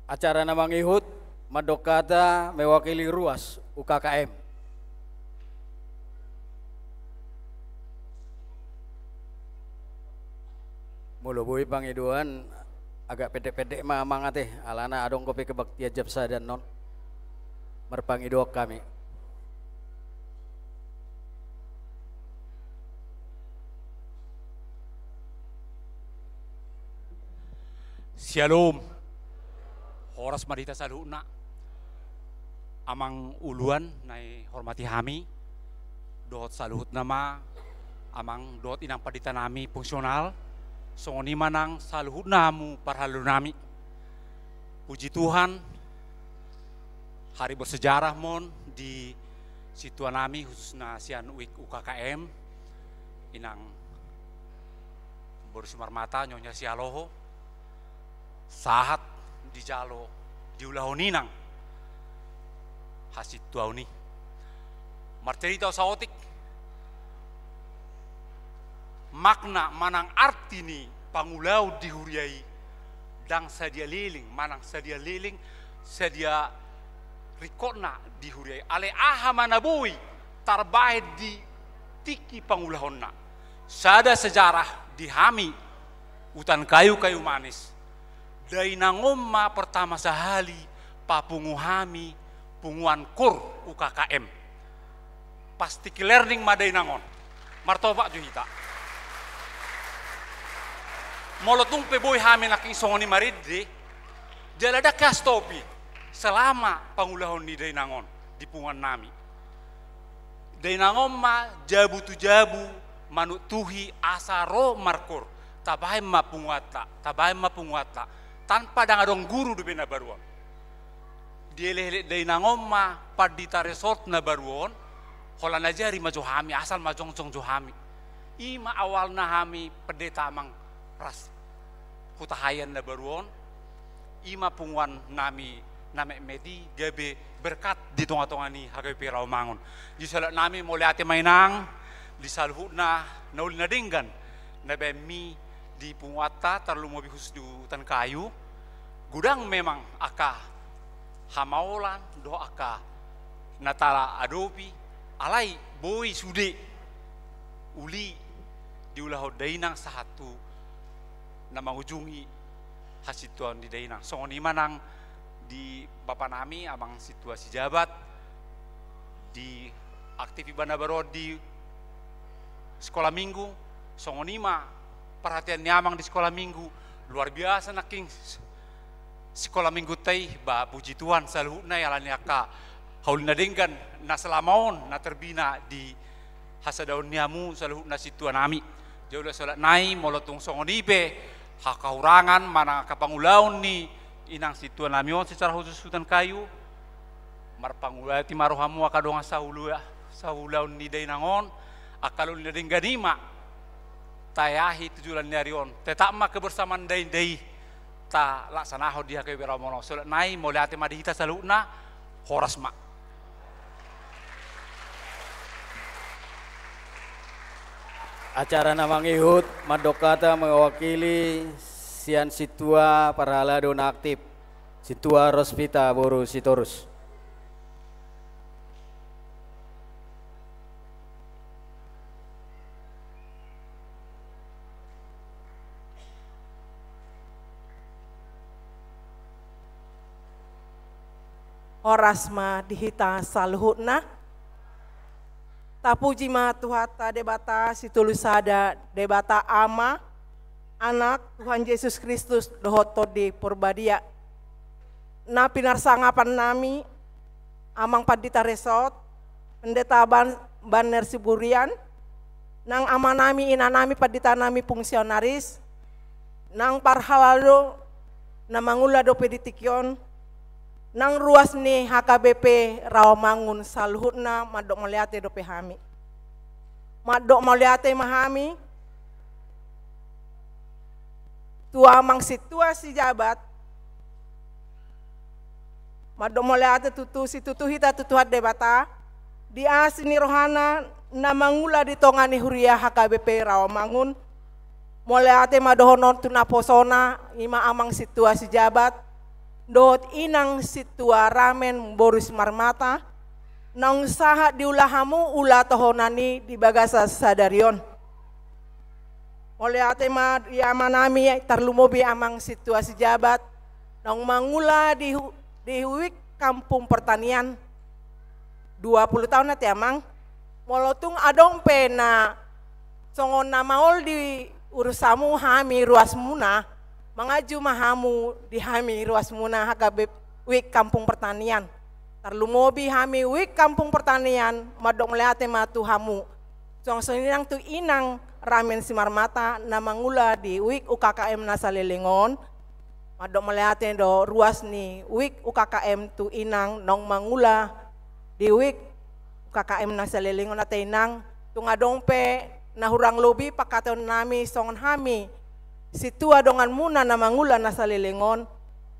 Acara na mangihut, mandok hata mewakili ruas U K K M. Molo boi pangidoan, agak pendek-pendek ma amang ate, alana adong dope kebaktian jam sada annon. Marpangidoan hami. Syalom. Horas ma di hita saluhutna. Amang uluan na dihormati hami, dohot saluhutna ma amang dohot inang pandita nami fungsional, songon i ma nang saluhutna hamu parhalado nami. Puji Tuhan, hari bersejarah ma on di sintua nami, khususna sian U I K U K K M, inang boru Simarmata, Nyonya Sihaloho, sahat dijalo diulahon inang hasintuaon i. Marcerita saotik, makna manang arti ni pangulaon di huria i, ndang sadia leleng, manang sadia leleng, sadia ringkotna di huria i. Alai aha ma na boi tarbahen di tingki pangulahonna? Sada sejarah di hami, Hutan Kayu, Kayu Manis, dainang on ma pertama sahali papungu hami punguan KUR U K K M. Pasti learning ma dainang on. Martopak jo hita. Molo tung pe boi hami nangkin songon i marende, jala ndang hastopi selama pangulahon ni dainang on di punguan nami. Dainang on ma jabu tu jabu manuktuhi asa ro markur. Tabahen ma punguanta, tabahen ma punguanta. Tanpa ndang adong guru dope na baru on. Dielek-elek dainang on ma pandita resort na baru on, holan ajari ma jo hami, asal ma jongjong jo hami. I ma awalna hami pendeta amang ras Hutahaean na baru on, i ma punguan nami na metmet i gabe berkat di tonga-tonga ni H K B P Rawamangun. Di saluhut nami mauliate ma inang, di saluhutna na uli na denggan na baenmi di punguanta, tarlumobi khusus di Hutan Kayu. Godang memang angka hamaolan dohot angka na taadopi, alai boi sude uli diulahon dainang sahat tu na mangujungi hasintuaon ni dainang. Songon i ma nang di bapa nami, amang sintua Sijabat, di aktif ibana na baru on di sikola minggu, songon i ma parhatian ni amang di sikola minggu, luar biasa nangkin sikola minggunta i, ba puji Tuhan saluhutna i, alani angka hauli na denggan na selama on na terbina di hasadaon ni hamu saluhutna sintua nami. Jolo saluhutna i, molo tung songon i pe angka kahurangan manang angka pangulaon ni inang sintua nami on secara khusus Hutan Kayu, marpangulati ma rohamu angka dongan saulua, saulaon ni dainang on, angka na uli na denggan i ma taeahi tu joloan ni ari on. Tetap ma kebersamaan dainang i talaksanahon di H K B P Rawamangun. Saluhutna i, mauliate ma di hita saluhutna, horas ma. Acara na mangihut mandok hata mewakili sian sintua parhalado na aktif, sintua Rospita boru Sitorus. Horas ma di hita saluhutna. Tapuji ma Tuhanta Debata Sitolu Sada, Debata Ama, Anak, Tuhan Jesus Kristus dohot Tondi Porbadia. Na pinarsangapan nami, amang pandita resort, pendeta Ban-, Banner Siburian, nang ama nami, ina nami, pandita nami fungsionaris, nang parhalado na mangula dope di tingki on, nang ruas ni H K B P Rawamangun saluhutna, mandok mauliate dope hami. Mandok mauliate ma hami tu amang sintua Sijabat, mandok mauliate tutu situtu hita tu Tuhan Debata, di asi ni rohana na mangula di tonga ni huria H K B P Rawamangun. Mauliate ma dohonon tu naposona, i ma amang sintua Sijabat dohot inang sintua Ramen boru Simarmata, naung sahat diula hamu ula tohonan i di bagasan sadari on. Mauliate ma di amanami, tarlumobi amang sintua sijabat, naung mangula di hu-, di WIK Kampung Pertanian. Dua pulu taon ate amang. Molo tung adong pe na songon na maol di urusanmu hami ruasmuna, manganju ma hamu di hami ruasmuna H K B P WIK Kampung Pertanian. Tarlumobi hami WIK Kampung Pertanian, mandok mauliate ma tu hamu. Suang songon i nang tu inang Ramen Simarmata na mangula di WIK U K K M na saleleng on. Mandok mauliate do ruas ni WIK U K K M tu inang naung mangula di WIK U K K M na saleleng on ate inang. Tung adong pe na hurang lobi pangkataionnami songon hami sintua donganmuna na mangula na saleleng on,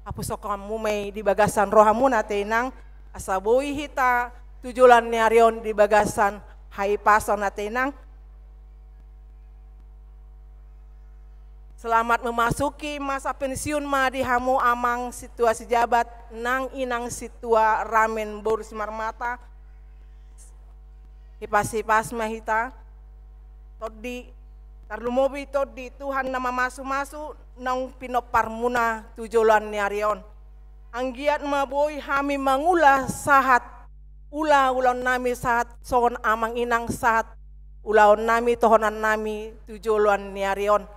haposanmu ma i di bagasan rohamuna ate inang, asa boi hita tu joloan ni ari on di bagasan hahipason ate inang. Selamat memasuki masa pensiun ma di hamu amang sintua sijabat nang inang sintua Ramen boru Simarmata. Hipas-hipas ma hita. Tondi, tarlumobi tondi Tuhan na mamasumasu naung pinomparmuna tu joloan ni ari on. Anggiat ma boi hami mangula sahat ula-ulaonnami sahat songon amang inang sahat ulaonnami tohonannami tu joloan ni ari on.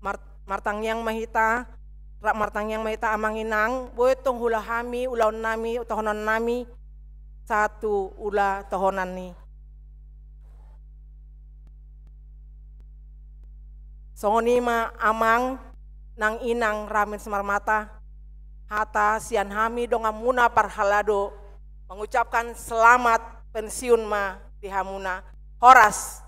Mar-, martangiang ma hita, rap martangiang ma hita amang inang, boi tong huula hami ulaonnami tohonannami sahat tu ula tohonan i. Songon i ma amang nang inang Ramen Simarmata, hata sian hami donganmuna parhalado, mengucapkan selamat pensiun ma di hamuna. Horas.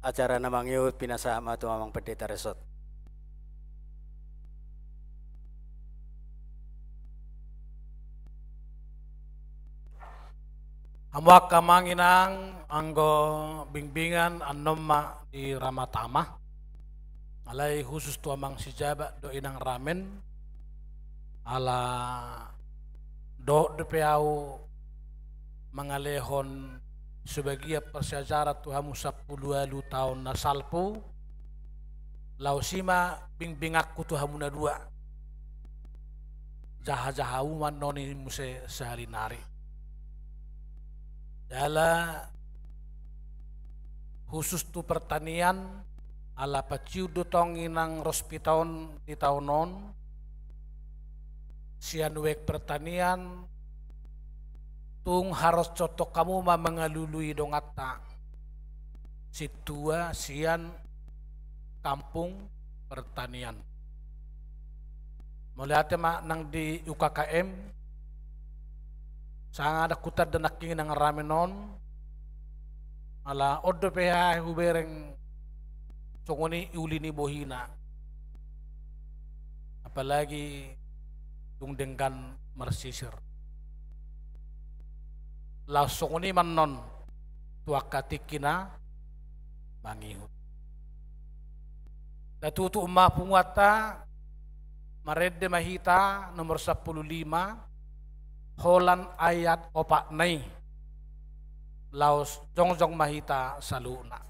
Acara na mangihut pinasahat ma tu amang pendeta resort. Hamu angka amang inang, anggo bingbingan annon ma di Ramatama. Alai khusus tu amang sijabat dohot inang Ramen. Ala dohot dope au mangalehon sebagian parsiajaran tu hamu sampulu ualu taon na salpu. Laos i ma bingbinganku tu hamu na dua. Jaha-jaha u ma annon i muse sahali nari. Jala khusus tu pertanian, ala paciu do tong inang Rospita on di taon on, sian WIK Pertanian, tung harus contoh hamu ma mangalului donganta. Sintua sian Kampung Pertanian. Mauliate ma nang di U K K M. Sanga ndang hutanda nangkin inang Ramen on. Ala on dope hea hubereng songon i uli ni bohina. Apalagi tung denggan marsisir. Laos songon i ma annon tu angka tingki na mangihut. Tatutup ma punguanta, marende ma hita nomor sampulu lima, holan ayat opat na i. Laos jongjong ma hita saluhutna.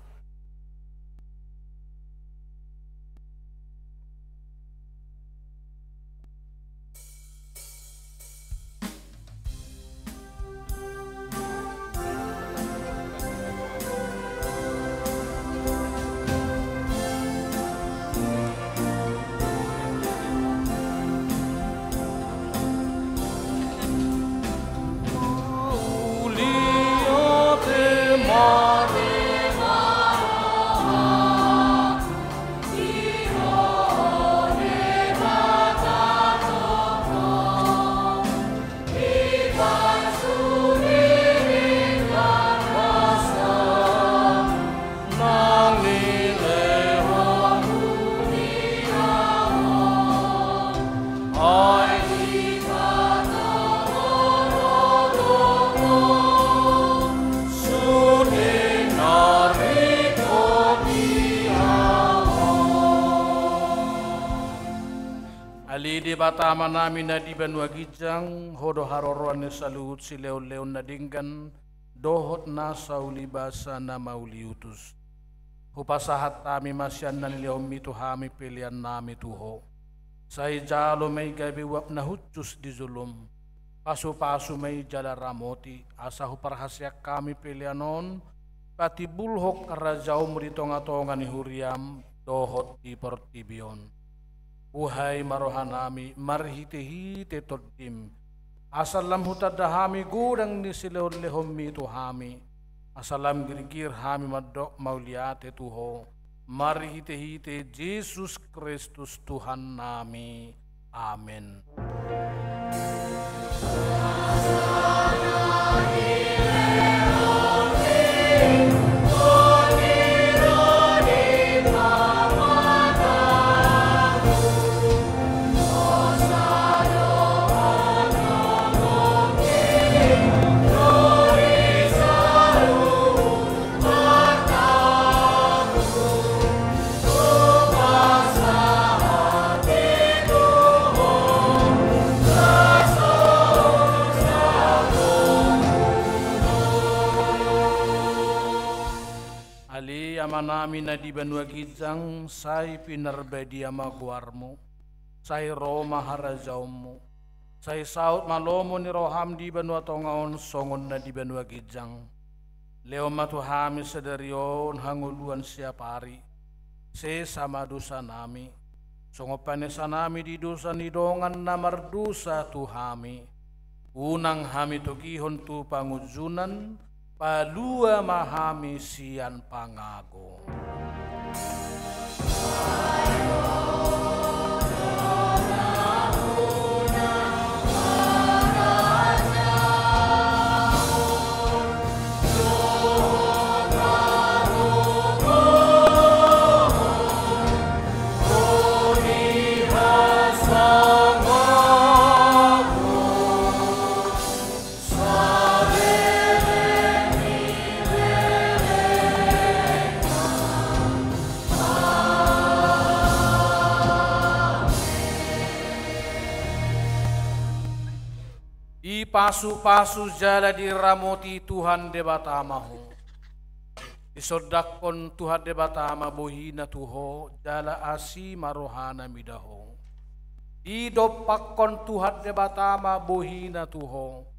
Ale Debata Amanami na di banua ginjang, Ho do haroroan ni saluhut silehonlehon na denggan dohot nasa ulibasa na mauliutus. Hupasahat hami ma sian na nilehonMi tu hami peleannami tu Ho. Sai jalo ma i gabe uap na hushus di jolom. Pasupasu ma i jala ramoti, asa huparhaseang hami pelean on patimbulhon harajaonMu di tongatonga ni huriaM dohot di portibi on. Buhai ma rohanami marhitehite TondiM, asa lam hutanda hami godang ni silehonlehonMi tu hami, asa lam girgir hami mandok mauliate tu Ho, marhitehite Jesus Kristus Tuhannami. Amen. Ale Amanami na di banua ginjang, sai pinarbadia ma goarMu. Sai ro ma harajaonMu. Sai saut ma lomo ni rohaM di banua tonga on songon na di banua ginjang. Lehon ma tu hami sadari on hangoluan siapari. Sesa ma dosanami, songon panesanami di dosa ni dongan na mardosa tu hami. Unang hami togihon tu pangunjunan, palua ma hami sian pangago. Dipasupasu jala diramoti Tuhan Debata ma ho. Disondangkon Tuhan Debata ma bohiNa tu ho, jala asi ma rohaNa mida ho. Didompakkon Tuhan Debata ma bohiNa tu ho,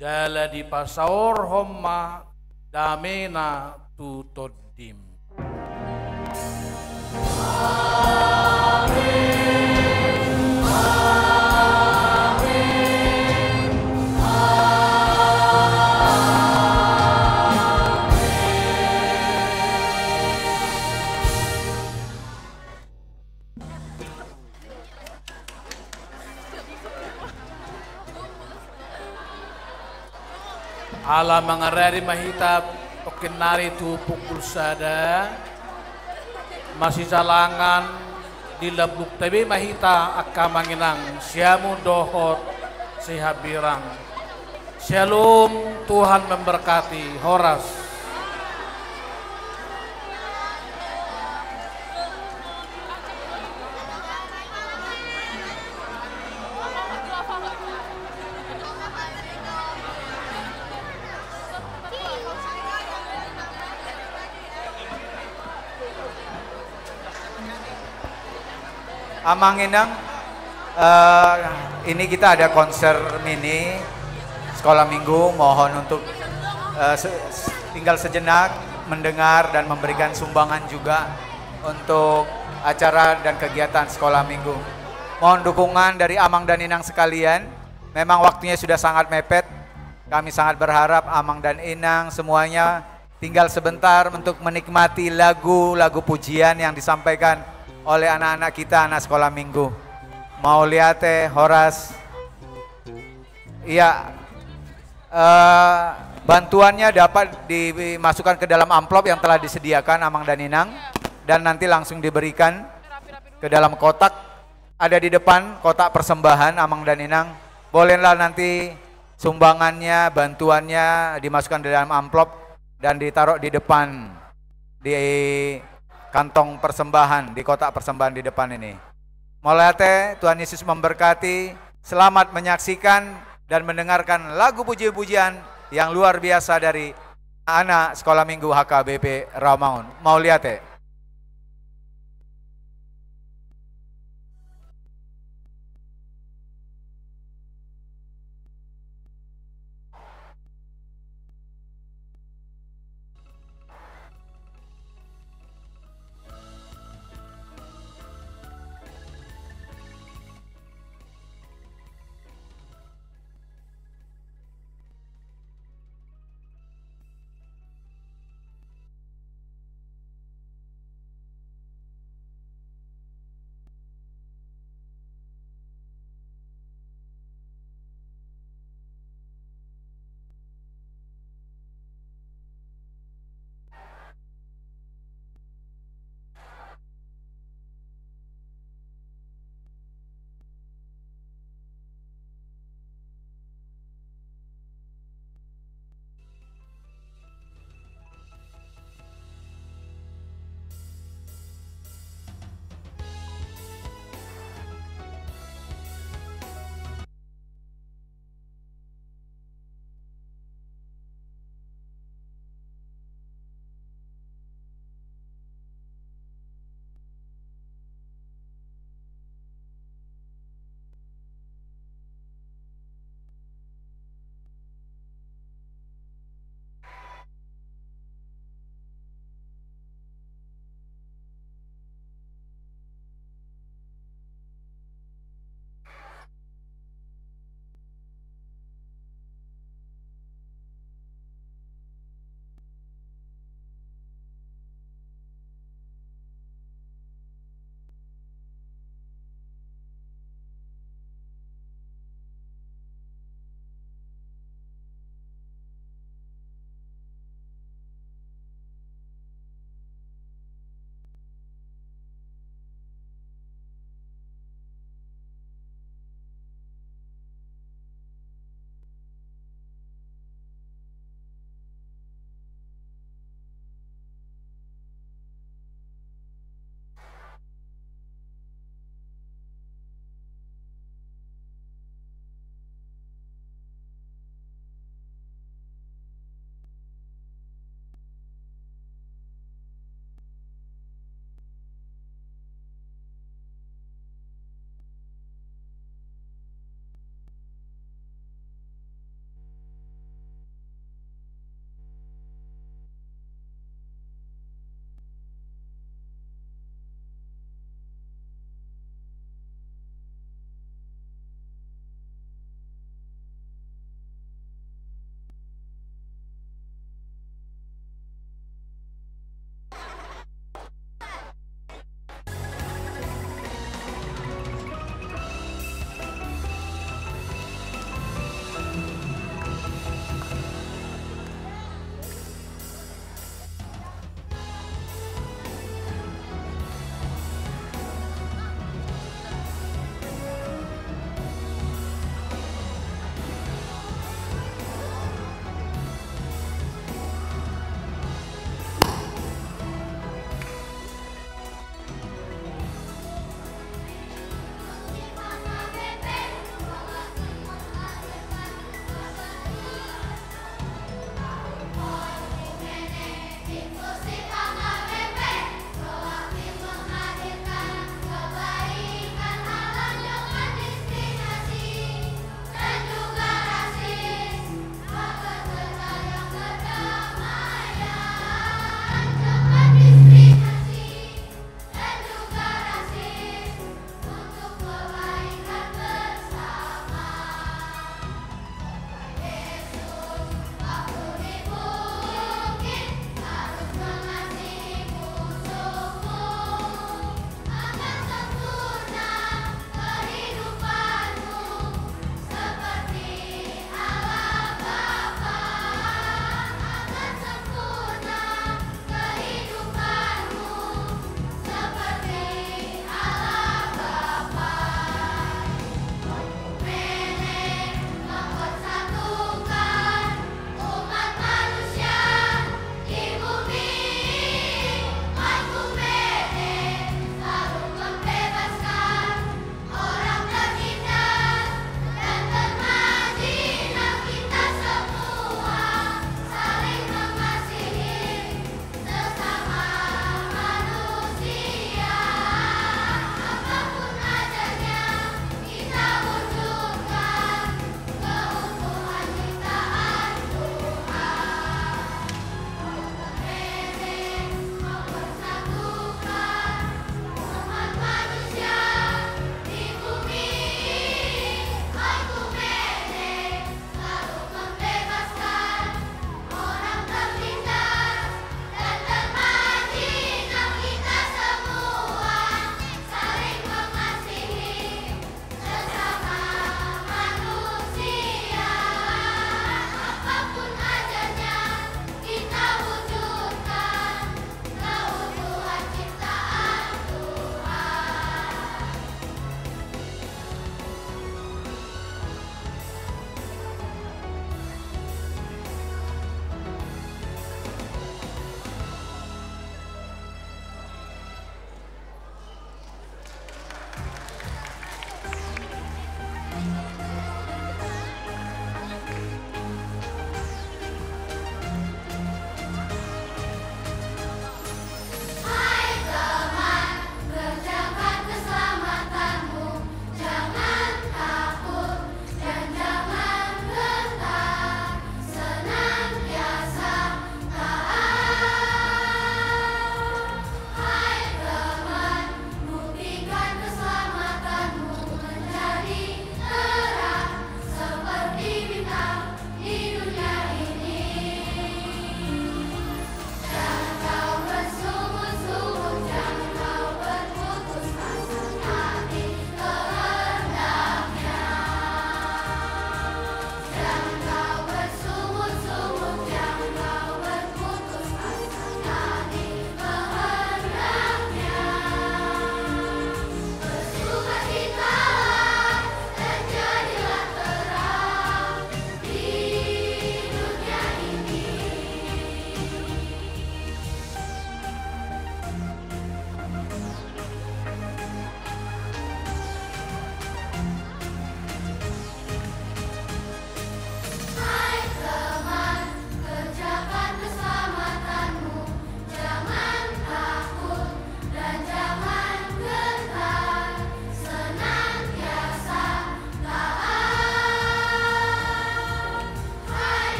jala dipasaorhon ma dameNa tu tondim. Ala mangaradi ma hita tongkin nari tu pukul sada, masijalangan di lambungta be ma hita angka amang inang, siamun dohot sihambirang. Syalom, Tuhan memberkati. Horas. Amang inang, eh, ini kita ada konser mini sekolah minggu. Mohon untuk, eh, se-, se-, tinggal sejenak mendengar dan memberikan sumbangan juga untuk acara dan kegiatan sekolah minggu. Mohon dukungan dari amang dan inang sekalian. Memang waktunya sudah sangat mepet. Kami sangat berharap amang dan inang semuanya tinggal sebentar untuk menikmati lagu-lagu pujian yang disampaikan oleh anak-anak kita, anak sekolah minggu. Mauliate, horas. Iya, eh, bantuannya dapat dimasukkan ke dalam amplop yang telah disediakan, amang dan inang, dan nanti langsung diberikan ke dalam kotak. Ada di depan kotak persembahan, amang dan inang. Bolehlah nanti sumbangannya, bantuannya dimasukkan di dalam amplop dan ditaruh di depan, di kantong persembahan, di kotak persembahan di depan ini. Mauliate, Tuhan Yesus memberkati. Selamat menyaksikan dan mendengarkan lagu puji-pujian yang luar biasa dari anak Sekolah Minggu H K B P Rawamangun. Mauliate.